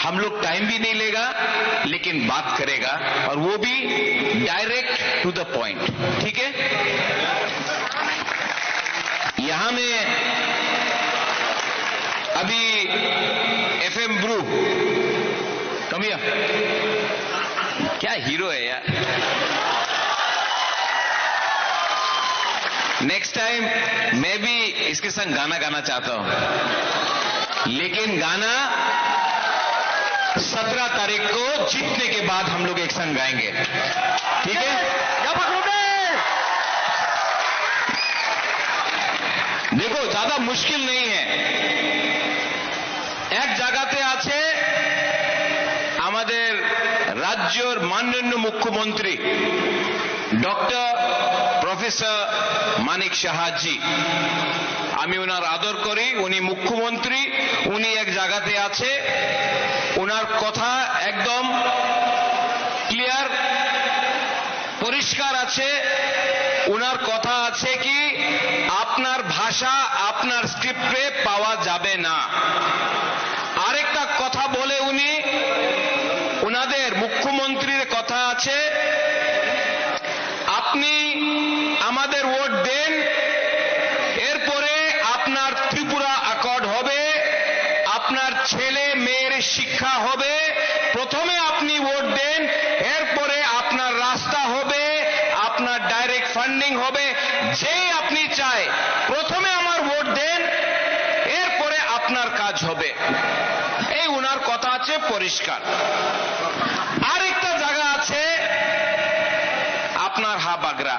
हम लोग टाइम भी नहीं लेगा, लेकिन बात करेगा, और वो भी डायरेक्ट टू द पॉइंट। ठीक है? यहाँ में अभी एफएम ब्रू, कमिया, क्या हीरो है यार। नेक्स्ट टाइम मैं भी इसके संग गाना गाना चाहता हूँ, लेकिन गाना सत्रह तारीख को जीतने के बाद हम लोग एक संग गाएंगे, ठीक है? देखो, ज्यादा मुश्किल नहीं है। এক জায়গাতে আছে আমাদের রাজ্যর মাননীয় মুখ্যমন্ত্রী ডক্টর প্রফেসর মানিক সাহাজি। আমি ওনার আদর করি, উনি মুখ্যমন্ত্রী, উনি এক জায়গাতে আছে, ওনার কথা একদম ক্লিয়ার, পরিষ্কার আছে। ওনার কথা আছে কি, আপনার ভাষা আপনার স্ক্রিপ্টে পাওয়া যাবে না। আরেকটা কথা বলে উনি, ওনাদের মুখ্যমন্ত্রীর কথা আছে, আপনি আমাদের ভোট দেন, এরপরে আপনার ত্রিপুরা অ্যাকর্ড হবে, আপনার ছেলে মেয়ের শিক্ষা হবে। প্রথমে আপনি ভোট দেন, এরপরে আপনার রাস্তা হবে, আপনার ডাইরেক্ট ফান্ডিং হবে। যেই আপনি চায়, প্রথমে আমার ভোট দেন, এরপরে আপনার কাজ হবে। এই ওনার কথা আছে পরিষ্কার। আরেকটা জায়গা আছে আপনার হাবাগরা,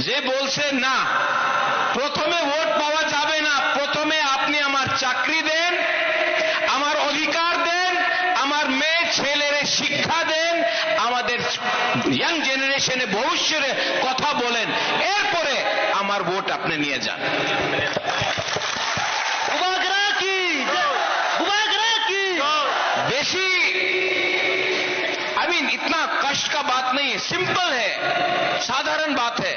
যে বলছে না, প্রথমে ভোট পাওয়া যাবে না, প্রথমে আপনি আমার চাকরি দেন, আমার অধিকার দেন, আমার মেয়ে ছেলেরে শিক্ষা দেন, আমাদের ইয়াং জেনারেশনে ভবিষ্যতে কথা বলেন, এরপরে আমার ভোট আপনি নিয়ে যান। बुबागरा की, बुबागरा की। বেশি, आई मीन, इतना कष्ट का बात नहीं है, सिंपल है, साधारण बात है।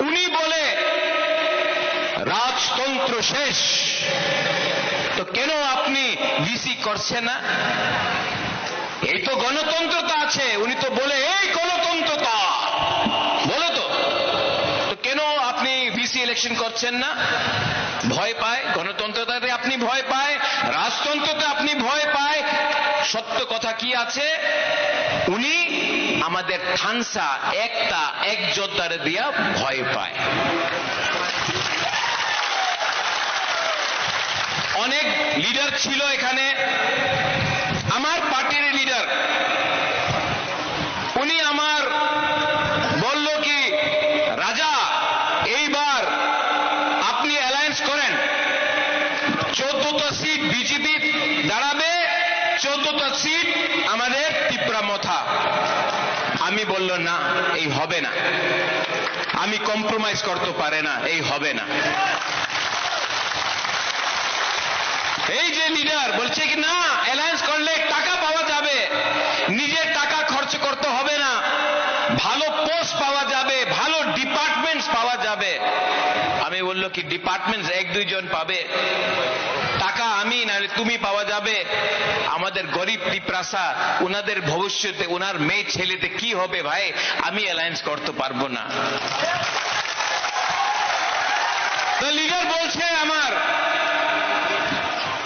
উনি বলে রাজতন্ত্র শেষ। তো কেন আপনি ভিসি করছেন না? এই তো গণতন্ত্রতা আছে, উনি তো বলে, "এই গণতন্ত্রতা, বলো তো।" তো কেন আপনি ভিসি ইলেকশন করছেন না? ভয় পায়, গণতন্ত্রতাতে আপনি ভয় পায়, রাজতন্ত্রতে আপনি ভয় পায়। সত্য কথা কি আছে? উনি আমাদের থানসা একটা এক যোদ্ধারে দিয়া ভয় পায়। অনেক লিডার ছিল এখানে, আমার পার্টির লিডার, উনি আমার বলল কি, "রাজা, এইবার আপনি অ্যালায়েন্স করেন, চোদ্দটা সিট বিজেপি দাঁড়াবে, চোদ্দটা সিট আমাদের তিপ্রা মথা।" আমি বলল, "না, এই হবে না।" আমি কম্প্রোমাইজ করতে পারে না, এই হবে না। এই যে লিডার বলছে কি, "না, অ্যালায়েন্স করলে টাকা পাওয়া যাবে, নিজের টাকা খরচ করতে হবে না, ভালো পোস্ট পাওয়া যাবে, ভালো ডিপার্টমেন্টস পাওয়া যাবে।" আমি বললো কি, "ডিপার্টমেন্টস এক দুইজন পাবে, টাকা আমি নাহলে তুমি পাওয়া যাবে, আমাদের গরিব তিপ্রাসা, ওনাদের ভবিষ্যতে, ওনার মেয়ে ছেলেতে কি হবে ভাই, আমি অ্যালায়েন্স করতে পারবো না।" তো লিডার বলছে আমার,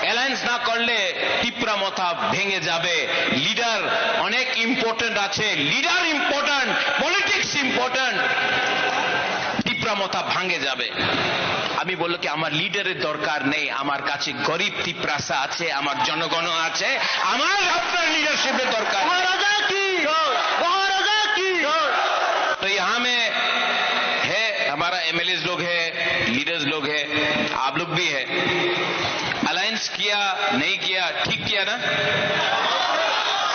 "অ্যালায়েন্স না করলে তিপ্রা মথা ভেঙে যাবে।" লিডার অনেক ইম্পর্টেন্ট আছে, leader important, politics important. Tipra মথা ভাঙে যাবে। আমি বললো কি, "আমার লিডারের দরকার নেই, আমার কাছে গরিব তিপ্রাসা আছে, আমার জনগণ আছে, আমার আপনার লিডারশিপের দরকার নেই।" মহারাজা কি? মহারাজা কি? तो यहाँ में है, हमारा एमएलएज लोग है, लीडर्स लोग है, आप लोग भी है। अलायंस किया, नहीं किया, ठीक किया ना?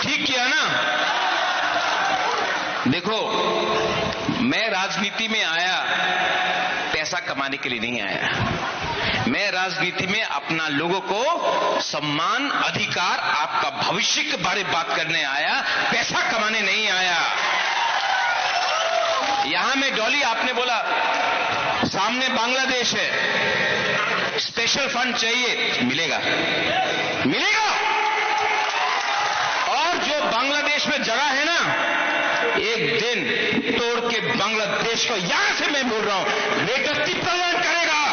ठीक किया ना? देखो, मैं राजनीति में आया पैसा कमाने के लिए नहीं आया। मैं राजनीति में अपना लोगों को सम्मान, अधिकार, आपका भविष्य के बारे बात करने आया, पैसा कमाने नहीं आया। यहाँ में डॉली, आपने बोला सामने बांग्लादेश है, स्पेशल फंड चाहिए, मिलेगा, मिलेगा। और जो बांग्लादेश में जगह है ना, एक दिन तोड़ के बांग्लादेश को, यहां से मैं बोल रहा हूं, ग्रेटर तिप्रालैंड करेगा।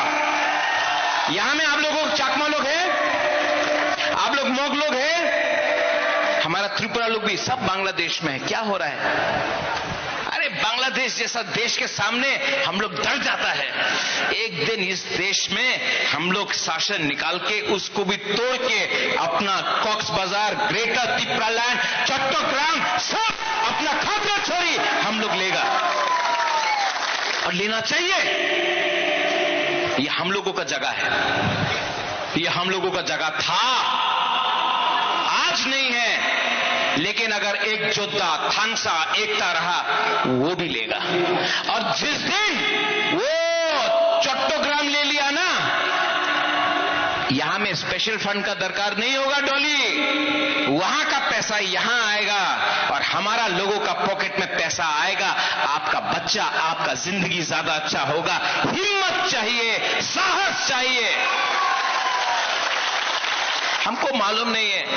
यहां में आप लोगों को चाकमा लोग हैं, आप लोग मग लोग हैं, हमारा त्रिपुरा लोग भी, सब बांग्लादेश में है। क्या हो रहा है? अरे, बांग्लादेश जैसा देश के सामने हम लोग डर जाता है। एक दिन इस देश में हम लोग शासन निकाल के उसको भी तोड़ के अपना कॉक्स बाजार, ग्रेटर तिप्रालैंड, चट्टग्राम, सब अपना खापरा छोरी हम लोग लेगा। और लेना चाहिए। ये हम लोगों का जगह है। ये हम लोगों का जगह था, आज नहीं है, लेकिन अगर एक जोद्धा, थानसा, एकता रहा, वो भी लेगा। और जिस दिन वो चट्टग्राम ले लिया ना, यहां में स्पेशल फंड का दरकार नहीं होगा डॉली, वहां का पैसा यहां आएगा और हमारा लोगों का पॉकेट में पैसा आएगा। आपका बच्चा, आपका जिंदगी ज्यादा अच्छा होगा। हिम्मत चाहिए, साहस चाहिए। हमको मालूम नहीं है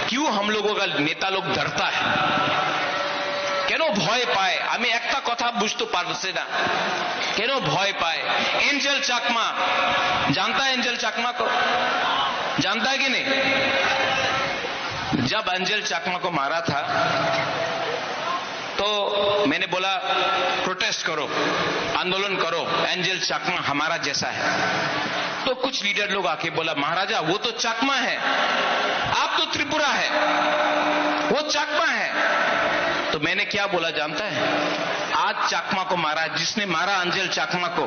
क्यों हम लोगों का नेता लोग डरता है, কেন ভয় পায়। আমি একটা কথা বুঝতে পারছি না, কেন ভয় পায়। এঞ্জেল চাকমা, জানতা है एंजल चाकमा को? जानता है कि नहीं? जब एंजल चाकमा को मारा था, तो मैंने बोला, "प्रोटेस्ट करो, आंदोलन करो, एंजल चाकमा हमारा जैसा है।" तो कुछ लीडर लोग आके बोला, "महाराजा, वो तो चाकमा है, आप तो त्रिपुरा है, वो चाकमा है।" तो मैंने क्या बोला जानता है? आज चाकमा को मारा, जिसने मारा अंजल चाकमा को,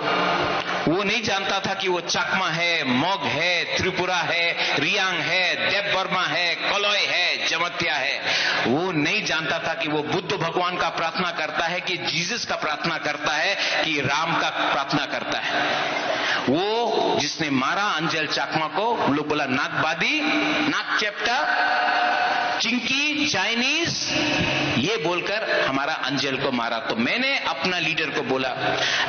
वो नहीं जानता था कि वो चाकमा है, मग है, त्रिपुरा है, रियांग है, देव वर्मा है, कलय है, जमत्या है। वो नहीं जानता था कि वो बुद्ध भगवान का प्रार्थना करता है कि जीसस का प्रार्थना करता है कि राम का प्रार्थना करता है। वो जिसने मारा अंजल चाकमा को, वो लोग बोला, "नागबादी, नाग चेप्टा।" चिंकी, चाइनीज, ये बोलकर हमारा अंजल को मारा। तो मैंने अपना लीडर को बोला,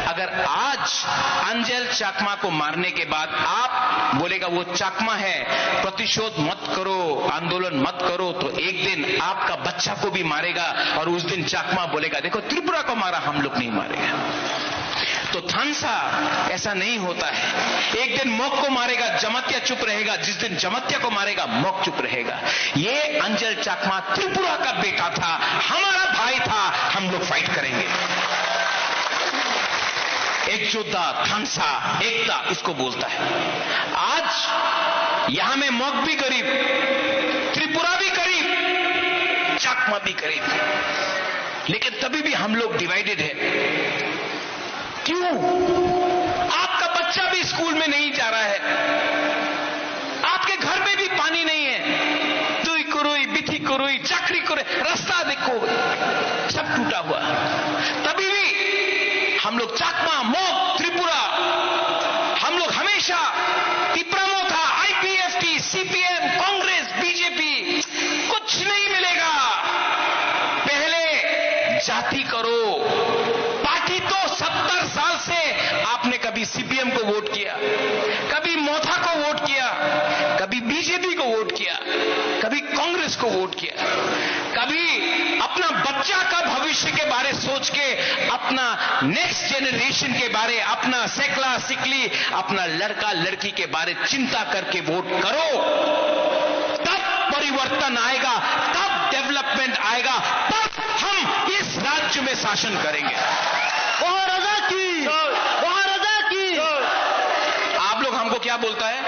अगर आज अंजल चाकमा को मारने के बाद आप बोलेगा वो चाकमा है, प्रतिशोध मत करो, आंदोलन मत करो, तो एक दिन आपका बच्चा को भी मारेगा और उस दिन चाकमा बोलेगा, देखो त्रिपुरा को मारा, हम लोग नहीं मारेगा। तो थानसा ऐसा नहीं होता है। एक दिन मग को मारेगा, जमातिया चुप रहेगा, जिस दिन जमातिया को मारेगा, मग चुप रहेगा। ये अंजल चाकमा त्रिपुरा का बेटा था, हमारा भाई था, हम लोग फाइट करेंगे। एक योद्धा, थानसा, एकता इसको बोलता है। आज यहां में मग भी गरीब, त्रिपुरा भी गरीब, चाकमा भी गरीब, लेकिन तभी भी हम लोग डिवाइडेड है। क्यों? आपका बच्चा भी स्कूल में नहीं जा रहा है, आपके घर में भी पानी नहीं है, तुई कुरुई, बिथी कुरुई, चाकरी करे, रास्ता देखो, सब टूटा हुआ। तभी भी हम लोग चाकमा, मोग, त्रिपुरा, हम लोग हमेशा तिप्रा मोथा, आईपीएफटी, सीपीएम, कांग्रेस, बीजेपी, कुछ नहीं मिलेगा। पहले जाति करो। पार्टी तो सत्तर साल से आपने कभी सीपीएम को वोट किया, कभी मोथा को वोट किया, कभी बीजेपी को वोट किया, कभी कांग्रेस को वोट किया, कभी अपना बच्चा का भविष्य के बारे सोच के, अपना नेक्स्ट जनरेशन के बारे, अपना सेकला सिकली, अपना लड़का लड़की के बारे चिंता करके वोट करो, तब परिवर्तन आएगा, तब डेवलपमेंट आएगा, तब हम इस राज्य में शासन करेंगे। महाराजा की, महाराजा की। आप लोग हमको क्या बोलता है?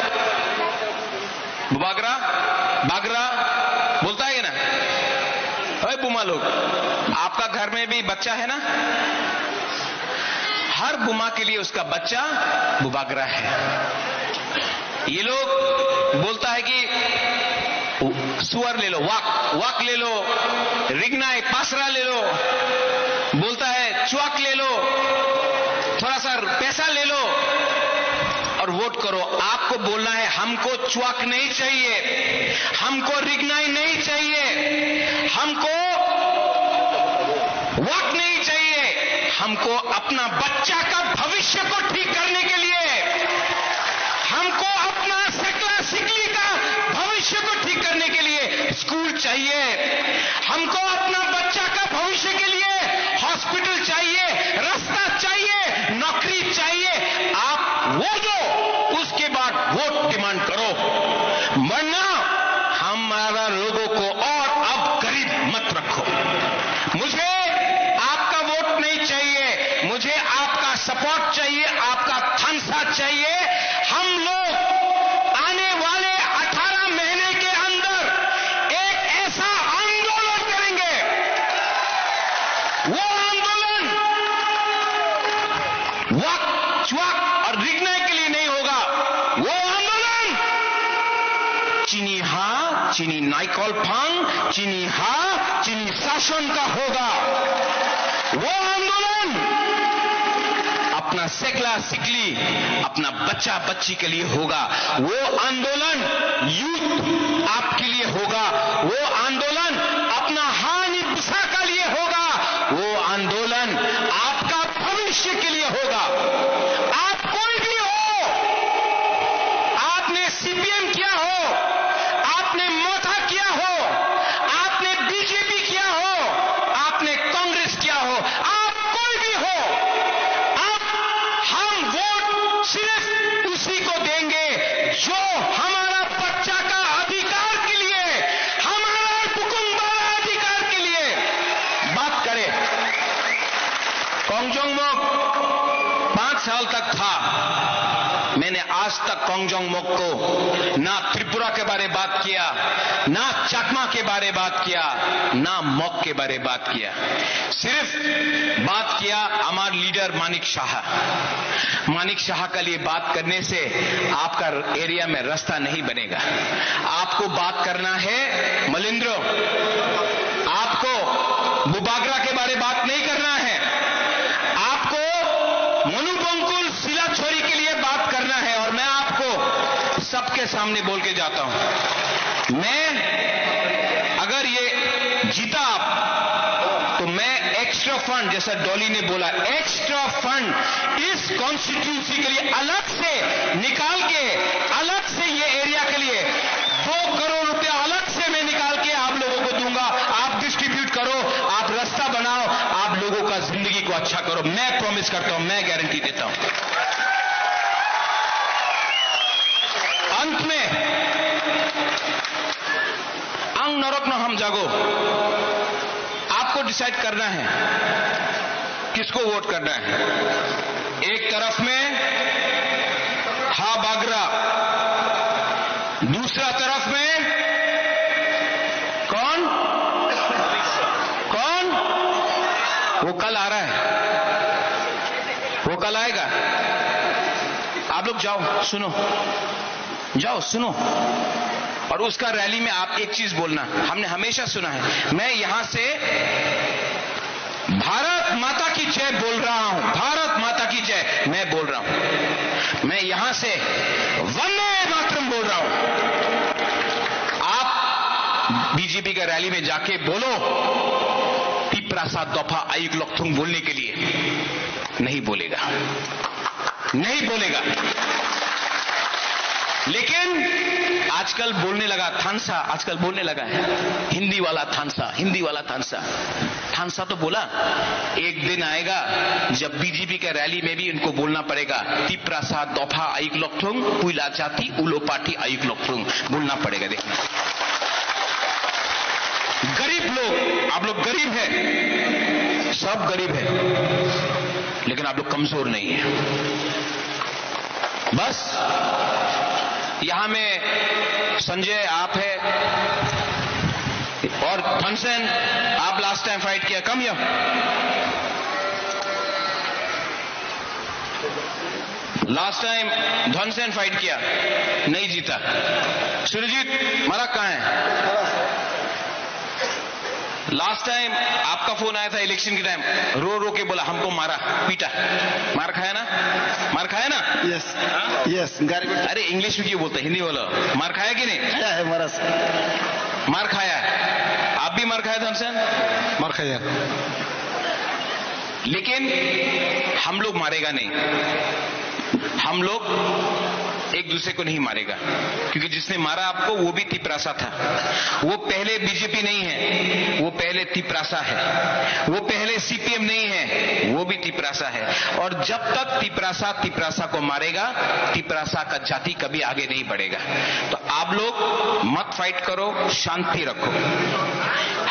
बागरा, बागरा बोलता है ना? अरे बुमा लोग, आपका घर में भी बच्चा है ना? हर बुमा के लिए उसका बच्चा बुबागरा है। ये लोग बोलता है कि सुअर ले लो, वाक, वाक ले लो, रिगनाई, पासरा ले लो, बोलता है चुआक ले लो, थोड़ा सा पैसा ले लो और वोट करो। आपको बोलना है, हमको चुआक नहीं चाहिए, हमको रिगनाई नहीं चाहिए, हमको वोट नहीं चाहिए, हमको अपना बच्चा का भविष्य को ठीक करने के लिए, हमको अपना सकला सिकली का भविष्य को ठीक करने के लिए स्कूल चाहिए, हमको अपना बच्चा का भविष्य के लिए हॉस्पिटल चाहिए, रास्ता चाहिए, नौकरी चाहिए। आप वो दो, उसके बाद वोट डिमांड करो, वरना हमारा लोगों को और अब गरीब मत रखो। मुझे आपका वोट नहीं चाहिए, मुझे आपका सपोर्ट चाहिए, आपका थानसा चाहिए। हम लोग आने वाले अठारह महीने के अंदर एक ऐसा आंदोलन करेंगे, वो आंदोलन वाक, च्वाक और रिगनाई के लिए नहीं होगा। वो आंदोलन चिनी हा, चिनी नाइकल फांग, चिनी हा, चिनी शासन का होगा। वो आंदोलन अपना सेकला सिकली, अपना बच्चा बच्ची के लिए होगा। वो आंदोलन यूथ आपके लिए होगा। वो आंदोलन अपना हानि बुसा का लिए होगा। वो आंदोलन आपका भविष्य के लिए होगा। आप कोई भी हो, आपने सीपीएम किया हो, आपने मोथा किया हो, आपने बीजेपी किया हो, आपने कांग्रेस किया हो, आप कोई भी हो, आप, हम वोट सिर्फ उसी को देंगे जो हमारा बच्चा का अधिकार के लिए, हमारा बुकुंबारा अधिकार के लिए बात करे। Kongjong Mok पांच साल तक था, मैंने आज तक कोंगजोंग मोक को ना त्रिपुरा के बारे बात किया, ना चकमा के बारे बात किया, ना मोक के बारे बात किया। सिर्फ बात किया हमार लीडर मानिक शाह। मानिक शाह के लिए बात करने से आपका एरिया में रास्ता नहीं बनेगा। आपको बात करना है मलिंद्रो, आपको बुबागरा के बारे बात नहीं करना है, आपको मनुबंकुल सिलाछोरी के लिए बात करना है। और मैं आपको सबके सामने बोल के जाता हूं, मैं अगर जीता आप, तो मैं एक्स्ट्रा फंड, जैसा डॉली ने बोला, एक्स्ट्रा फंड इस कॉन्स्टिट्यूंसी के लिए अलग से निकाल के, अलग से ये एरिया के लिए दो करोड़ रुपया अलग से मैं निकाल के आप लोगों को दूंगा। आप डिस्ट्रीब्यूट करो, आप रास्ता बनाओ, आप लोगों का जिंदगी को अच्छा करो। मैं प्रॉमिस करता हूं, मैं गारंटी देता हूं। अंत में, ang norokno hamjago। आपको डिसाइड करना है किसको वोट करना है। एक तरफ में हा बागरा, दूसरा तरफ में कौन, कौन? वो कल आ रहा है, वो कल आएगा। आप लोग जाओ, सुनो, जाओ, सुनो। और उसका रैली में आप एक चीज बोलना, हमने हमेशा सुना है, मैं यहां से भारत माता की जय बोल रहा हूं, भारत माता की जय मैं बोल रहा हूं। मैं यहां से वंदे मातरम बोल रहा हूं। आप बीजेपी का रैली में जाके बोलो, तिप्रासा दफा आयुक लकथुंग बोलने के लिए नहीं बोलेगा, नहीं बोलेगा। लेकिन आजकल बोलने लगा थानसा, आजकल बोलने लगा है हिंदी वाला थानसा, हिंदी वाला थानसा। थानसा तो बोला, एक दिन आएगा जब बीजेपी का रैली में भी इनको बोलना पड़ेगा, तिप्रासा दफा आयुक लकथुंग, पुइला जाति, उलो पार्टी आयुक लकथुंग, बोलना पड़ेगा। देखना, गरीब लोग, आप लोग गरीब हैं, सब गरीब हैं, लेकिन आप लोग कमजोर नहीं है। बस, यहां में संजय आप है और धनसेन, आप लास्ट टाइम फाइट किया, कम हियर। लास्ट टाइम धनसेन फाइट किया, नहीं जीता। सुरजीत, मलक कहां है? लास्ट टाइम आपका फोन आया था इलेक्शन के टाइम, रो रो के बोला, "हमको मारा, पीटा।" मार खाया ना? मार खाया ना? यस। हाँ? यस, गाली। अरे, इंग्लिश में क्यों बोलते हैं? हिंदी बोलो। मार खाया कि नहीं? खाया है, मारा से। मार खाया है। आप भी मार खाया था हमसे? मार खाया। लेकिन हम लोग मारेगा नहीं। हम लोग एक दूसरे को नहीं मारेगा, क्योंकि जिसने मारा आपको, वो भी तिपरासा था। वो पहले बीजेपी नहीं है, वो पहले तिपरासा है। वो पहले सीपीएम नहीं है, वो भी तिपरासा है। और जब तक तिपरासा तिपरासा को मारेगा, तिपरासा का जाति कभी आगे नहीं बढ़ेगा। तो आप लोग मत फाइट करो, शांति रखो।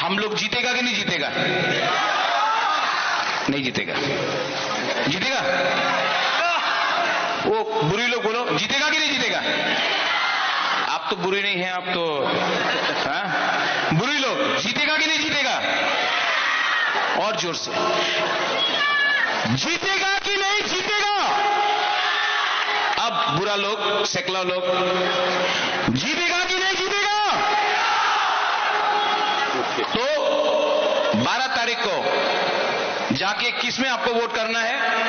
हम लोग जीतेगा कि नहीं जीतेगा? नहीं जीतेगा। जीतेगा? वो बुरी लोग बोलो, जीतेगा कि नहीं जीतेगा? आप तो बुरी नहीं है, आप तो, हाँ? बुरी लोग, जीतेगा कि नहीं जीतेगा? और जोर से। जीतेगा कि नहीं जीतेगा? अब बुरा लोग, सेकला लोग, जीतेगा कि नहीं जीतेगा? तो बारह तारीख को जाके किस में आपको वोट करना है?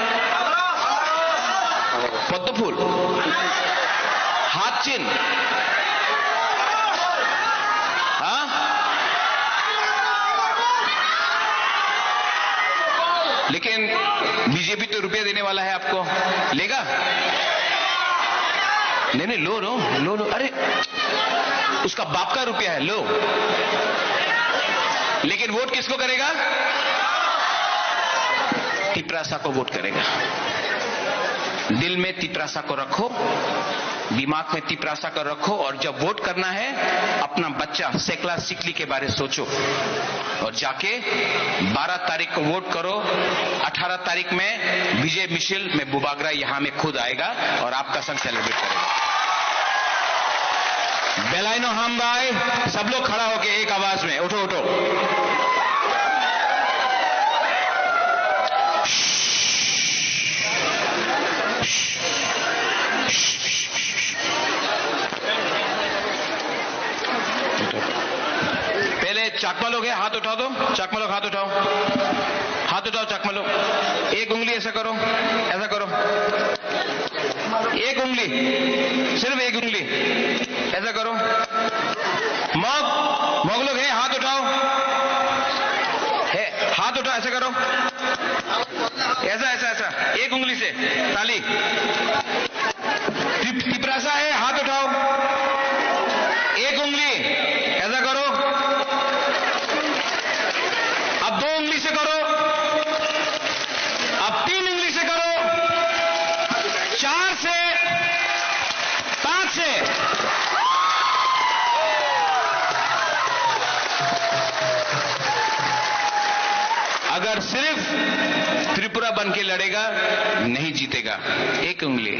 पद्म फूल, हाथ चिन्ह, हाँ? लेकिन बीजेपी तो रुपया देने वाला है आपको, लेगा? नहीं, नहीं, लो, लो, लो, लो। अरे, उसका बाप का रुपया है, लो। लेकिन वोट किसको करेगा? तिपरासा को वोट करेगा। दिल में तिपरासा को रखो, दिमाग में तिपरासा को रखो, और जब वोट करना है, अपना बच्चा सेकला सिकली के बारे सोचो। और जाके बारह तारीख को वोट करो। अठारह तारीख में विजय मिशिल में बुबागरा यहाँ में खुद आएगा और आपका संग सेलिब्रेट करेगा। बेलाइनो हम भाई, सब लोग खड़ा होके एक आवाज में उठो, उठो। पहले चाकमा लोग है, हाथ उठा दो। चाकमा लोग हाथ उठाओ, हाथ उठाओ चाकमा लोग। एक उंगली ऐसा करो, ऐसा करो, एक उंगली, सिर्फ एक उंगली ऐसा करो। मग, मग लोग है, हाथ उठाओ। ऐसा करो, ऐसा, ऐसा, ऐसा, एक उंगली से ताली। तिप-, तिपरासा है, हाथ उठाओ, एक उंगली, ऐसा करो। अब दो उंगली से करो, अब तीन उंगली से करो, चार से, पांच से। अगर सिर्फ त्रिपुरा बन के लड़ेगा, नहीं जीतेगा, एक उंगली।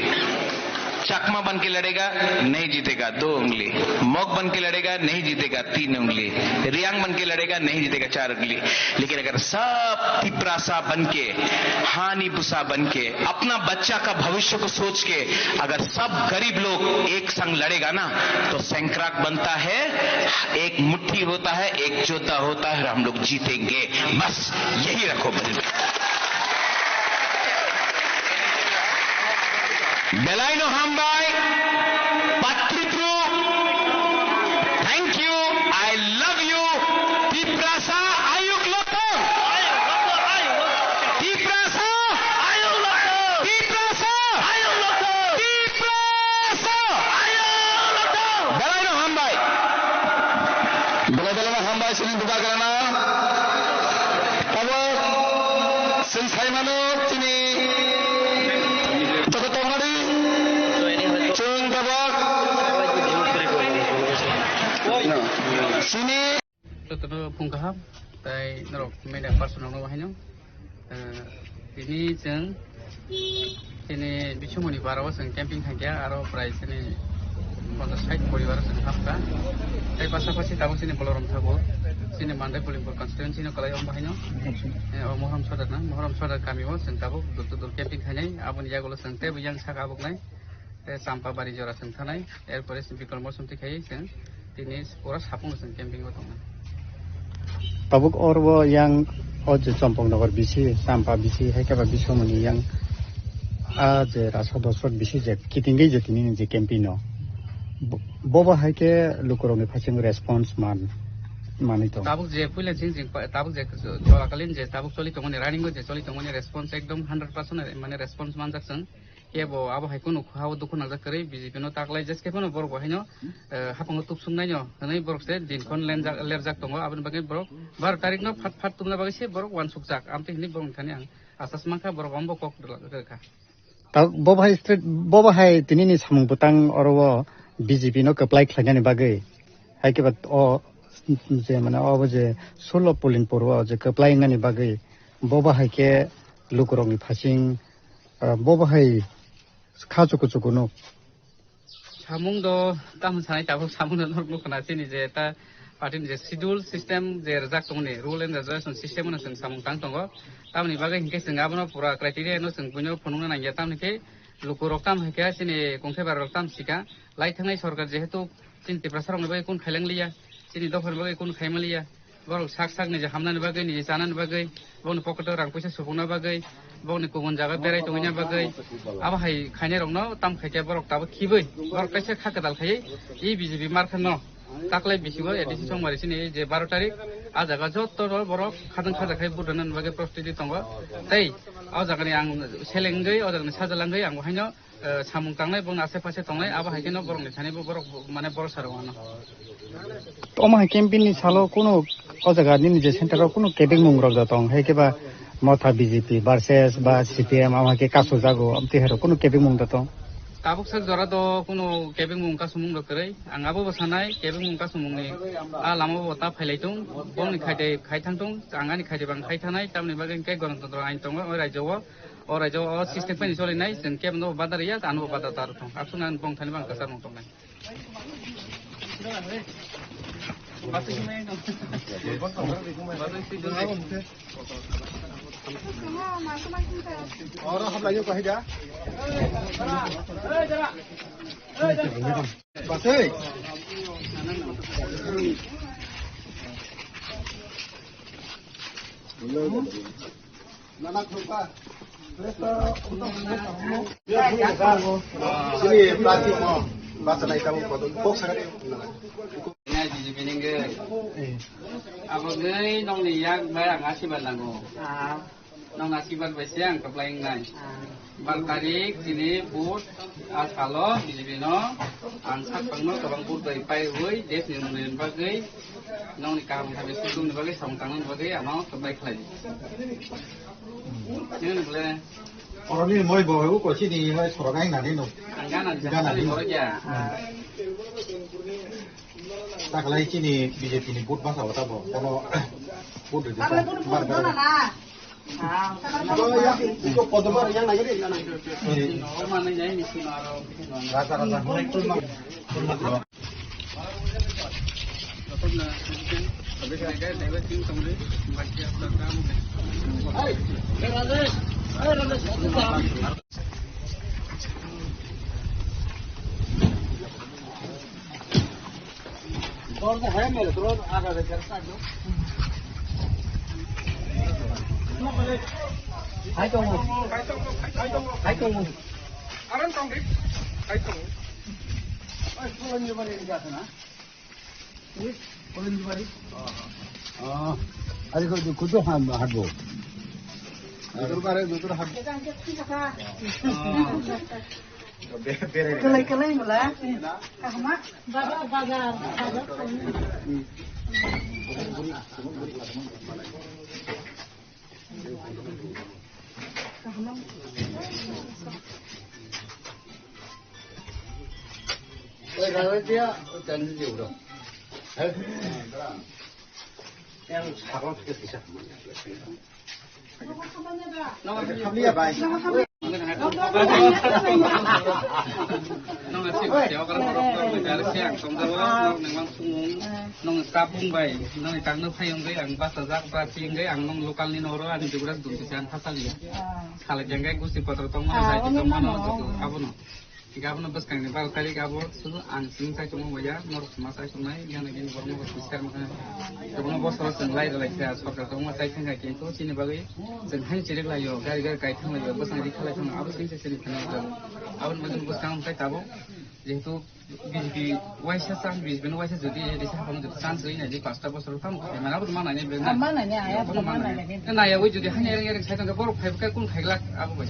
चकमा बन के लड़ेगा, नहीं जीतेगा, दो उंगली। मग बन के लड़ेगा, नहीं जीतेगा, तीन उंगली। रियांग बन के लड़ेगा, नहीं जीतेगा, चार उंगली। लेकिन अगर सब तिपरासा बन के, हानी बुसा बन के, अपना बच्चा का भविष्य को सोच के अगर सब गरीब लोग एक संग लड़ेगा ना, तो सैंक्राक बनता है, एक मुट्ठी होता है, एक जोधा होता है और हम लोग जीतेंगे। बस यही रखो मन में। Belaino hambai, Patripru, thank you, I love you, Tiprasa ayuk lotong. Tiprasa, Tiprasa, Tiprasa. Belaino hambai. Belai belai hambai sini buka karena tabuk sing saimano sini joto tongnadi sing tabuk sini. Jotono phung kaham, tai norok media person rokno haino. Eh, tini chwng, tini bisumoni barao chwng camping khaikha, aro prai chini ponchas sait poribar chwng hapkha. Tai pasapasi tabuk chini bolorom thago, chini Mandai Polimpur constituency no kwlai o bahai no. Eh, o Mohrom Sodar na, Mohrom Sodar kami o chwng tabuk dur dur camping khainai, aboni yagulo chwng teibo yang saka abuk nai. Tei Champabari jora chwng thanai, erpore chwng Bikram Mosum twi khai chwng tini pura sapung chwng camping o tongnai. Tabuk oro yang o je Chompok Nagar bisi, Champa bisi, hai khe ba bisomoni yang a je rasa dosrok bisi je kitingwi je tini ni je camping no. Bo-, bobo hai khe lukurokni phaiching response man, manwi tong. Tabuk je puila chwng, chwng pa-, tabuk je cholakalin je tabuk choli tongmani, running o je choli tongmani response ekdom hundred percent mane response manjak chwng. Kebo abo hai kunu ha o dukhu nangjak kwrwi B J P no taklai jeskhe phano borok bo haino, eh, haphango tuksuk naino hwnwi borok se din khon lenjak, lerjak tongo. Aboni bagwi borok baro tarik no phat phat tubuna bagwi se borok uansukjak. Amtwi hwnwi borok ni thani ang asas mankha borok ombo kok rwkha. Ta-, bo bahai straight, bo bahai tini ni samung bwtang oro o B J P no kwplai khlainani bagwi. Hai khe ba o je mane obo je sullo polling poro o je kwplai wngnani bagwi bo bahai khe lukurokni phasing, ah, bo bahai kha chuku chuku nuk. Samung do tamo sanai tabuk samung do norok nukha na chini je ta party ni je schedule system je rwjak tongoni rule and regulation system no chwng samung tang tongo. Tamoni bagwi hinkhe chwng abono pura criteria no chwng buino phunukna nangya tamoni khe lukurok tamo hinkhe chini kongthai bararok tamo sika lai thangnai sorkar jehetu chini Tiprasa rokni bagwi kun khailang liya, chini dophani bagwi kun khaima liya. Borok sak sak niji hamnani bagwi, niji chanani bagwi, bokni pocket o rang puisa supukna bagwi, bokni kubun jaga berai tongwina bagwi, abo hai khainai rokno tam khaikhe borok tabuk khibwi, borok kaisa kha kwtal khaiwi, e B J P markha no taklai bisingo A D C songmari sini je baro tarik, a jaga joto borok khajang khaja khai vote rwnani bagwi prostiti tongo. Tei o jagani ang selengwi, o jagani sajalangwi ang haino eh, samung tangnai, bongni asai pasai tongnai, abo hai kheno borokni thani bo borok bo-, mane borosa rw ano. Omo hai campaign ni salo kunu o jaga nini je center o kunu kebengmung rok da tong, hai khe ba Motha B J P versus ba C P M, amo hai khe kasu jago, amtwi hai rok kunu kebengmung da tong? Tabuk sak jora do kunu kebengmung kasumung rok kwrwi, ang abo bo sanai kebengmung kasumung ni a lama bo ta phailai tung, bongni khaide khai thang tung, ang ani khaide bang khai thanai, tamni bagwi hwnkhe Ganatantro ain tongo o rajyo o. O raijao o system phani cholinai, chwng kebo no badar ya, ano badar tar thong. Aswk nang bong thani bang kasar mong tongnai. Oro hablai yo kahida. Basai. Sini plastic mo, basa nai tabuk kotor, box sakani. Bini hwnkhe abo gwi nokni yak bai ang asirbad nango. Nokni asirbad bai se ang kwplai wngnai. Bar tarik chini vote a salo B J P no ang sak tangno kwbang vote bai paiwi desh ni unnayoni bagwi nokni kaham khamya sukdukni bagwi samung tangnani bagwi ano kwplai khlai di. Nini bole? Oroni moi bo ko chini hoi sorok ai nani no. Ang gana di. Gana di. Sorok ya. Taklai chini B J P ni vote basa wata bo. Kono vote rwdi. Taklai vote rwdi na. Raja, raja. Hai tongo. Hai tongo. Aran tong di. Hai tongo. Oi, Kolonjibari ni jasa na? Oi, Kolonjibari. Oh. Ari ko kuto ham hatbo. Dutur bare dutur hat. Kalai kalai mula. Kahma. Bazar bazar. Nong asik, siya okra borok, borok, borok, siya ang tongjago, nong nang sumung, nong kapung bai, nong kangno phai wngwi ang bachajak, ba chingwi ang nong local ni noro ani dugura dun kisa ang thasaliya. Salai jenggai gusti potro tongmano, jai tongmano, abono. Hinkhe abono bwskangni baro tarik abo sudu ang chini chai tongma waya, norok ma chai tongnai, yang nang gini borok norok swichar mokhe. Tongma bosoro chwng lai rwlai kha, sorkar tongma chai thangkha, kintu chini bagwi chwng haino chirik laio, gari gari kai thang laio, bwskang ri khalai thang, abo chini chai chini thang laio. Aboni bagwi bwskang wngkha tabuk, jehetu B J P waisa chang, B J P no waisa jodi risa hapang jodi chance rwi nai di, pasta bosor tamo khai mana abo mana ni bre na. Mana ni aya, mana ni. Na ya wui jodi hani ereng ereng sai tong borok khai kai kun khai glak abo bai.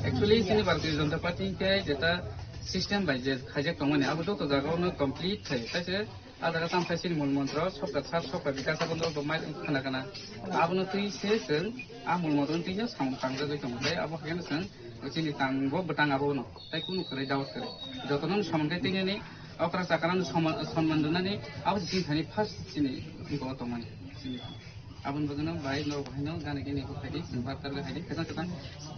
Actually chini Bharatiya Janata Party ke jeta system bai je khaijak tongmani abo joto jaga ono complete khai. Taise a jaga tam khai chini mul montro sokka sat sokka bikas abo no mai khana kana. Abono twi se chwng a mul montro twi no samung tangjagwi tongo. Abo haino chwng chini tang bo bwtang abo no. Tai kunu kwrwi doubt kwrwi. Jotono samung khe tini ni okra chakra no soma-, sonman rwnani abo chini thani first chini bo tongmani. Chini aboni bagwino bai norok haino gana gini bo khaidi, chwng bar targa khaidi, kwchang kwchang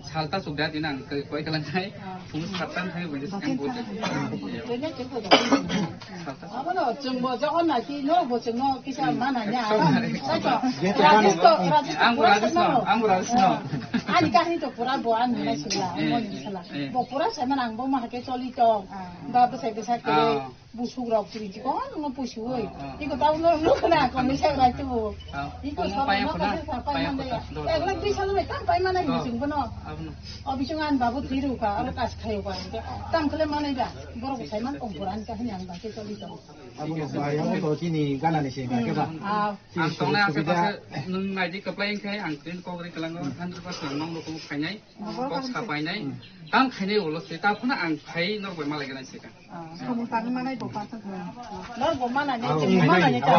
salta chukda dina ang koi kalang khai, phung sattan khai bo swkang bo. Salta. Abono chwngbo jogon naki norokbo chwngno kisa mana nya. Saito, Rajesh to, Rajesh to ang bo pura Rajesh no, ang bo Rajesh no. Ani kahini to pura bo ani nai sila, eh, mo ni sila. Eh. Bo pura sai mana ang bo ma hake choli to. Ba bwsai bwsai khe busuk rok chiri chikon no pusi oi. Iko tau no no khna ko ni sai rai tu. Iko solo no ka sa pai man ya. Ek lakh dui salo tam pai man ai chwng bono. O bising an babu thiru ka, abo kas khayo ka. Tam khle manai ba. Borok sai man kong pura ani kahini ang ba ke choli to. Abo no ba ya to chini gana ni se ba ke ba. Ah. Ang tongnai ashe pashe nwng naidi kwplai wngkhe ang tini kok ri kwlango hundred percent ang nong rokong phainai, kok sa painai, tam khainai ulo se ta phano ang phai norok bai malai gana se ka. Samung tangwi manai bo pasang khe. Norok bo manai nai, chwng bo manai nai ta.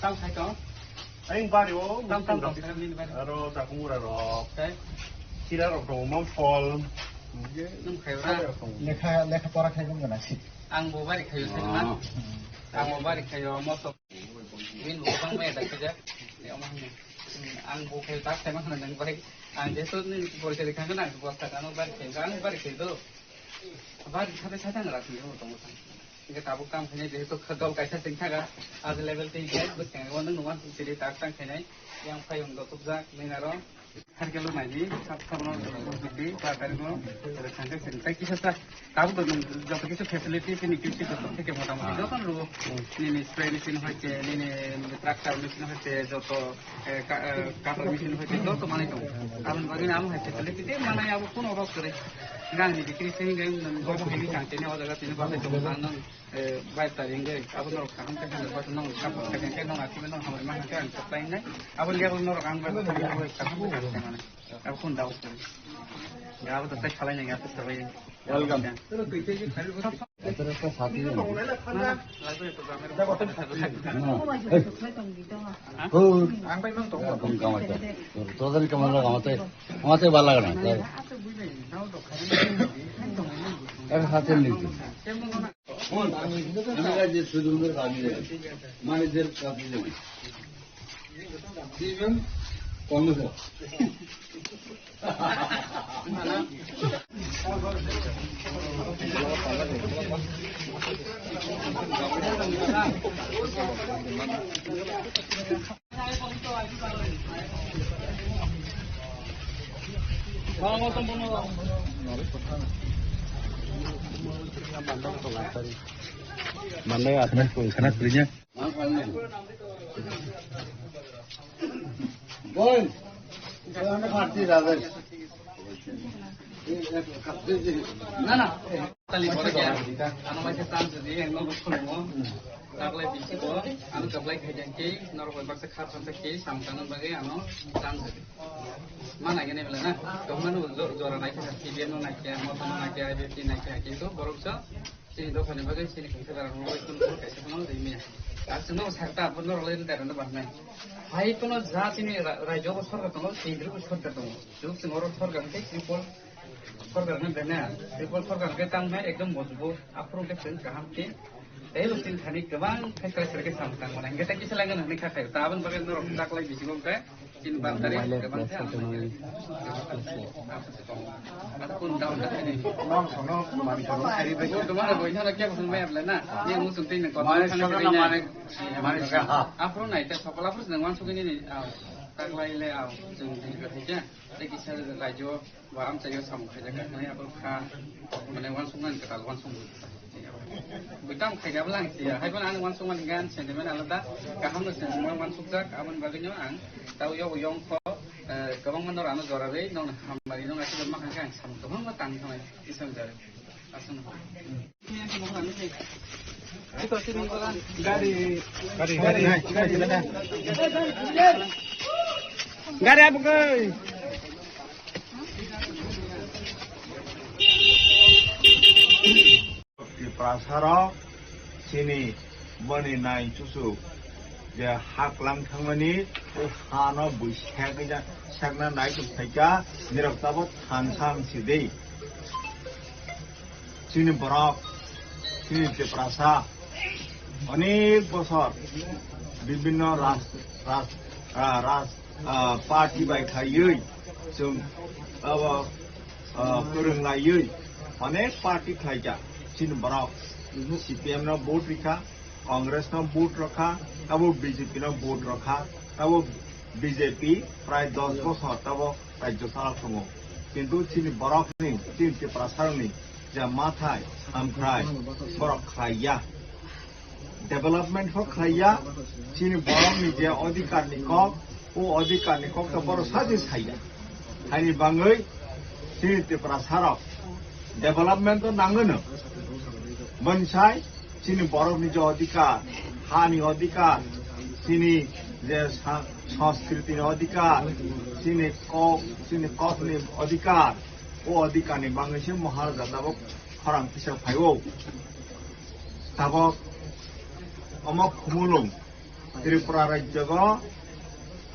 Tang sai tong. Ayang bari o, tam, tam, tam, tam, nini bari. Aro jakung ura rok. Sai. Sira rok tongo, mom phol. Nung khai ura. Lekha, lekha pora khai nung gana si. Ang bo bari khayo sai ma. Ah. Ang bo bari khayo, moto. Win bo bang me da khaja. Ang bo khai tak sai ma nang bai. Ang je to ni bor khe khang na, bor ta kan bari khai, ang bari khai do. Bari khabe sa tang ra si mo tong tang. Hingke tabuk kam khainai, jehetu dol kaisa chwng thaga, as level tei hingke bwskango nwng numan siri tak tang khainai, yang phai wng dotokjak nini aro. Harkhe lo naidi, sab sabno bwswk di, ba tarikno, oro thangkhe chwng tai kisa sa, tabuk to nwng joto kisu facility chini kisi joto theke motamoti joto rwo. Nini spray machine hoite, nini tractor machine hoite, joto, eh, ka-, eh, cutter machine hoite, joto manwi tongo. Aboni bagwi amo hai facility tei manai abo kuno rok kwrwi. Nang ni bikri se hingke nwng bo hini kang tini o jaga tini bo hai tongo, ang nwng, eh, bai tari hingke abo norok kaham khe hwnwi bo nwng kaham khe hwnwi norok hamari ma hwnwi ang supply wngnai. Abo ni abo norok ang bai tari hingke kaham khe hwnwi mano. Abo kun dao. Ya abo to tai khalai nang ya to sabai. Welcome. এটার একটা সাথী জানো? না, লাগবে তো গ্রামের না। ও, একদম কামাতে। তোদের কেমন লাগে? আমাতে, আমাতে ভালো লাগে না। এক হাতে নিতে। কোন? আমি যে শুধু ওদের ভাবি যাই। মানে যে ভাবি যাই। দিবেন? কম আছে। Mandai atna koi khana kurinya. Boy, ito ano party, Rajesh? Na, na. Tali bore kya? Ano mai se tan se di, ang no bus kono. Taklai bisi ko, ano kaplai khai jang ki, nor koi baksa khar khar ki, sam kanon bage ano tan se di. Mana gene bela na? Kaman jora nai kya, T V M no nai kya, moto no nai kya, I B P nai kya, kintu borok sa Chini dophani bagwi chini kungsa dara rwwi tongkha, kaisa phano rwmya. Ang chwngno sakta, abo norok lai rwdi, rwna bahanai. Hai phano ja chini ra-, raijyo bo sorkar tongo, kendriyo bo sorkar tongo. Chwng chwng oro sorkar hwnkhe triple sorkar hwnwi bena. Triple sorkar hwnkhe tamo hai ekdom mojbut, aphuru hwnkhe chwng kaham khe. Tei bo chini thani kwbang khe kwrwi kwrwi khe samung tangmani. Hwnkhe tei kisa lai gana hwnwi kha khaio. Ta aboni bagwi norok taklai bisingo hwnkhe Tin ban tari, ban tari. Aku pun tahu tak ini. Nong sono mani sono sari bai. Itu mana boy sana kya pun bayar lah na. Yang musim tin kau mani sana mani mani saha. Apa na itu sekolah apa sedang masuk ini ni. Taklai le au jeng di kerja. Lagi saya lagi jo. Ba amchaio samung khaijak kha hwnwi abo kha, mane uansukmani kwtal uansukmung. Bwtang khaijak bwlang siya, hai phano ani uansukmani gan sentiment alada, kaham no sentiment uansukjak, aboni bagwino ang tao yogo yongkho, eh, kwbangma norok ano jora rwi, nokni hamari nokni aswk ma kha khe ang samung kwbangma tangwi thangnai, Iswrani jora. Aswk no. Gari, gari, gari, gari, gari. Gari apa kau? Tiprasarok chini boni nai chuchuk je haklang thangmani o hano bui sek ja sekna nai tum thaika nirok tabo than sang sidi. Chini borok Chini Tiprasa onek bosor bibhinno ras-, ras-, ah, ras-, ah, party bai khlaiwi chwng abo, ah, kwrwng laiwi onek party khlaijak. Chini borok C P M no vote rikha, Congress no vote rokha, abo B J P no vote rokha, abo B J P prai dos bosor tabo rajyo chalok tongo. Kintu chini borokni, chini Tiprasarokni je mathai, hamkrai, borok khlaiya. Development kho khlaiya, chini borokni je odhikarni kok, o odhikarni kok to borok saji saiya. Haini bangwi chini Tiprasarok development to nangwino. Bonsai chini borokni je odhikar, hani odhikar, chini je sa-, sanskritini odhikar, chini kok, chini kokni odhikar, o odhikarni bangwi se Maharaja tabuk khorang kisa phaio. Tabuk omo Khumulwng, Tripura rajyogo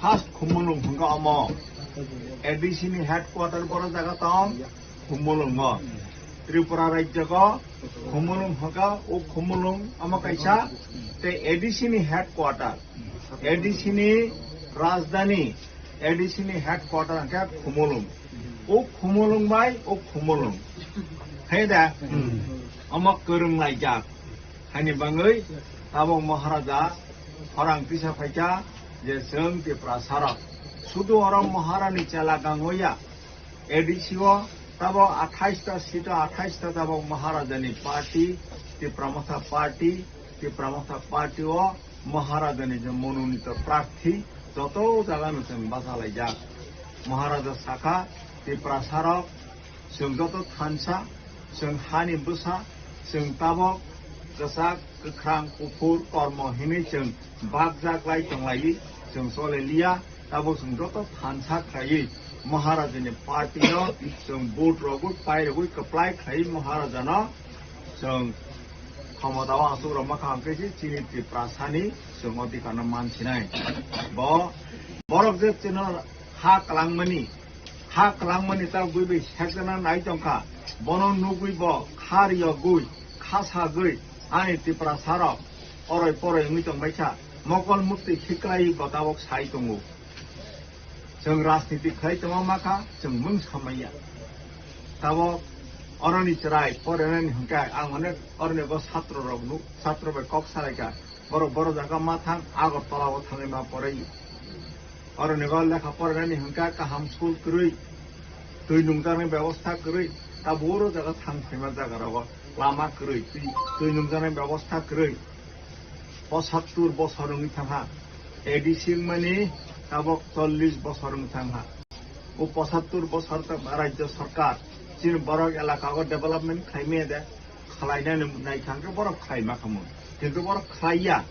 first Khumulwng hwnkha omo. A D C ni headquarter boro jaga tong Khumulwngo. Tripura rajyogo Khumulwng hwnkha, o Khumulwng omo kaisa tei A D C ni headquarter. A D C ni rajdhani, A D C ni headquarter hwnkhe Khumulwng. O Khumulwng bai o Khumulwng. Hai da? Omo kwrwng laijak. Haini bangwi tabuk Maharaja khorang tisa phaikha je chwng Tiprasarok sudu oro Maharani chela gangwaya. A D C o tabuk athais ta seat o athais ta tabuk Maharajani party, Tipra Motha party, Tipra Motha party o Maharajani je mononito prarthi joto jagano chwng bachalaijak. Maharaja sakha, Tiprasarok, chwng joto thansa, chwng hani bwsa, chwng tabuk kwchak, kwkhrang, kuphur, kormo hinwi chwng bakjak lai tonglaiwi chwng chole liya. Tabuk chwng joto thansa khlaiwi Maharajani party no chwng vote rogwi, pai rogwi, kwplai khlaiwi Maharajano chwng khomotao achuk rok makha hwnkhe se chini Tiprasani chwng odhikar no mansinai. Bo borok je chwngno ha kwlangmani, ha kwlangmani ta gwi bai sekjana nai tongkha, bono nugwi bo kha riyogwi, kha sagwi ani Tiprasarok oroi poroi wngwi tongbaikha, mokol mukti khiklaiwi bo tabuk sai tongo. Chwng rajniti khlai tongma makha, chwng mung samaiya. Tabuk oroni chwrai porinani hwnkhe ang onek oroni bo satro rok nuk, satro bai kok salaikha. Borok, borok jaga ma thang, Agartala o thangwi ma porai. Oroni bo lekha porinani hwnkhe kaham school kwrwi, twi nungjaknai bebosta kwrwi, tabuk oro jaga thang phaima jaga rogo lama kwrwi, twi, twi nungjaknai bebosta kwrwi. Pochattur bosor wngwi thangha, A D C wngmani tabuk chollish bosor wngwi thangha. O pochattur bosor ta rajyo sarkar chini borok elaka o development khlaimaya de, khlainani naikha hwnkhe borok khlaima khamu, kintu borok khlaiya.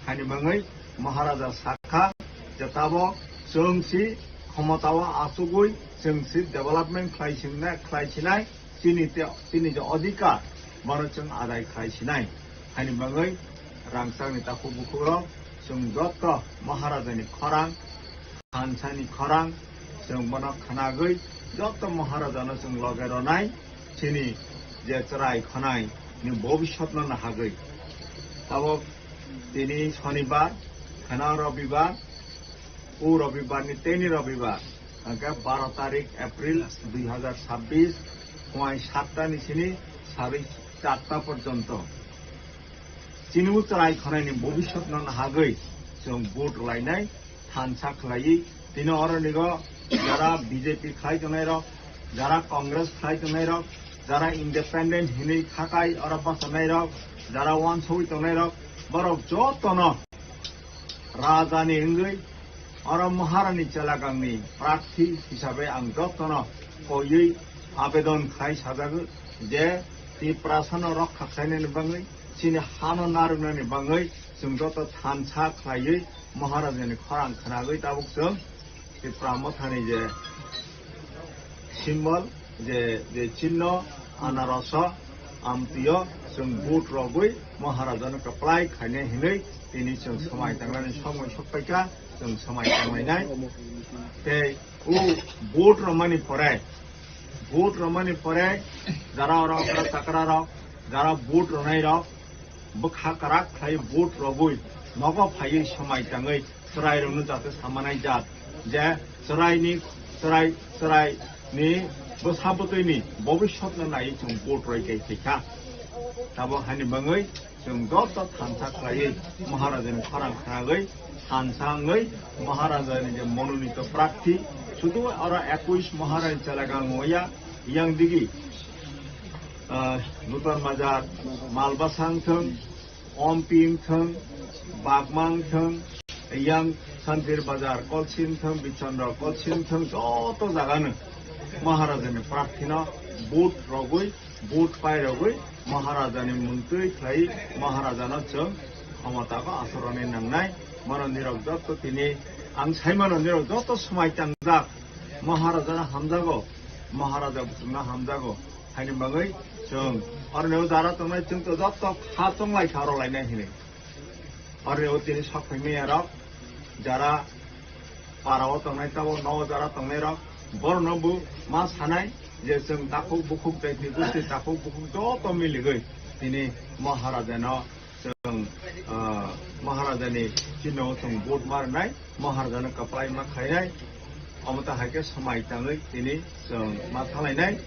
Hani bangwi Maharaja sakha je tabuk chwng si khomotao achugwi chwng si development khlaisinai, khlaisinai, chini te, chini je odhikar bono chwng adai khlaisinai. Hani bangwi rangchakni takhuk bukhukrok chwng joto Maharajani khorang, thansani khorang, chwng bono khwnagwi joto Maharajano chwng loge ronai, chini je chwrai khonai ni bobiswtno nahagwi. Tabuk tini Shonibar, kheno Robibar, o Robibarni teni Robibar, hwnkhe baro tarik April dui hazar chabbish, phuai satta ni sini sari charta porjonto. Chini o chwrai khonaini bobiswtno nahagwi chwng vote rwlainai thansa khlaiwi. Tini oronigo jara B J P khlai tongnairok, jara Congress khlai tongnairok, jara independent hinwi khakai oro bachanairok, jara uansugwi tongnairok, borok jotono Rajani wngwi oro Maharani chelagangni prarthi hisabe ang jotono koiwi abedon khai sajago je Tiprasano rokha khlainani bangwi, chini hano narwknani bangwi chwng joto thansa khlaiwi Maharajani khorang khwnagwi tabuk chwng Tipra Mothani je symbol, je, je chinno, anaroso, amtwio chwng vote rogwi Maharajano kwplai khainai hinwi tini chwng swmai tangnani somoi sokpaikha, chwng swmai tanglainai. Tei o vote romani pore, vote romani pore jara oro okra chakra rok, jara vote rwnairok bwkha kwrak khlai vote rogwi nogo phaiwi swmai tangwi chwrairokno jate samanai jat je chwraini, chwrai, chwraini bwsa bwtwini bobiswtno naiwi chwng vote roi kai khaikha. Tabok haini bagwi chwng joto thansa khlaiwi Maharajani khorang khnagwi thansa wngwi Maharajani je mononito prarthi, sudu oro ekush Maharani chelagang wngya, yang digi, ah, Lutan Bazar, Malbasa wngthwng, Ompi wngthwng, Bagma wngthwng, yang Santir Bazar, Kolsi wngthwng, Bichandra Kolsi wngthwng, joto jagano Maharajani prarthino vote rogwi, vote pairogwi Maharajani muntwi khlai Maharajano chwng khomotao asarwni nangnai. Mano nirok joto tini ang saimano nirok joto swmai tangjak. Maharajano hamjago, Maharaja bwswkno hamjago. Haini bagwi chwng oroni o jara tongnai chwng to joto kha chonglai kha rwlainai hinwi. Oroni o tini sok phaimaya rok jara para o tongnai tabo nogo jara tongnai rok borokno bo ma sanai je chwng takhuk bukhuk jaiti gosti takhuk bukhuk joto miligwi tini Maharajano chwng, ah, Maharajani chino chwng vote ma rwnai, Maharajano kwplai ma khainai, omo ta hai khe swmai tangwi tini chwng ma thanglainai.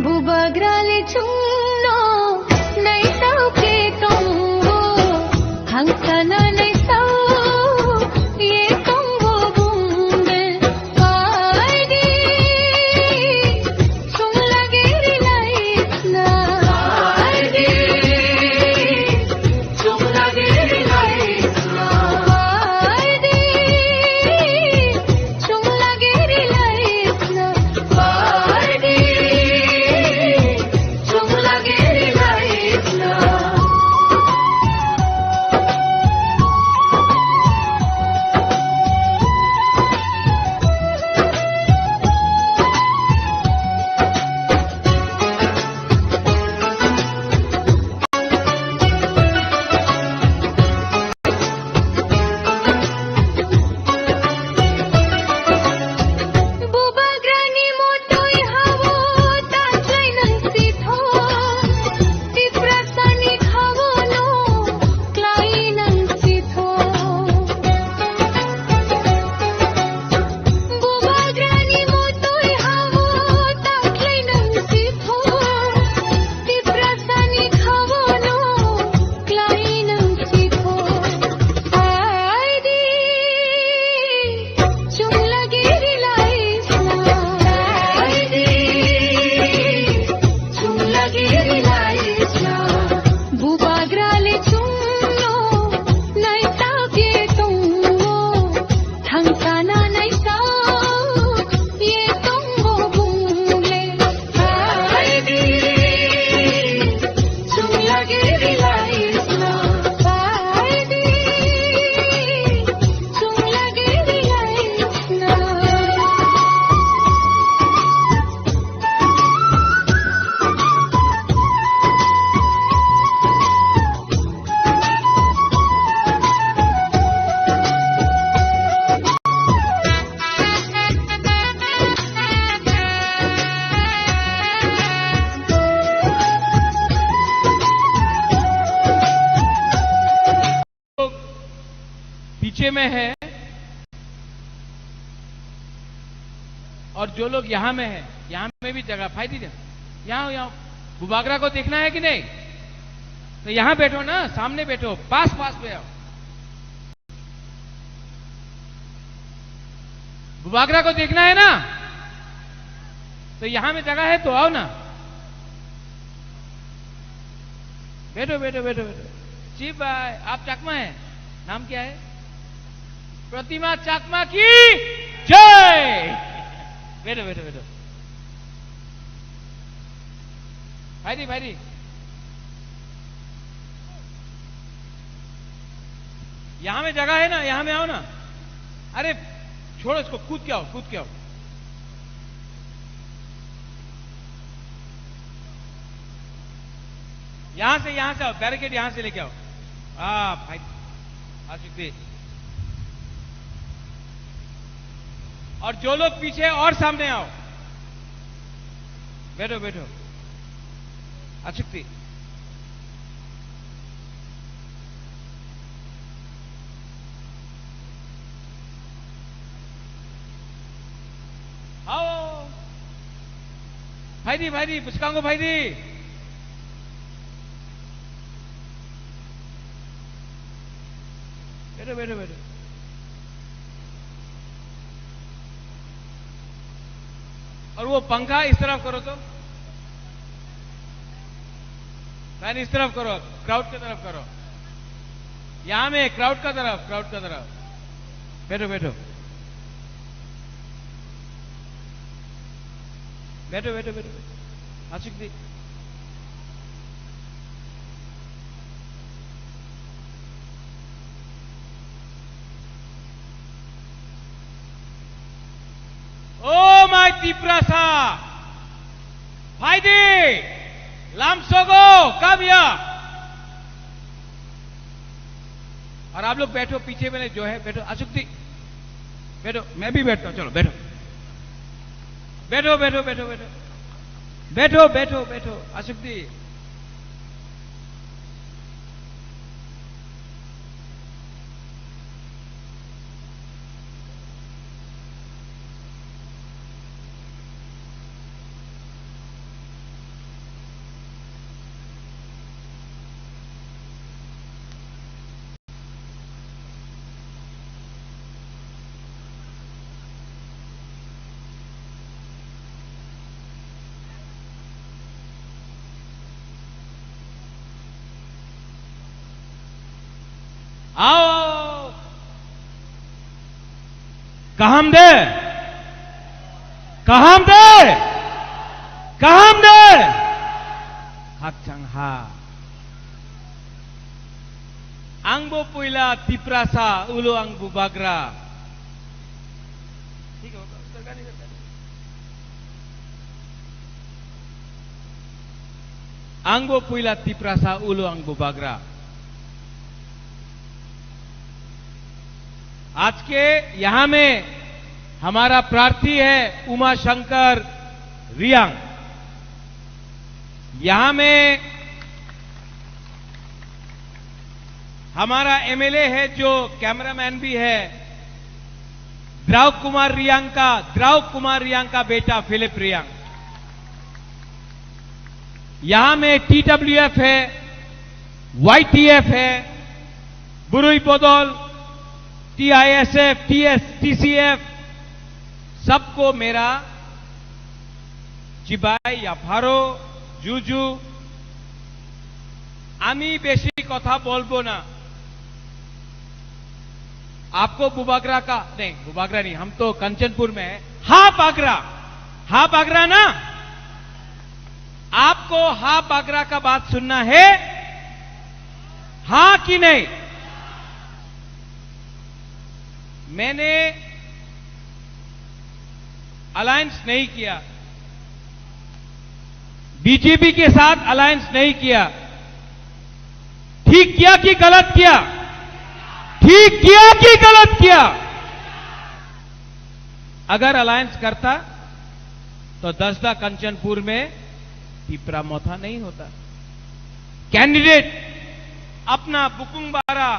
Bubagrale chungno naisao khe tongo, hangsa no naisao ye tongo bungde. Paidi chunglagiri laisna. Paidi chunglagiri laisna. Paidi Bubagrale chungno naisao khe tongo. Thangsa no naisao ye tongo bungle. Paidi chunglagiri laisna. Paidi chunglagiri laisna. पीछे में है और जो लोग यहाँ में है, यहाँ में भी जगह, फायदे दे। यहाँ, यहाँ बुबागरा को देखना है कि नहीं? तो यहाँ बैठो ना, सामने बैठो, पास पास पे आओ। बुबागरा को देखना है ना? तो यहाँ में जगह है तो आओ ना। बैठो, बैठो, बैठो, बैठो। जी भाई, आप चकमा है? नाम क्या है? प्रतिमा चकमा की जय। बैठो, बैठो, बैठो। भाई जी, भाई जी। यहाँ में जगह है ना, यहाँ में आओ ना। अरे छोड़ो इसको, कूद के आओ, कूद के आओ। यहाँ से, यहाँ से आओ, बैरिकेड यहाँ से लेके आओ। आ भाई, आ सकते। और जो लोग पीछे हैं, और सामने आओ। बैठो, बैठो। आ सकते। आओ। भाई जी, भाई जी, पुचकांगो भाई जी। बैठो, बैठो, बैठो। और वो पंखा इस तरफ करो तो। फैन इस तरफ करो, क्राउड की तरफ करो। यहाँ में क्राउड का तरफ, क्राउड का तरफ। बैठो, बैठो। बैठो, बैठो, बैठो, बैठो। आशिक जी। Oh my Tiprasa! Phaidi! Lamsogo, come here! और आप लोग बैठो, पीछे में जो है, बैठो, अशोक जी, बैठो, मैं भी बैठता हूँ, चलो, बैठो। बैठो, बैठो, बैठो, बैठो। बैठो, बैठो, बैठो, अशोक जी। Ao, ao, ao. Kaham de? Kaham de? Kaham de? Hakchang ha. Ang bo puila Tiprasa, ulo ang bubagra. Ang bo puila Tiprasa, ulo ang bubagra. आज के यहाँ में हमारा प्रार्थी है उमा शंकर रियांग। यहाँ में हमारा एमएलए है, जो कैमरामैन भी है, द्राव कुमार रियांग का, द्राव कुमार रियांग का बेटा फिलिप रियांग। यहाँ में टीडब्ल्यूएफ है, वाईटीएफ है, बुरुई बदल, टीआईएसएफ, टीएस, टीसीएफ, सबको मेरा चिबाई या फारो, जुजु, आमी बेसी कथा बोलबो ना। आपको बुबागरा का, नहीं, बुबागरा नहीं, हम तो कंचनपुर में है। हा बागरा, हा बागरा ना, आपको हा बागरा का बात सुनना है, हाँ कि नहीं? मैंने अलायंस नहीं किया, बीजेपी के साथ अलायंस नहीं किया। ठीक किया कि गलत किया? ठीक किया कि गलत किया? अगर अलायंस करता तो दसदा कंचनपुर में तिपरा मोथा नहीं होता। कैंडिडेट अपना बुकुंग बारा,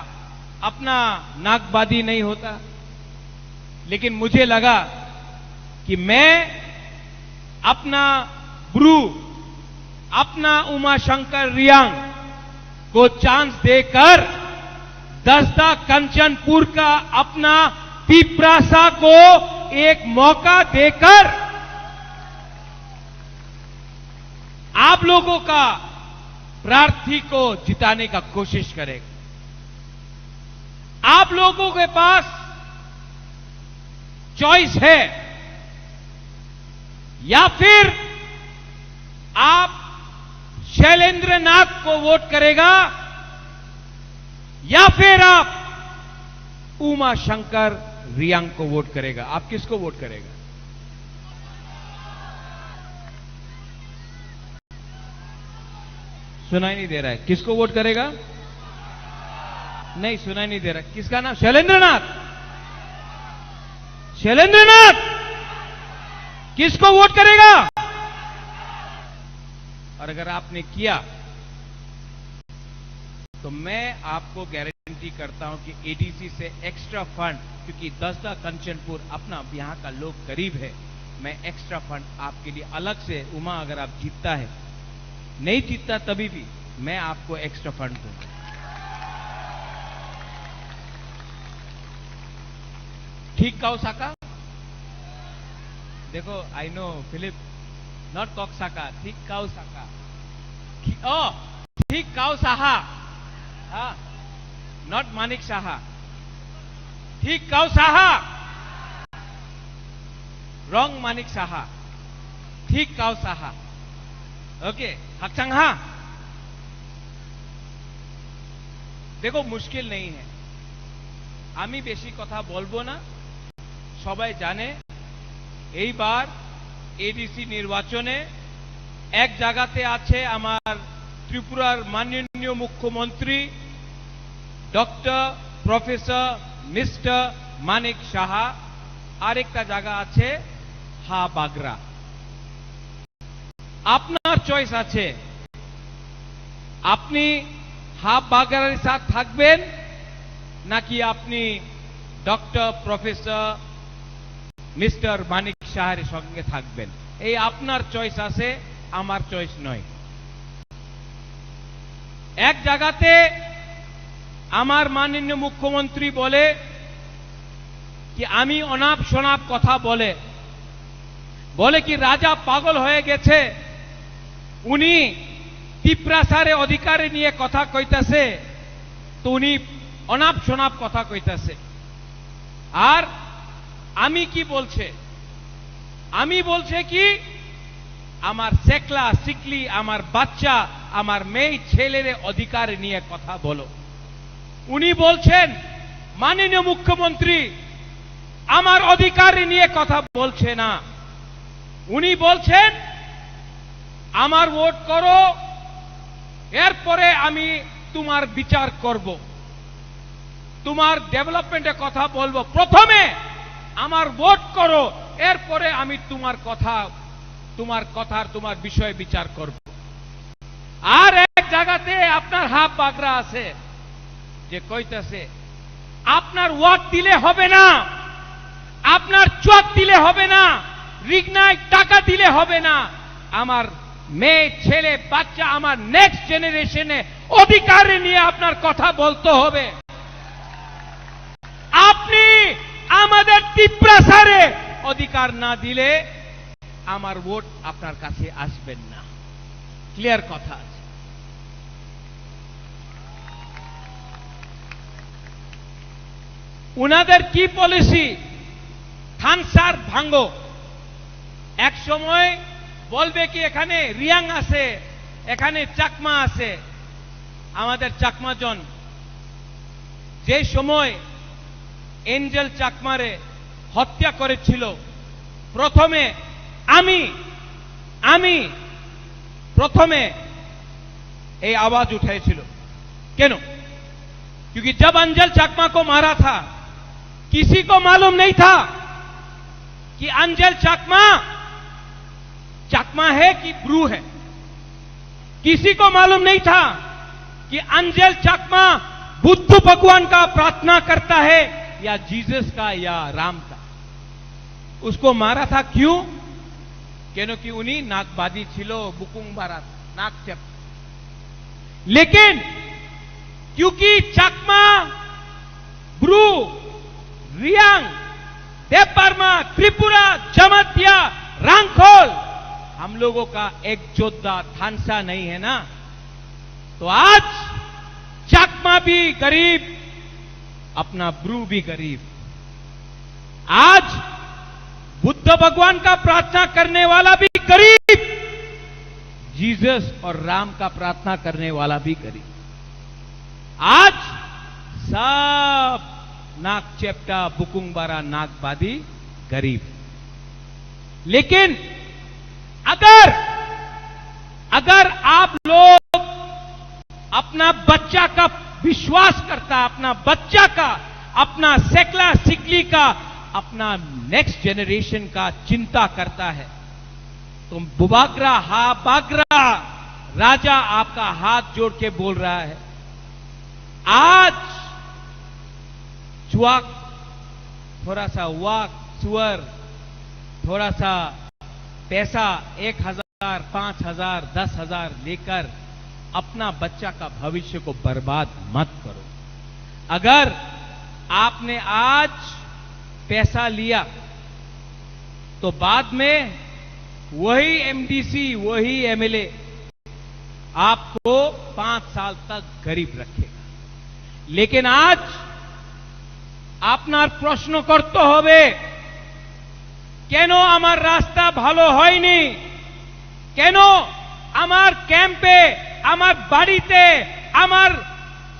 अपना नागबादी नहीं होता। लेकिन मुझे लगा कि मैं अपना ब्रू, अपना उमा शंकर रियांग को चांस देकर दसदा कंचनपुर का अपना तिपरासा को एक मौका देकर आप लोगों का प्रार्थी को जिताने का कोशिश करेगा। आप लोगों के पास चॉइस है, या फिर आप शैलेंद्र नाथ को वोट करेगा या फिर आप उमा शंकर रियांग को वोट करेगा। आप किसको वोट करेगा? सुनाई नहीं दे रहा है। किसको वोट करेगा? नहीं, सुनाई नहीं दे रहा। किसका नाम? शैलेंद्रनाथ। शैलेंद्रनाथ, किसको वोट करेगा? और अगर आपने किया तो मैं आपको गारंटी करता हूं कि एडीसी से एक्स्ट्रा फंड, क्योंकि दसदा कंचनपुर अपना यहाँ का लोग गरीब है, मैं एक्स्ट्रा फंड आपके लिए अलग से, उमा अगर आप जीतता है, नहीं जीतता तभी भी मैं आपको एक्स्ट्रा फंड दूंगा। ठीक काउ साका? देखो, I know Philip, not कॉक साका, ठीक काउ साका। ठी-, ओ, ठीक काउ साहा। हाँ, not मानिक साहा। ठीक काउ साहा। Wrong मानिक साहा। ठीक काउ साहा। OK, हाकचांग हा। देखो, मुश्किल नहीं है। আমি বেশি কথা বলবো না। সবাই জানে, এইবার এডিসি নির্বাচনে এক জায়গাতে আছে আমার ত্রিপুরার মাননীয় মুখ্যমন্ত্রী ডক্টর প্রফেসর মিস্টার মানিক সাহা, আরেকটা জায়গা আছে হা বাগরা। আপনার চয়েস আছে, আপনি হাফ বাগানের সাথে থাকবেন নাকি আপনি ডক্টর প্রফেসর মিস্টার মানিক সাহার সঙ্গে থাকবেন। এই আপনার চয়েস আছে, আমার চয়েস নয়। এক জায়গাতে আমার মাননীয় মুখ্যমন্ত্রী বলে কি আমি অনাপ শনাপ কথা বলে, বলে কি রাজা পাগল হয়ে গেছে, উনি তিপ্রাসারে অধিকারে নিয়ে কথা কইতাছে, তো উনি অনাপ শনাপ কথা কইতাছে। আর আমি কি বলছে? আমি বলছে কি, আমার সেকলা সিকলি, আমার বাচ্চা, আমার মেয়ে ছেলেরে অধিকার নিয়ে কথা বলো। উনি বলছেন, মাননীয় মুখ্যমন্ত্রী আমার অধিকার নিয়ে কথা বলছে না, উনি বলছেন আমার ভোট করো, এরপরে আমি তোমার বিচার করব। তোমার ডেভেলপমেন্টে কথা বলবো। প্রথমে আমার ভোট করো, এরপরে আমি তোমার কথা, তোমার কথার, তোমার বিষয়ে বিচার করব। আর এক জায়গাতে আপনার হাফ বাগরা আছে, যে কইতাছে, "আপনার ওয়াট দিলে হবে না, আপনার চোয়াত দিলে হবে না, রিগনায় টাকা দিলে হবে না, আমার মেয়ে, ছেলে, বাচ্চা, আমার নেক্সট জেনারেশনে অধিকার নিয়ে আপনার কথা বলতে হবে। আপনি আমাদের তিপ্রাসারে অধিকার না দিলে আমার ভোট আপনার কাছে আসবেন না।" ক্লিয়ার কথা আছে। উনাদের কি পলিসি? থানসার ভাঙ্গো। এক সময় বলবে কি এখানে রিয়াং আছে, এখানে চাকমা আছে। আমাদের চাকমা জন যে সময় এঞ্জেল চাকমারে হত্যা করেছিল, প্রথমে আমি, আমি প্রথমে এই আওয়াজ উঠেছিল। কেন? क्योंकि जब अंजल चाकमा को मारा था, किसी को मालूम नहीं था कि अंजल चाकमा चाकमा है कि ब्रू है। किसी को मालूम नहीं था कि अंजल चाकमा बुद्ध भगवान का प्रार्थना करता है या जीसस का या राम का। उसको मारा था क्यों? কেন কি উনি নাগবাদী ছিল, বুকুং বারাত, নাক চেপ। लेकिन क्योंकि चाकमा, ब्रू, रियांग, देबबर्मा, त्रिपुरा, जमातिया, रांखोल, हम लोगों का एक जोधा थानसा नहीं है ना, तो आज चकमा भी गरीब, अपना ब्रू भी गरीब। आज बुद्ध भगवान का प्रार्थना करने वाला भी गरीब, जीसस और राम का प्रार्थना करने वाला भी गरीब। आज सब नाक चेप्टा, बुकुंग बारा, नाक बादी गरीब। लेकिन अगर, अगर आप लोग अपना बच्चा का विश्वास करता, अपना बच्चा का, अपना सेकला सिकली का, अपना नेक्स्ट जनरेशन का चिंता करता है, तो बुबाग्रा, हा बाग्रा, राजा आपका हाथ जोड़ के बोल रहा है, आज चुवाक, थोड़ा सा वाक, सुअर, थोड़ा सा पैसा, एक हजार, पाँच हजार, दस हजार लेकर अपना बच्चा का भविष्य को बर्बाद मत करो। अगर आपने आज पैसा लिया, तो बाद में वही एमडीसी, वही एमएलए आपको पाँच साल तक गरीब रखेगा। लेकिन आज আপনার প্রশ্ন করতে হবে, কেন আমার রাস্তা ভালো হয়নি, কেন আমার ক্যাম্পে, আমার বাড়িতে, আমার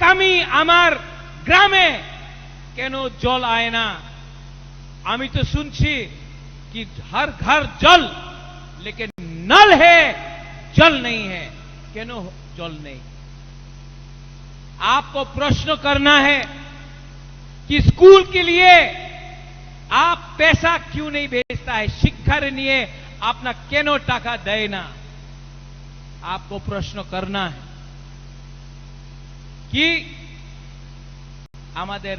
কামি, আমার গ্রামে কেন জল আয় না? আমি তো শুনছি কি হর ঘর জল, লেকিন নল হে, জল নেই হে। কেন জল নেই? आपको प्रश्न करना है कि स्कूल के लिए आप पैसा क्यों नहीं भेजता है, শিক্ষার নিয়ে আপনার কেন টাকা দেয় না? आपको प्रश्न करना है कि আমাদের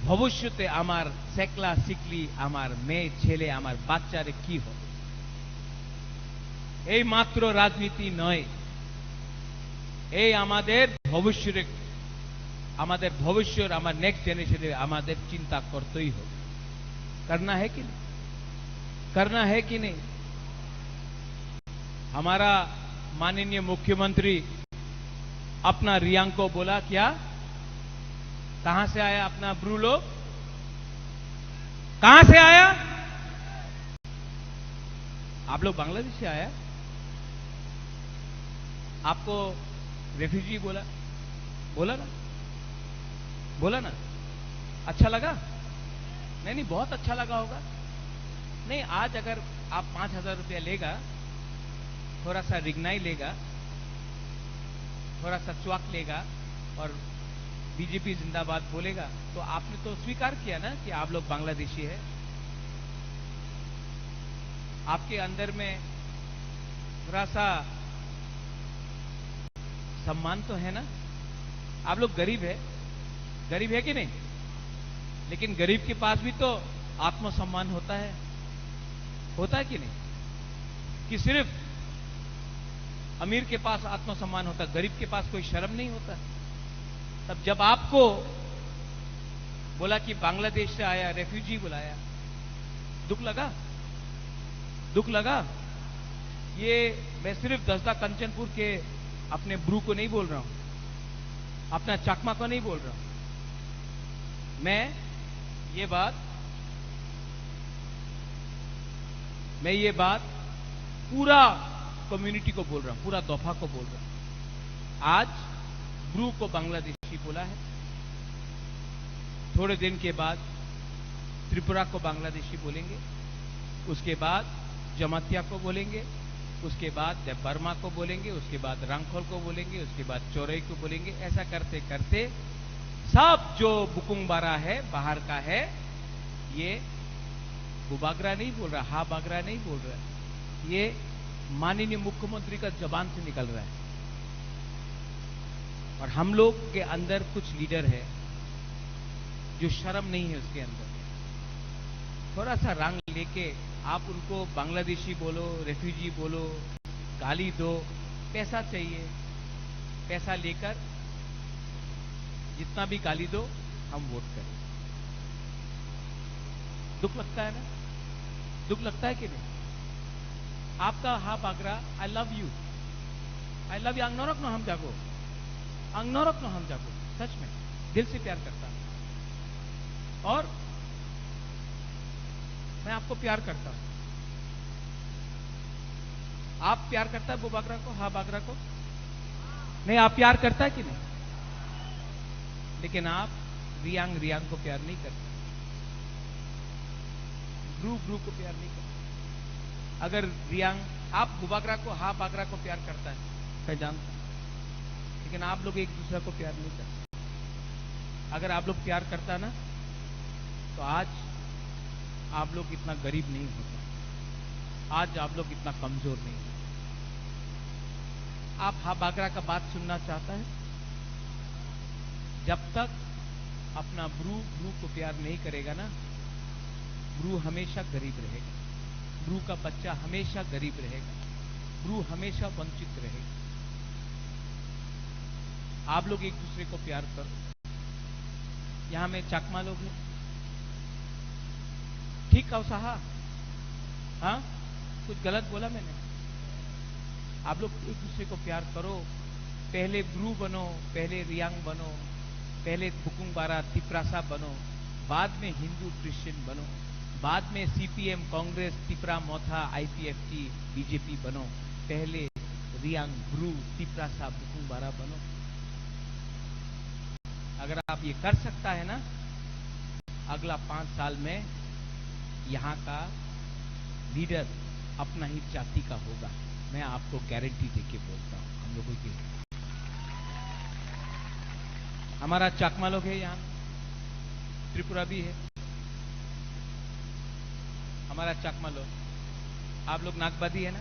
ভবিষ্যতে আমার সেকলা সিকলি, আমার মেয়ে ছেলে, আমার বাচ্চারে কি হবে? এই মাত্র রাজনীতি নয়, এই আমাদের ভবিষ্যতে, আমাদের ভবিষ্যৎ, আমার নেক্সট জেনারেশনে আমাদের চিন্তা করতেই হবে। করনা হে কি নেই? করনা হে কি নেই? हमारा माननीय मुख्यमंत्री अपना रियांग को बोला क्या? कहां से आया अपना ब्रू लोग? कहां से आया? आप लोग बांग्लादेश से आया? आपको रेफ्यूजी बोला, बोला ना? बोला ना? अच्छा लगा? नहीं, नहीं, बहुत अच्छा लगा होगा। नहीं, आज अगर आप पाँच हज़ार रुपया लेगा, थोड़ा सा रिगनाई लेगा, थोड़ा सा च्वाक लेगा और बीजेपी जिंदाबाद बोलेगा, तो आपने तो स्वीकार किया ना कि आप लोग बांग्लादेशी है। आपके अंदर में थोड़ा सा सम्मान तो है ना? आप लोग गरीब है, गरीब है कि नहीं? लेकिन गरीब के पास भी तो आत्मसम्मान होता है, होता है कि नहीं? कि सिर्फ अमीर के पास आत्मसम्मान होता, गरीब के पास कोई शर्म नहीं होता? तब जब आपको बोला कि बांग्लादेश से आया, रेफ्यूजी बुलाया, दुख लगा? दुख लगा? ये मैं सिर्फ दसदा कंचनपुर के अपने ब्रू को नहीं बोल रहा हूँ, अपना चकमा को नहीं बोल रहा हूँ। मैं ये बात, मैं ये बात पूरा कम्युनिटी को बोल रहा हूँ, पूरा दोफा को बोल रहा हूँ। आज ब्रू को बांग्लादेशी बोला है, थोड़े दिन के बाद त्रिपुरा को बांग्लादेशी बोलेंगे, उसके बाद जमातिया को बोलेंगे, उसके बाद देबबर्मा को बोलेंगे, उसके बाद रांखल को बोलेंगे, उसके बाद चोरई को बोलेंगे। ऐसा करते करते सब जो बुकुंग बारा है, बाहर का है, ये बुबाग्रा नहीं बोल रहा, हा बाग्रा नहीं बोल रहा, ये माननीय मुख्यमंत्री का जबान से निकल रहा है। और हम लोग के अंदर कुछ लीडर है जो शर्म नहीं है उसके अंदर। थोड़ा सा रंग लेके आप उनको बांग्लादेशी बोलो, रेफ्यूजी बोलो, गाली दो, पैसा चाहिए, पैसा लेकर जितना भी गाली दो, हम वोट करें। दुख लगता है ना? दुख लगता है कि नहीं? Aapka ha Bagra, I love you. I love you. Ang norok no hamjago. Ang norok no hamjago. Sach mein. Dil se pyar karta. Aur main aapko pyar karta hoon. Aap pyar karta hai wo Bagra ko, ha Bagra ko? Nahi, aap pyar karta hai ki nahi? Lekin aap Reang, Reang ko pyar nahi karta. Bru, Bru ko pyar nahi karta. Agar Reang, aap Bubagra ko, ha Bagra ko pyar karta hai, main janta hoon. Lekin aap log ek dusre ko pyar nahi karta. Agar aap log pyar karta na, to aaj aap log itna gareeb nahi hota, aaj aap log itna kamzor nahi hota. Aap ha Bagra ka baat sunna chahta hai? Jab tak apna Bru, Bru ko pyar nahi karega na, Bru hamesha gareeb rahega. Bru ka bachcha hamesha gareeb rahega. Bru hamesha vanchit rahega. Aap log ek dusre ko pyar karo. Yahan mein Chakma log hai. Thik kaha saha? Haan? Kuch galat bola maine? Aap log ek dusre ko pyar karo. Pehle Bru bano, pehle Reang bano, pehle Bukung Bara Tiprasa bano, baad mein Hindu Christian bano, baad mein C P M, Congress, Tipra Motha, I P F T, B J P bano, pehle Reang, Bru, Tiprasa, Bukung Bara bano. अगर आप ये कर सकता है ना, अगला पाँच साल में यहाँ का लीडर अपना ही जाति का होगा। मैं आपको गारंटी देके बोलता हूँ, हम लोगों की। हमारा चाकमा लोग है यहाँ, त्रिपुरा भी है, हमारा चाकमा लोग। आप लोग नागबादी है ना?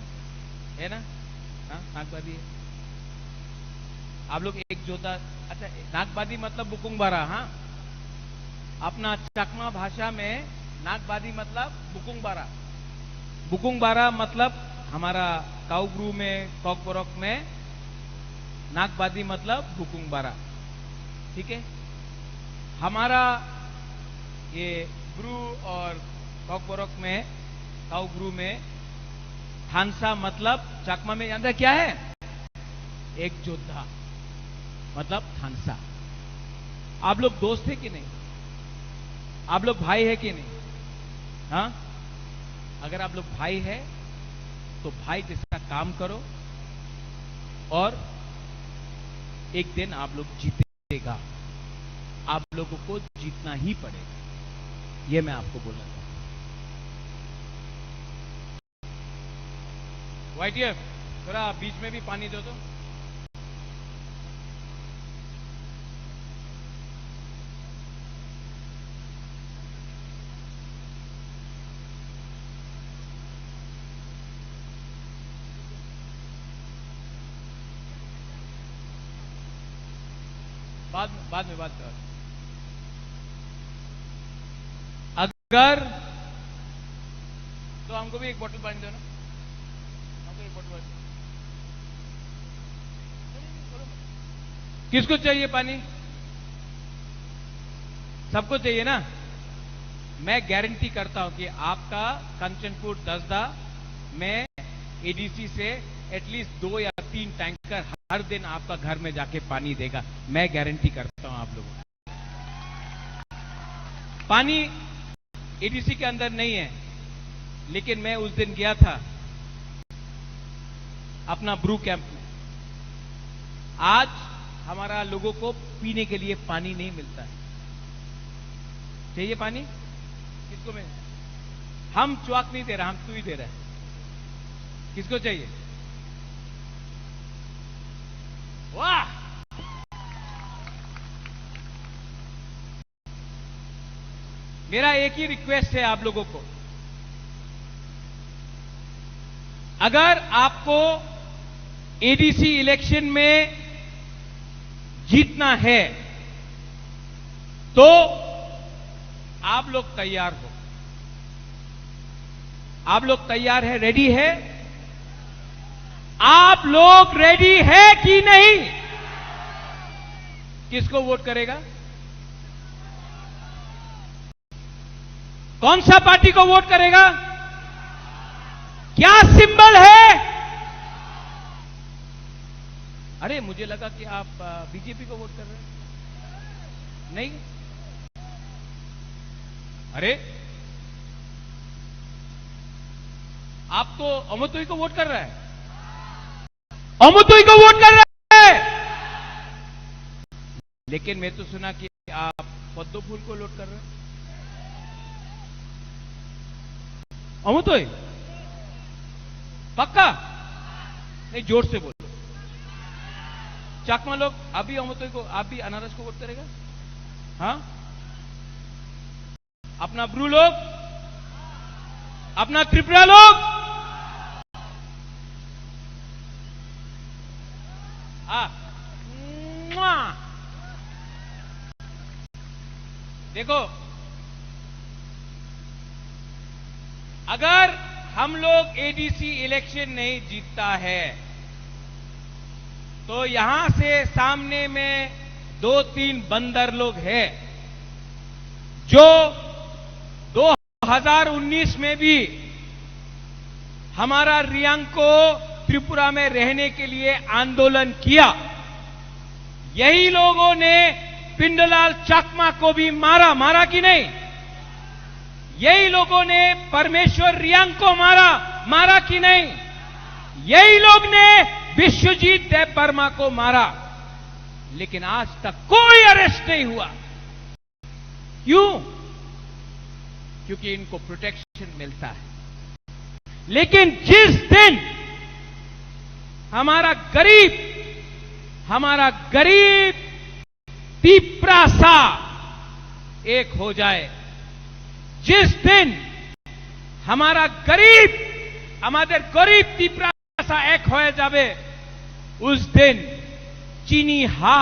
है ना? हाँ, नागबादी है। आप लोग एक जोधा, अच्छा, नागबादी मतलब बुकुंगबारा, हाँ? अपना चकमा भाषा में नागबादी मतलब बुकुंगबारा। बुकुंगबारा मतलब हमारा काउब्रू में, कॉकबोरोक में, नागबादी मतलब बुकुंगबारा। ठीक है? हमारा ये ब्रू और कॉकबोरोक में, काउब्रू में थानसा मतलब चकमा में जानते क्या है? एक योद्धा, मतलब थानसा। आप लोग दोस्त है कि नहीं? आप लोग भाई है कि नहीं? हाँ, अगर आप लोग भाई है तो भाई जैसा काम करो और एक दिन आप लोग जीतेगा। आप लोगों को जीतना ही पड़ेगा, ये मैं आपको बोलना चाहता हूँ। वाईटीएफ, थोड़ा बीच में भी पानी दो तो। बाद में, बाद में बात करो। अगर, तो हमको भी एक बोतल पानी दो ना, हमको एक बोतल पानी दो। किसको चाहिए पानी? सबको चाहिए ना? मैं गारंटी करता हूं कि आपका कंचनपुर दसदा में एडीसी से एटलीस्ट दो या तीन टैंकर हर दिन आपका घर में जाके पानी देगा। मैं गारंटी करता हूं आप लोगों को। पानी एडीसी के अंदर नहीं है, लेकिन मैं उस दिन गया था अपना ब्रू कैंप में। आज हमारा लोगों को पीने के लिए पानी नहीं मिलता है। चाहिए पानी? किसको मिल? हम च्वाक नहीं दे रहा, हम तू ही दे रहा है। किसको चाहिए? वाह! मेरा एक ही रिक्वेस्ट है आप लोगों को, अगर आपको एडीसी इलेक्शन में जीतना है तो आप लोग तैयार हो। आप लोग तैयार है, रेडी है? आप लोग रेडी है कि नहीं? किसको वोट करेगा? कौन सा पार्टी को वोट करेगा? क्या सिंबल है? अरे, मुझे लगा कि आप, अ, बीजेपी को वोट कर रहे हैं। नहीं? अरे, आप तो अमतोई को वोट कर रहे हैं। अमतोई को वोट कर रहे हैं। लेकिन मैं तो सुना कि आप पद्म फूल को वोट कर रहे हैं। अमतोई? पक्का? नहीं, जोर से बोलो। चाकमा लोग, आप भी अमतोई को, आप भी अनारस को वोट करेगा? हाँ? अपना ब्रू लोग, अपना त्रिपुरा लोग, आ, मुआ। देखो, अगर हम लोग एडीसी इलेक्शन नहीं जीतता है, तो यहां से सामने में दो तीन बंदर लोग हैं, जो दो हज़ार उन्नीस में भी हमारा रियांग को त्रिपुरा में रहने के लिए आंदोलन किया। यही लोगों ने पिंडलाल चाकमा को भी मारा, मारा कि नहीं? यही लोगों ने परमेश्वर रियांग को मारा, मारा कि नहीं? यही लोग ने विश्वजीत देव वर्मा को मारा, लेकिन आज तक कोई अरेस्ट नहीं हुआ। क्यों? क्योंकि इनको प्रोटेक्शन मिलता है। लेकिन जिस दिन हमारा गरीब, हमारा गरीब तिप्रासा एक हो जाए, जिस दिन हमारा गरीब, हमारे गरीब तिप्रासा एक हो जाए, उस दिन चीनी हा,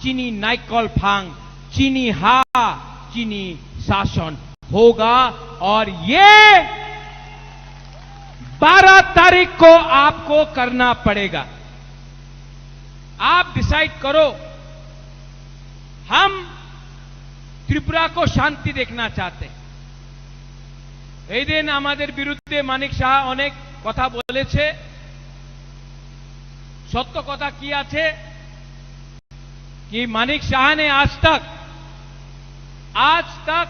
चीनी नाइकल फांग, चीनी हा, चीनी शासन होगा। और ये बारह तारीख को आपको करना पड़ेगा। आप डिसाइड करो, हम त्रिपुरा को शांति देखना चाहते हैं। এই দিন আমাদের বিরুদ্ধে মানিক সাহা অনেক কথা বলেছে। সত্য কথা কি আছে? कि मानिक शाह ने आज तक, आज तक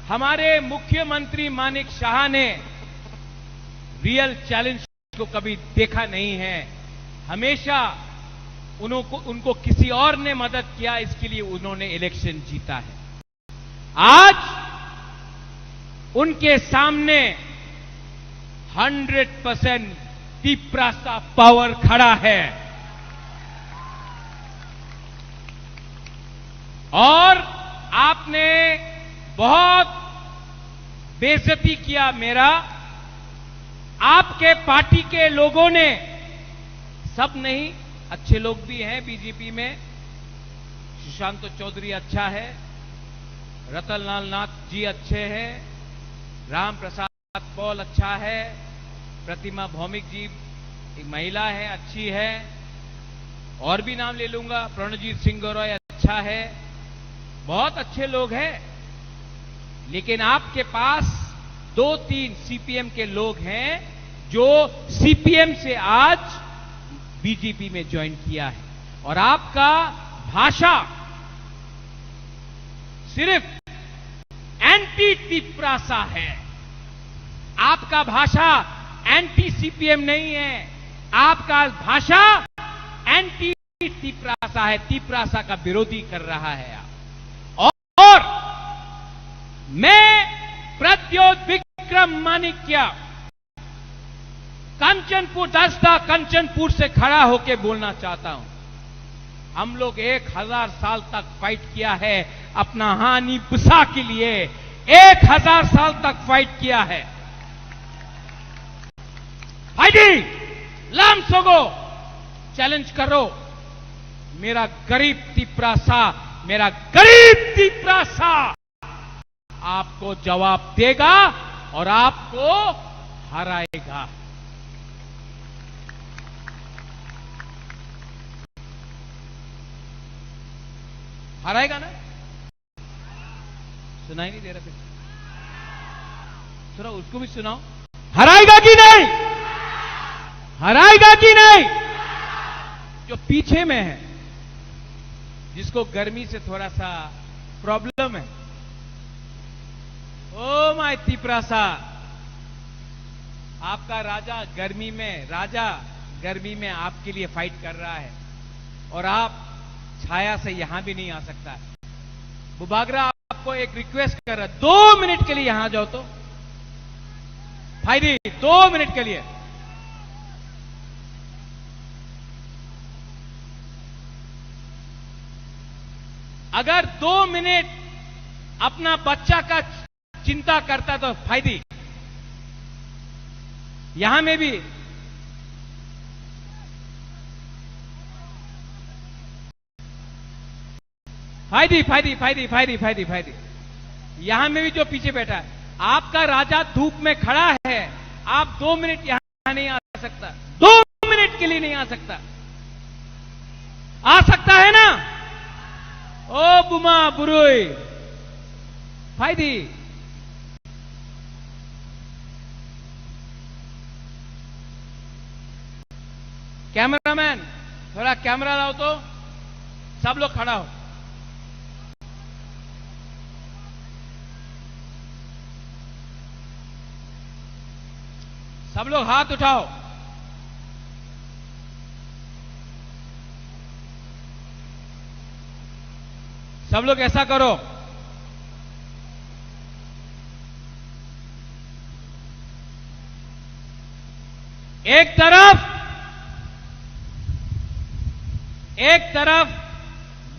हमारे मुख्यमंत्री मानिक शाह ने रियल चैलेंज को कभी देखा नहीं है। हमेशा उनको, उनको किसी और ने मदद किया, इसके लिए उन्होंने इलेक्शन जीता है। आज उनके सामने हंड्रेड परसेंट तिप्रासा पावर खड़ा है। और आपने बहुत बेइज्जती किया मेरा। आपके पार्टी के लोगों ने, सब नहीं, अच्छे लोग भी हैं बीजेपी में, सुशांत चौधरी अच्छा है, रतनलाल नाथ जी अच्छे हैं, राम प्रसाद पॉल अच्छा है, प्रतिमा भौमिक जी एक महिला है, अच्छी है, और भी नाम ले लूंगा, प्रणजीत सिंह गौरव अच्छा है, बहुत अच्छे लोग हैं, लेकिन आपके पास दो तीन सीपीएम के लोग हैं जो सीपीएम से आज बीजेपी में ज्वाइन किया है, और आपका भाषा सिर्फ एंटी तिप्रासा है। आपका भाषा एंटी सीपीएम नहीं है, आपका भाषा एंटी तिप्रासा है, तिप्रासा का विरोधी कर रहा है आप। और मैं प्रद्योत विक्रम माणिक्य कंचनपुर, दसदा कंचनपुर से खड़ा होके बोलना चाहता हूं। हम लोग एक हज़ार साल तक फाइट किया है अपना हानि बुसा के लिए, एक हज़ार साल तक फाइट किया है। फाइटिंग, लाम सोगो, चैलेंज करो। मेरा गरीब तिप्रासा, मेरा गरीब तिप्रासा आपको जवाब देगा और आपको हराएगा। हराएगा ना? सुनाई नहीं दे रहा फिर? सुनाओ, उसको भी सुनाओ। हराएगा कि नहीं? हराएगा कि नहीं? जो पीछे में है, जिसको गर्मी से थोड़ा सा प्रॉब्लम है, ओ माय तिपरासा, आपका राजा गर्मी में, राजा गर्मी में आपके लिए फाइट कर रहा है और आप छाया से यहां भी नहीं आ सकता है। बुबागरा आपको एक रिक्वेस्ट कर रहा है, दो मिनट के लिए यहां आ जाओ तो। फाइदी, दो मिनट के लिए। अगर दो मिनट अपना बच्चा का चिंता करता तो फाइदी। यहां में भी फाइदी, फाइदी, फाइदी, फाइदी, फाइदी, फाइदी। यहां में भी जो पीछे बैठा है, आपका राजा धूप में खड़ा है, आप दो मिनट यहां नहीं आ सकता, दो मिनट के लिए नहीं आ सकता। आ सकता है ना? ओ बुमा बुरुई, फाइदी। कैमरामैन, थोड़ा कैमरा लाओ तो। सब लोग खड़ा हो, सब लोग हाथ उठाओ। सब लोग ऐसा करो। एक तरफ, एक तरफ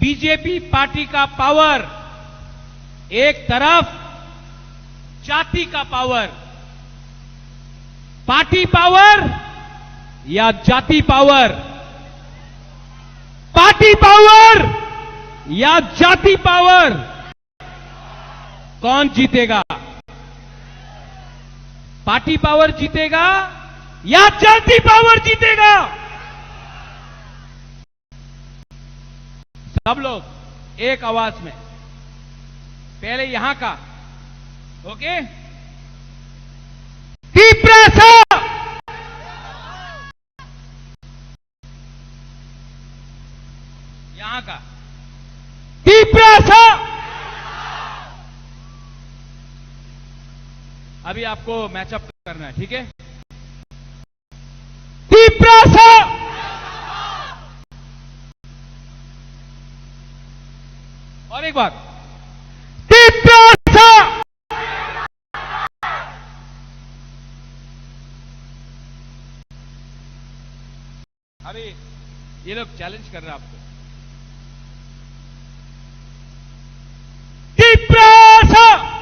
बीजेपी पार्टी का पावर, एक तरफ जाति का पावर। पार्टी पावर या जाति पावर? पार्टी पावर या जाति पावर? कौन जीतेगा? पार्टी पावर जीतेगा या जाति पावर जीतेगा? सब लोग एक आवाज में, पहले यहां का, ओके? तिपरासा, यहां का, तिपरासा। अभी आपको मैचअप करना है, ठीक है? तिपरासा। और एक बार, तिपरासा। अभी ये लोग चैलेंज कर रहे हैं आपको। तिपरासा।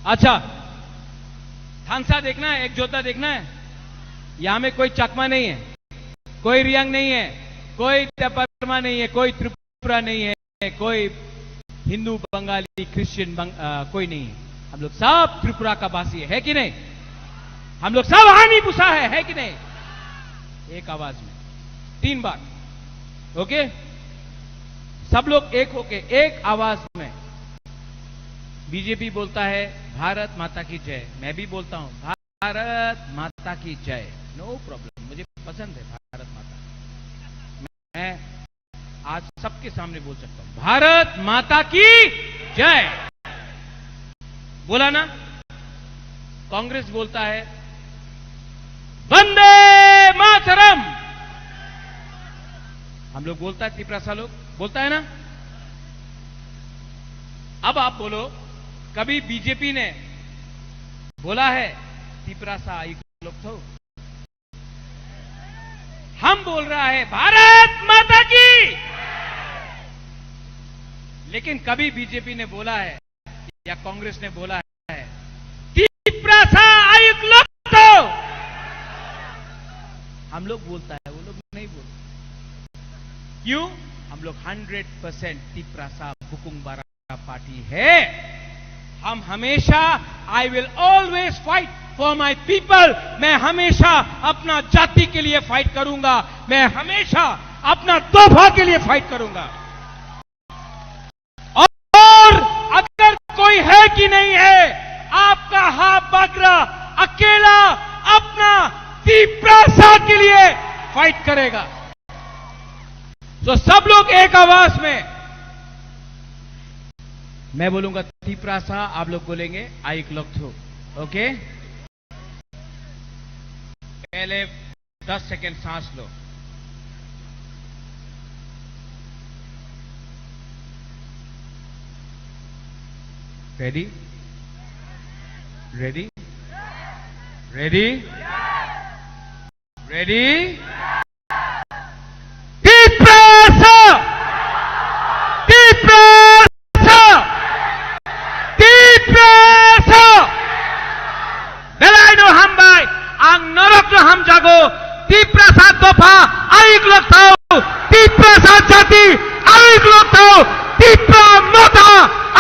अच्छा, थांसा देखना है, एक जोधा देखना है। यहां में कोई चकमा नहीं है, कोई रियांग नहीं है, कोई देबबर्मा नहीं है, कोई त्रिपुरा नहीं है, कोई हिंदू, बंगाली, क्रिश्चियन, बंग-, अ, कोई नहीं है। हम लोग सब त्रिपुरा का वासी है, है कि नहीं? हम लोग सब हानी पुसा है, है कि नहीं? एक आवाज में तीन बार, ओके? सब लोग एक होके, एक आवाज में। बीजेपी बोलता है, "भारत माता की जय।" मैं भी बोलता हूं, "भारत माता की जय।" नो प्रॉब्लम, मुझे पसंद है भारत माता। मैं आज सबके सामने बोल सकता हूं, "भारत माता की जय।" बोला ना? कांग्रेस बोलता है, "वंदे मातरम।" हम लोग बोलता है, तिपरासा लोग बोलता है ना? अब आप बोलो, कभी बीजेपी ने बोला है, "तिपरासा आयुक्त लोग थो"? हम बोल रहा है, "भारत माता की।" लेकिन कभी बीजेपी ने बोला है या कांग्रेस ने बोला है, "तिपरासा आयुक्त लोग थो"? हम लोग बोलता है, वो लोग नहीं बोलते। क्यों? हम लोग हंड्रेड परसेंट तिपरासा बुकुंग बारा पार्टी है। हम हमेशा, "I will always fight for my people।" मैं हमेशा अपना जाति के लिए फाइट करूंगा, मैं हमेशा अपना तोहफा के लिए फाइट करूंगा। और अगर कोई है कि नहीं है, आपका हाथ मैं बोलूंगा तिपरासा, आप लोग बोलेंगे आइक लोक थू। ओके? पहले दस सेकंड सांस लो। Ready? Ready? Ready? Ready? Tiprasa! Tiprasa! Tiprasa! Belai no hambai, ang norok no hamjago, Tiprasa dopha, ayuk lok thao, Tiprasa jati, ayuk lok thao, Tipra motha,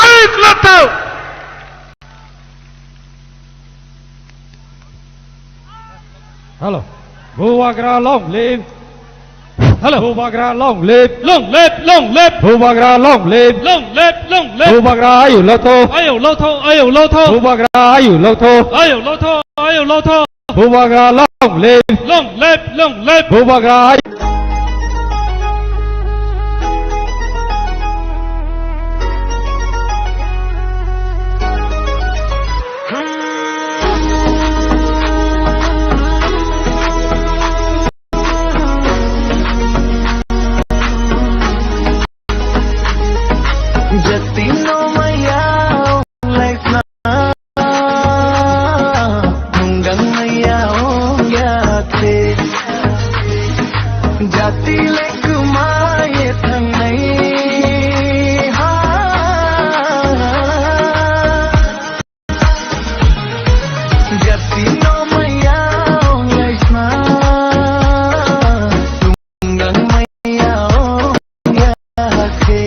ayuk lok thao. Hello. Bubagra long live. Hello. Bubagra long live. Long live, long live. Bubagra long live. Long live, long live. Bubagra ayu lotho. Ayu lotho, ayu lotho. Bubagra ayu lotho. Ayu lotho, ayu lotho. Bubagra long live. Long live, long live. Bubagra ayu. Jatino maya ong laisna, nunggang maya ong yate. Jati lekumai thangnai ha. Jatino maya ong laisna, tunggang maya ong yakhe.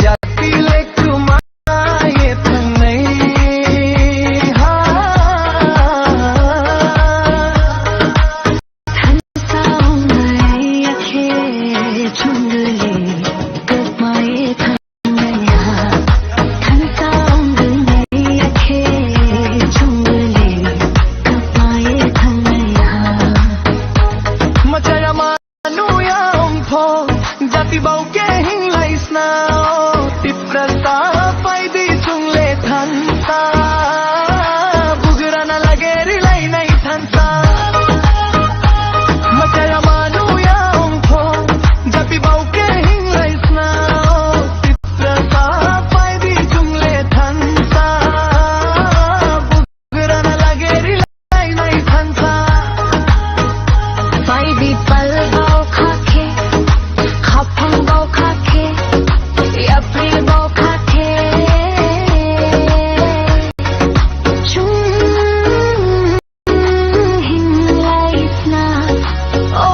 Jati lekumai thangnai ha. Machaya manu ya ongtho, jati bau ke hinglai sna o, Tiprasa paidi chungle thansa, bugrana lage rilai nai thansa. Machaya manu ya ongtho, jati bau ke hinglai sna o, Tiprasa paidi chungle thansa, bugrana lage rilai nai thansa. Paidi pal bau khakhe, khaphang bau khakhe, yapri bau khakhe. Chung hinglai sna o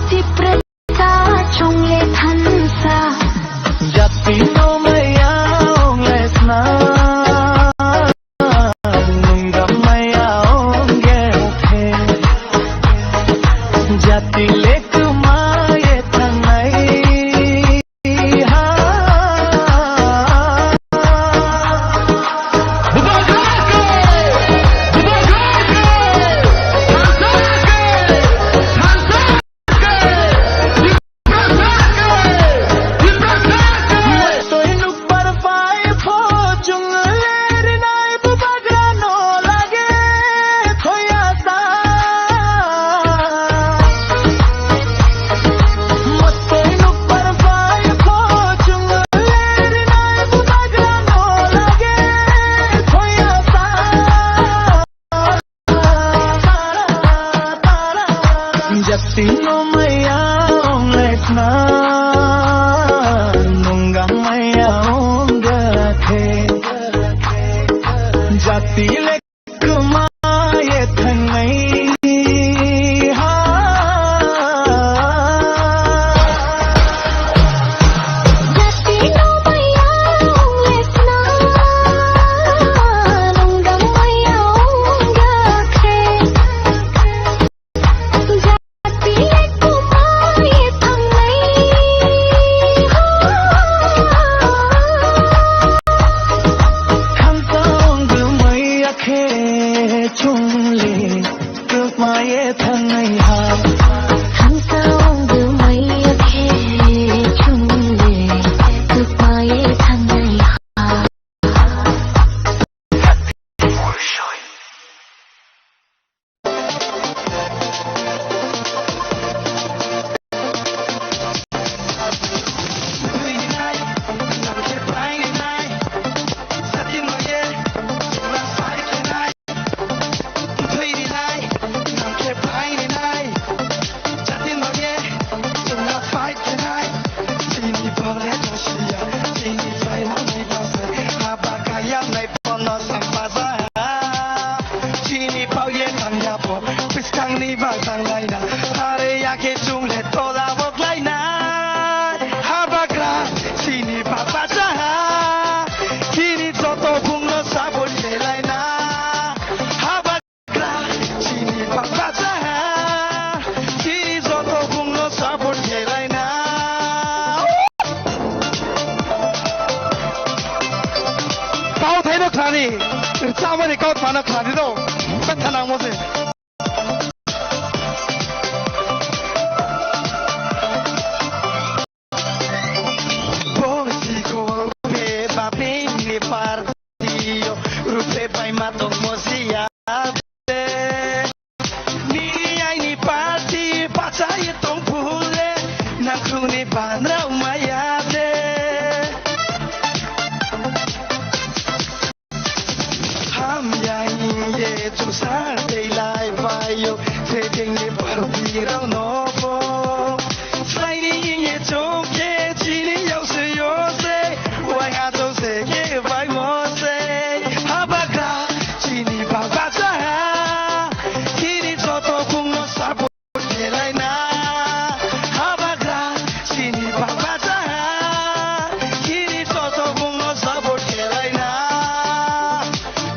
Tiprasa chungle thansa. Jati no maya ong laisna, nunggang maya ong yathe. Jati lekumai thangnai ha. Jati no maya ong laisna, nunggang maya ong gathe. Jati le kumai thangnai ha. Jati no maya ong laisna, nunggang maya ong gathe. Jati lekumai thangnai ha. Khamtang gumai khlani, rwchapmani kautmano khlani do, betha nangmo se. Bo sikol be bapni party-o, rupe bai ma tongmo siya de. Nini aini party bachai tong phule, nangkhungni banrao maya de. Hamya hingye chwngsa tei lai bai-o, sedengni party-rao no bo. Slaini hingye chongkhe chini yauseo se, wai ha chongse khe bai mo se. Habagra chini baba cha ha, chini joto bungno sabo. Khelaina, habagra, chini baba cha ha, chini joto bungno support khelaina.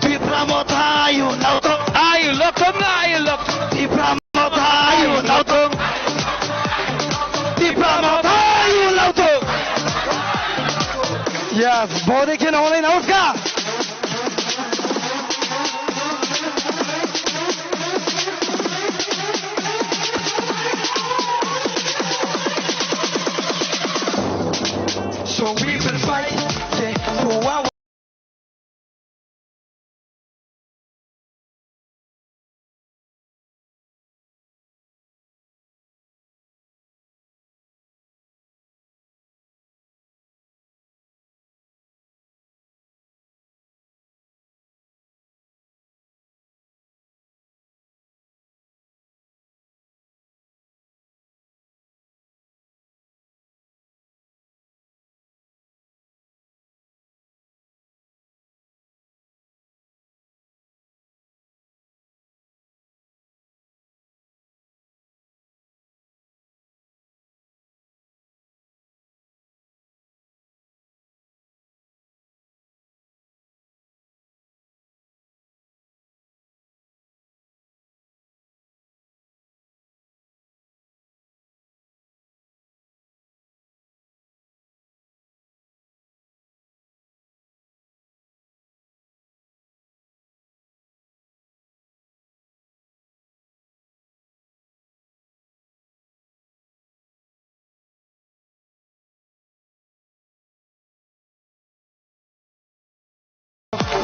Tipra Motha, ayu lautong, ayu lautong, ayu lautong. Tipra Motha, ayu lautong. Tipra Motha, ayu lautong. Yes, body can only nauska. So we will fight, yeah, for our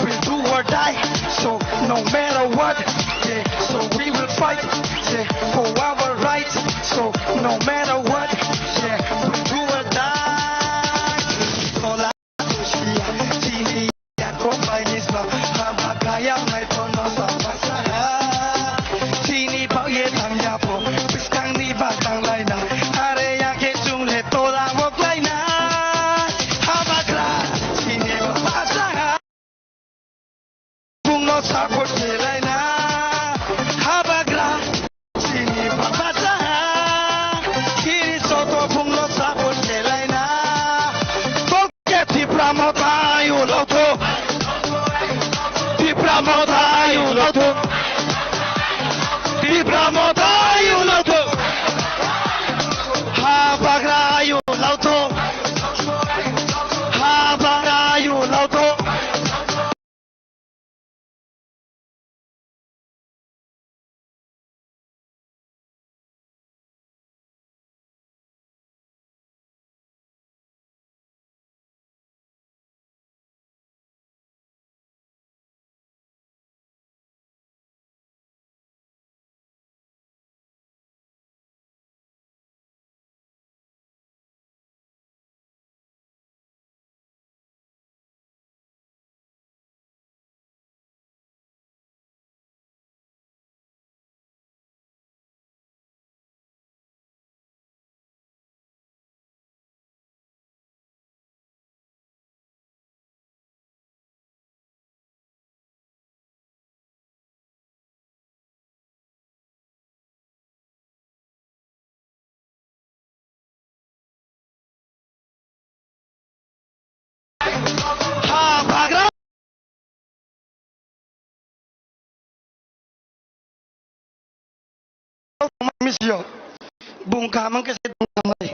We do or die, so no matter what, yeah, so we will fight, yeah, for our rights, so no matter what, yeah, we do or die. Chini ya kok bai ni sma, hama kaya mai tono sa pasara. Chini bak ye tang ya po, bwskang ni bak tang lai na. Are ya ke chung le tola wok lai na. Habagra, chini bak pasara. Bungno support khelaina habagra, chini baba cha ha, chini joto bungno support khelaina. Tokhe Tipra Motha ayu lautho, Tipra Motha ayu lautho, Tipra Motha ayu lautho, habagra ayu lautho, habagra ayu lautho. Ha bagra. Misio. Bung kaham wngkhe se bung kaham bai.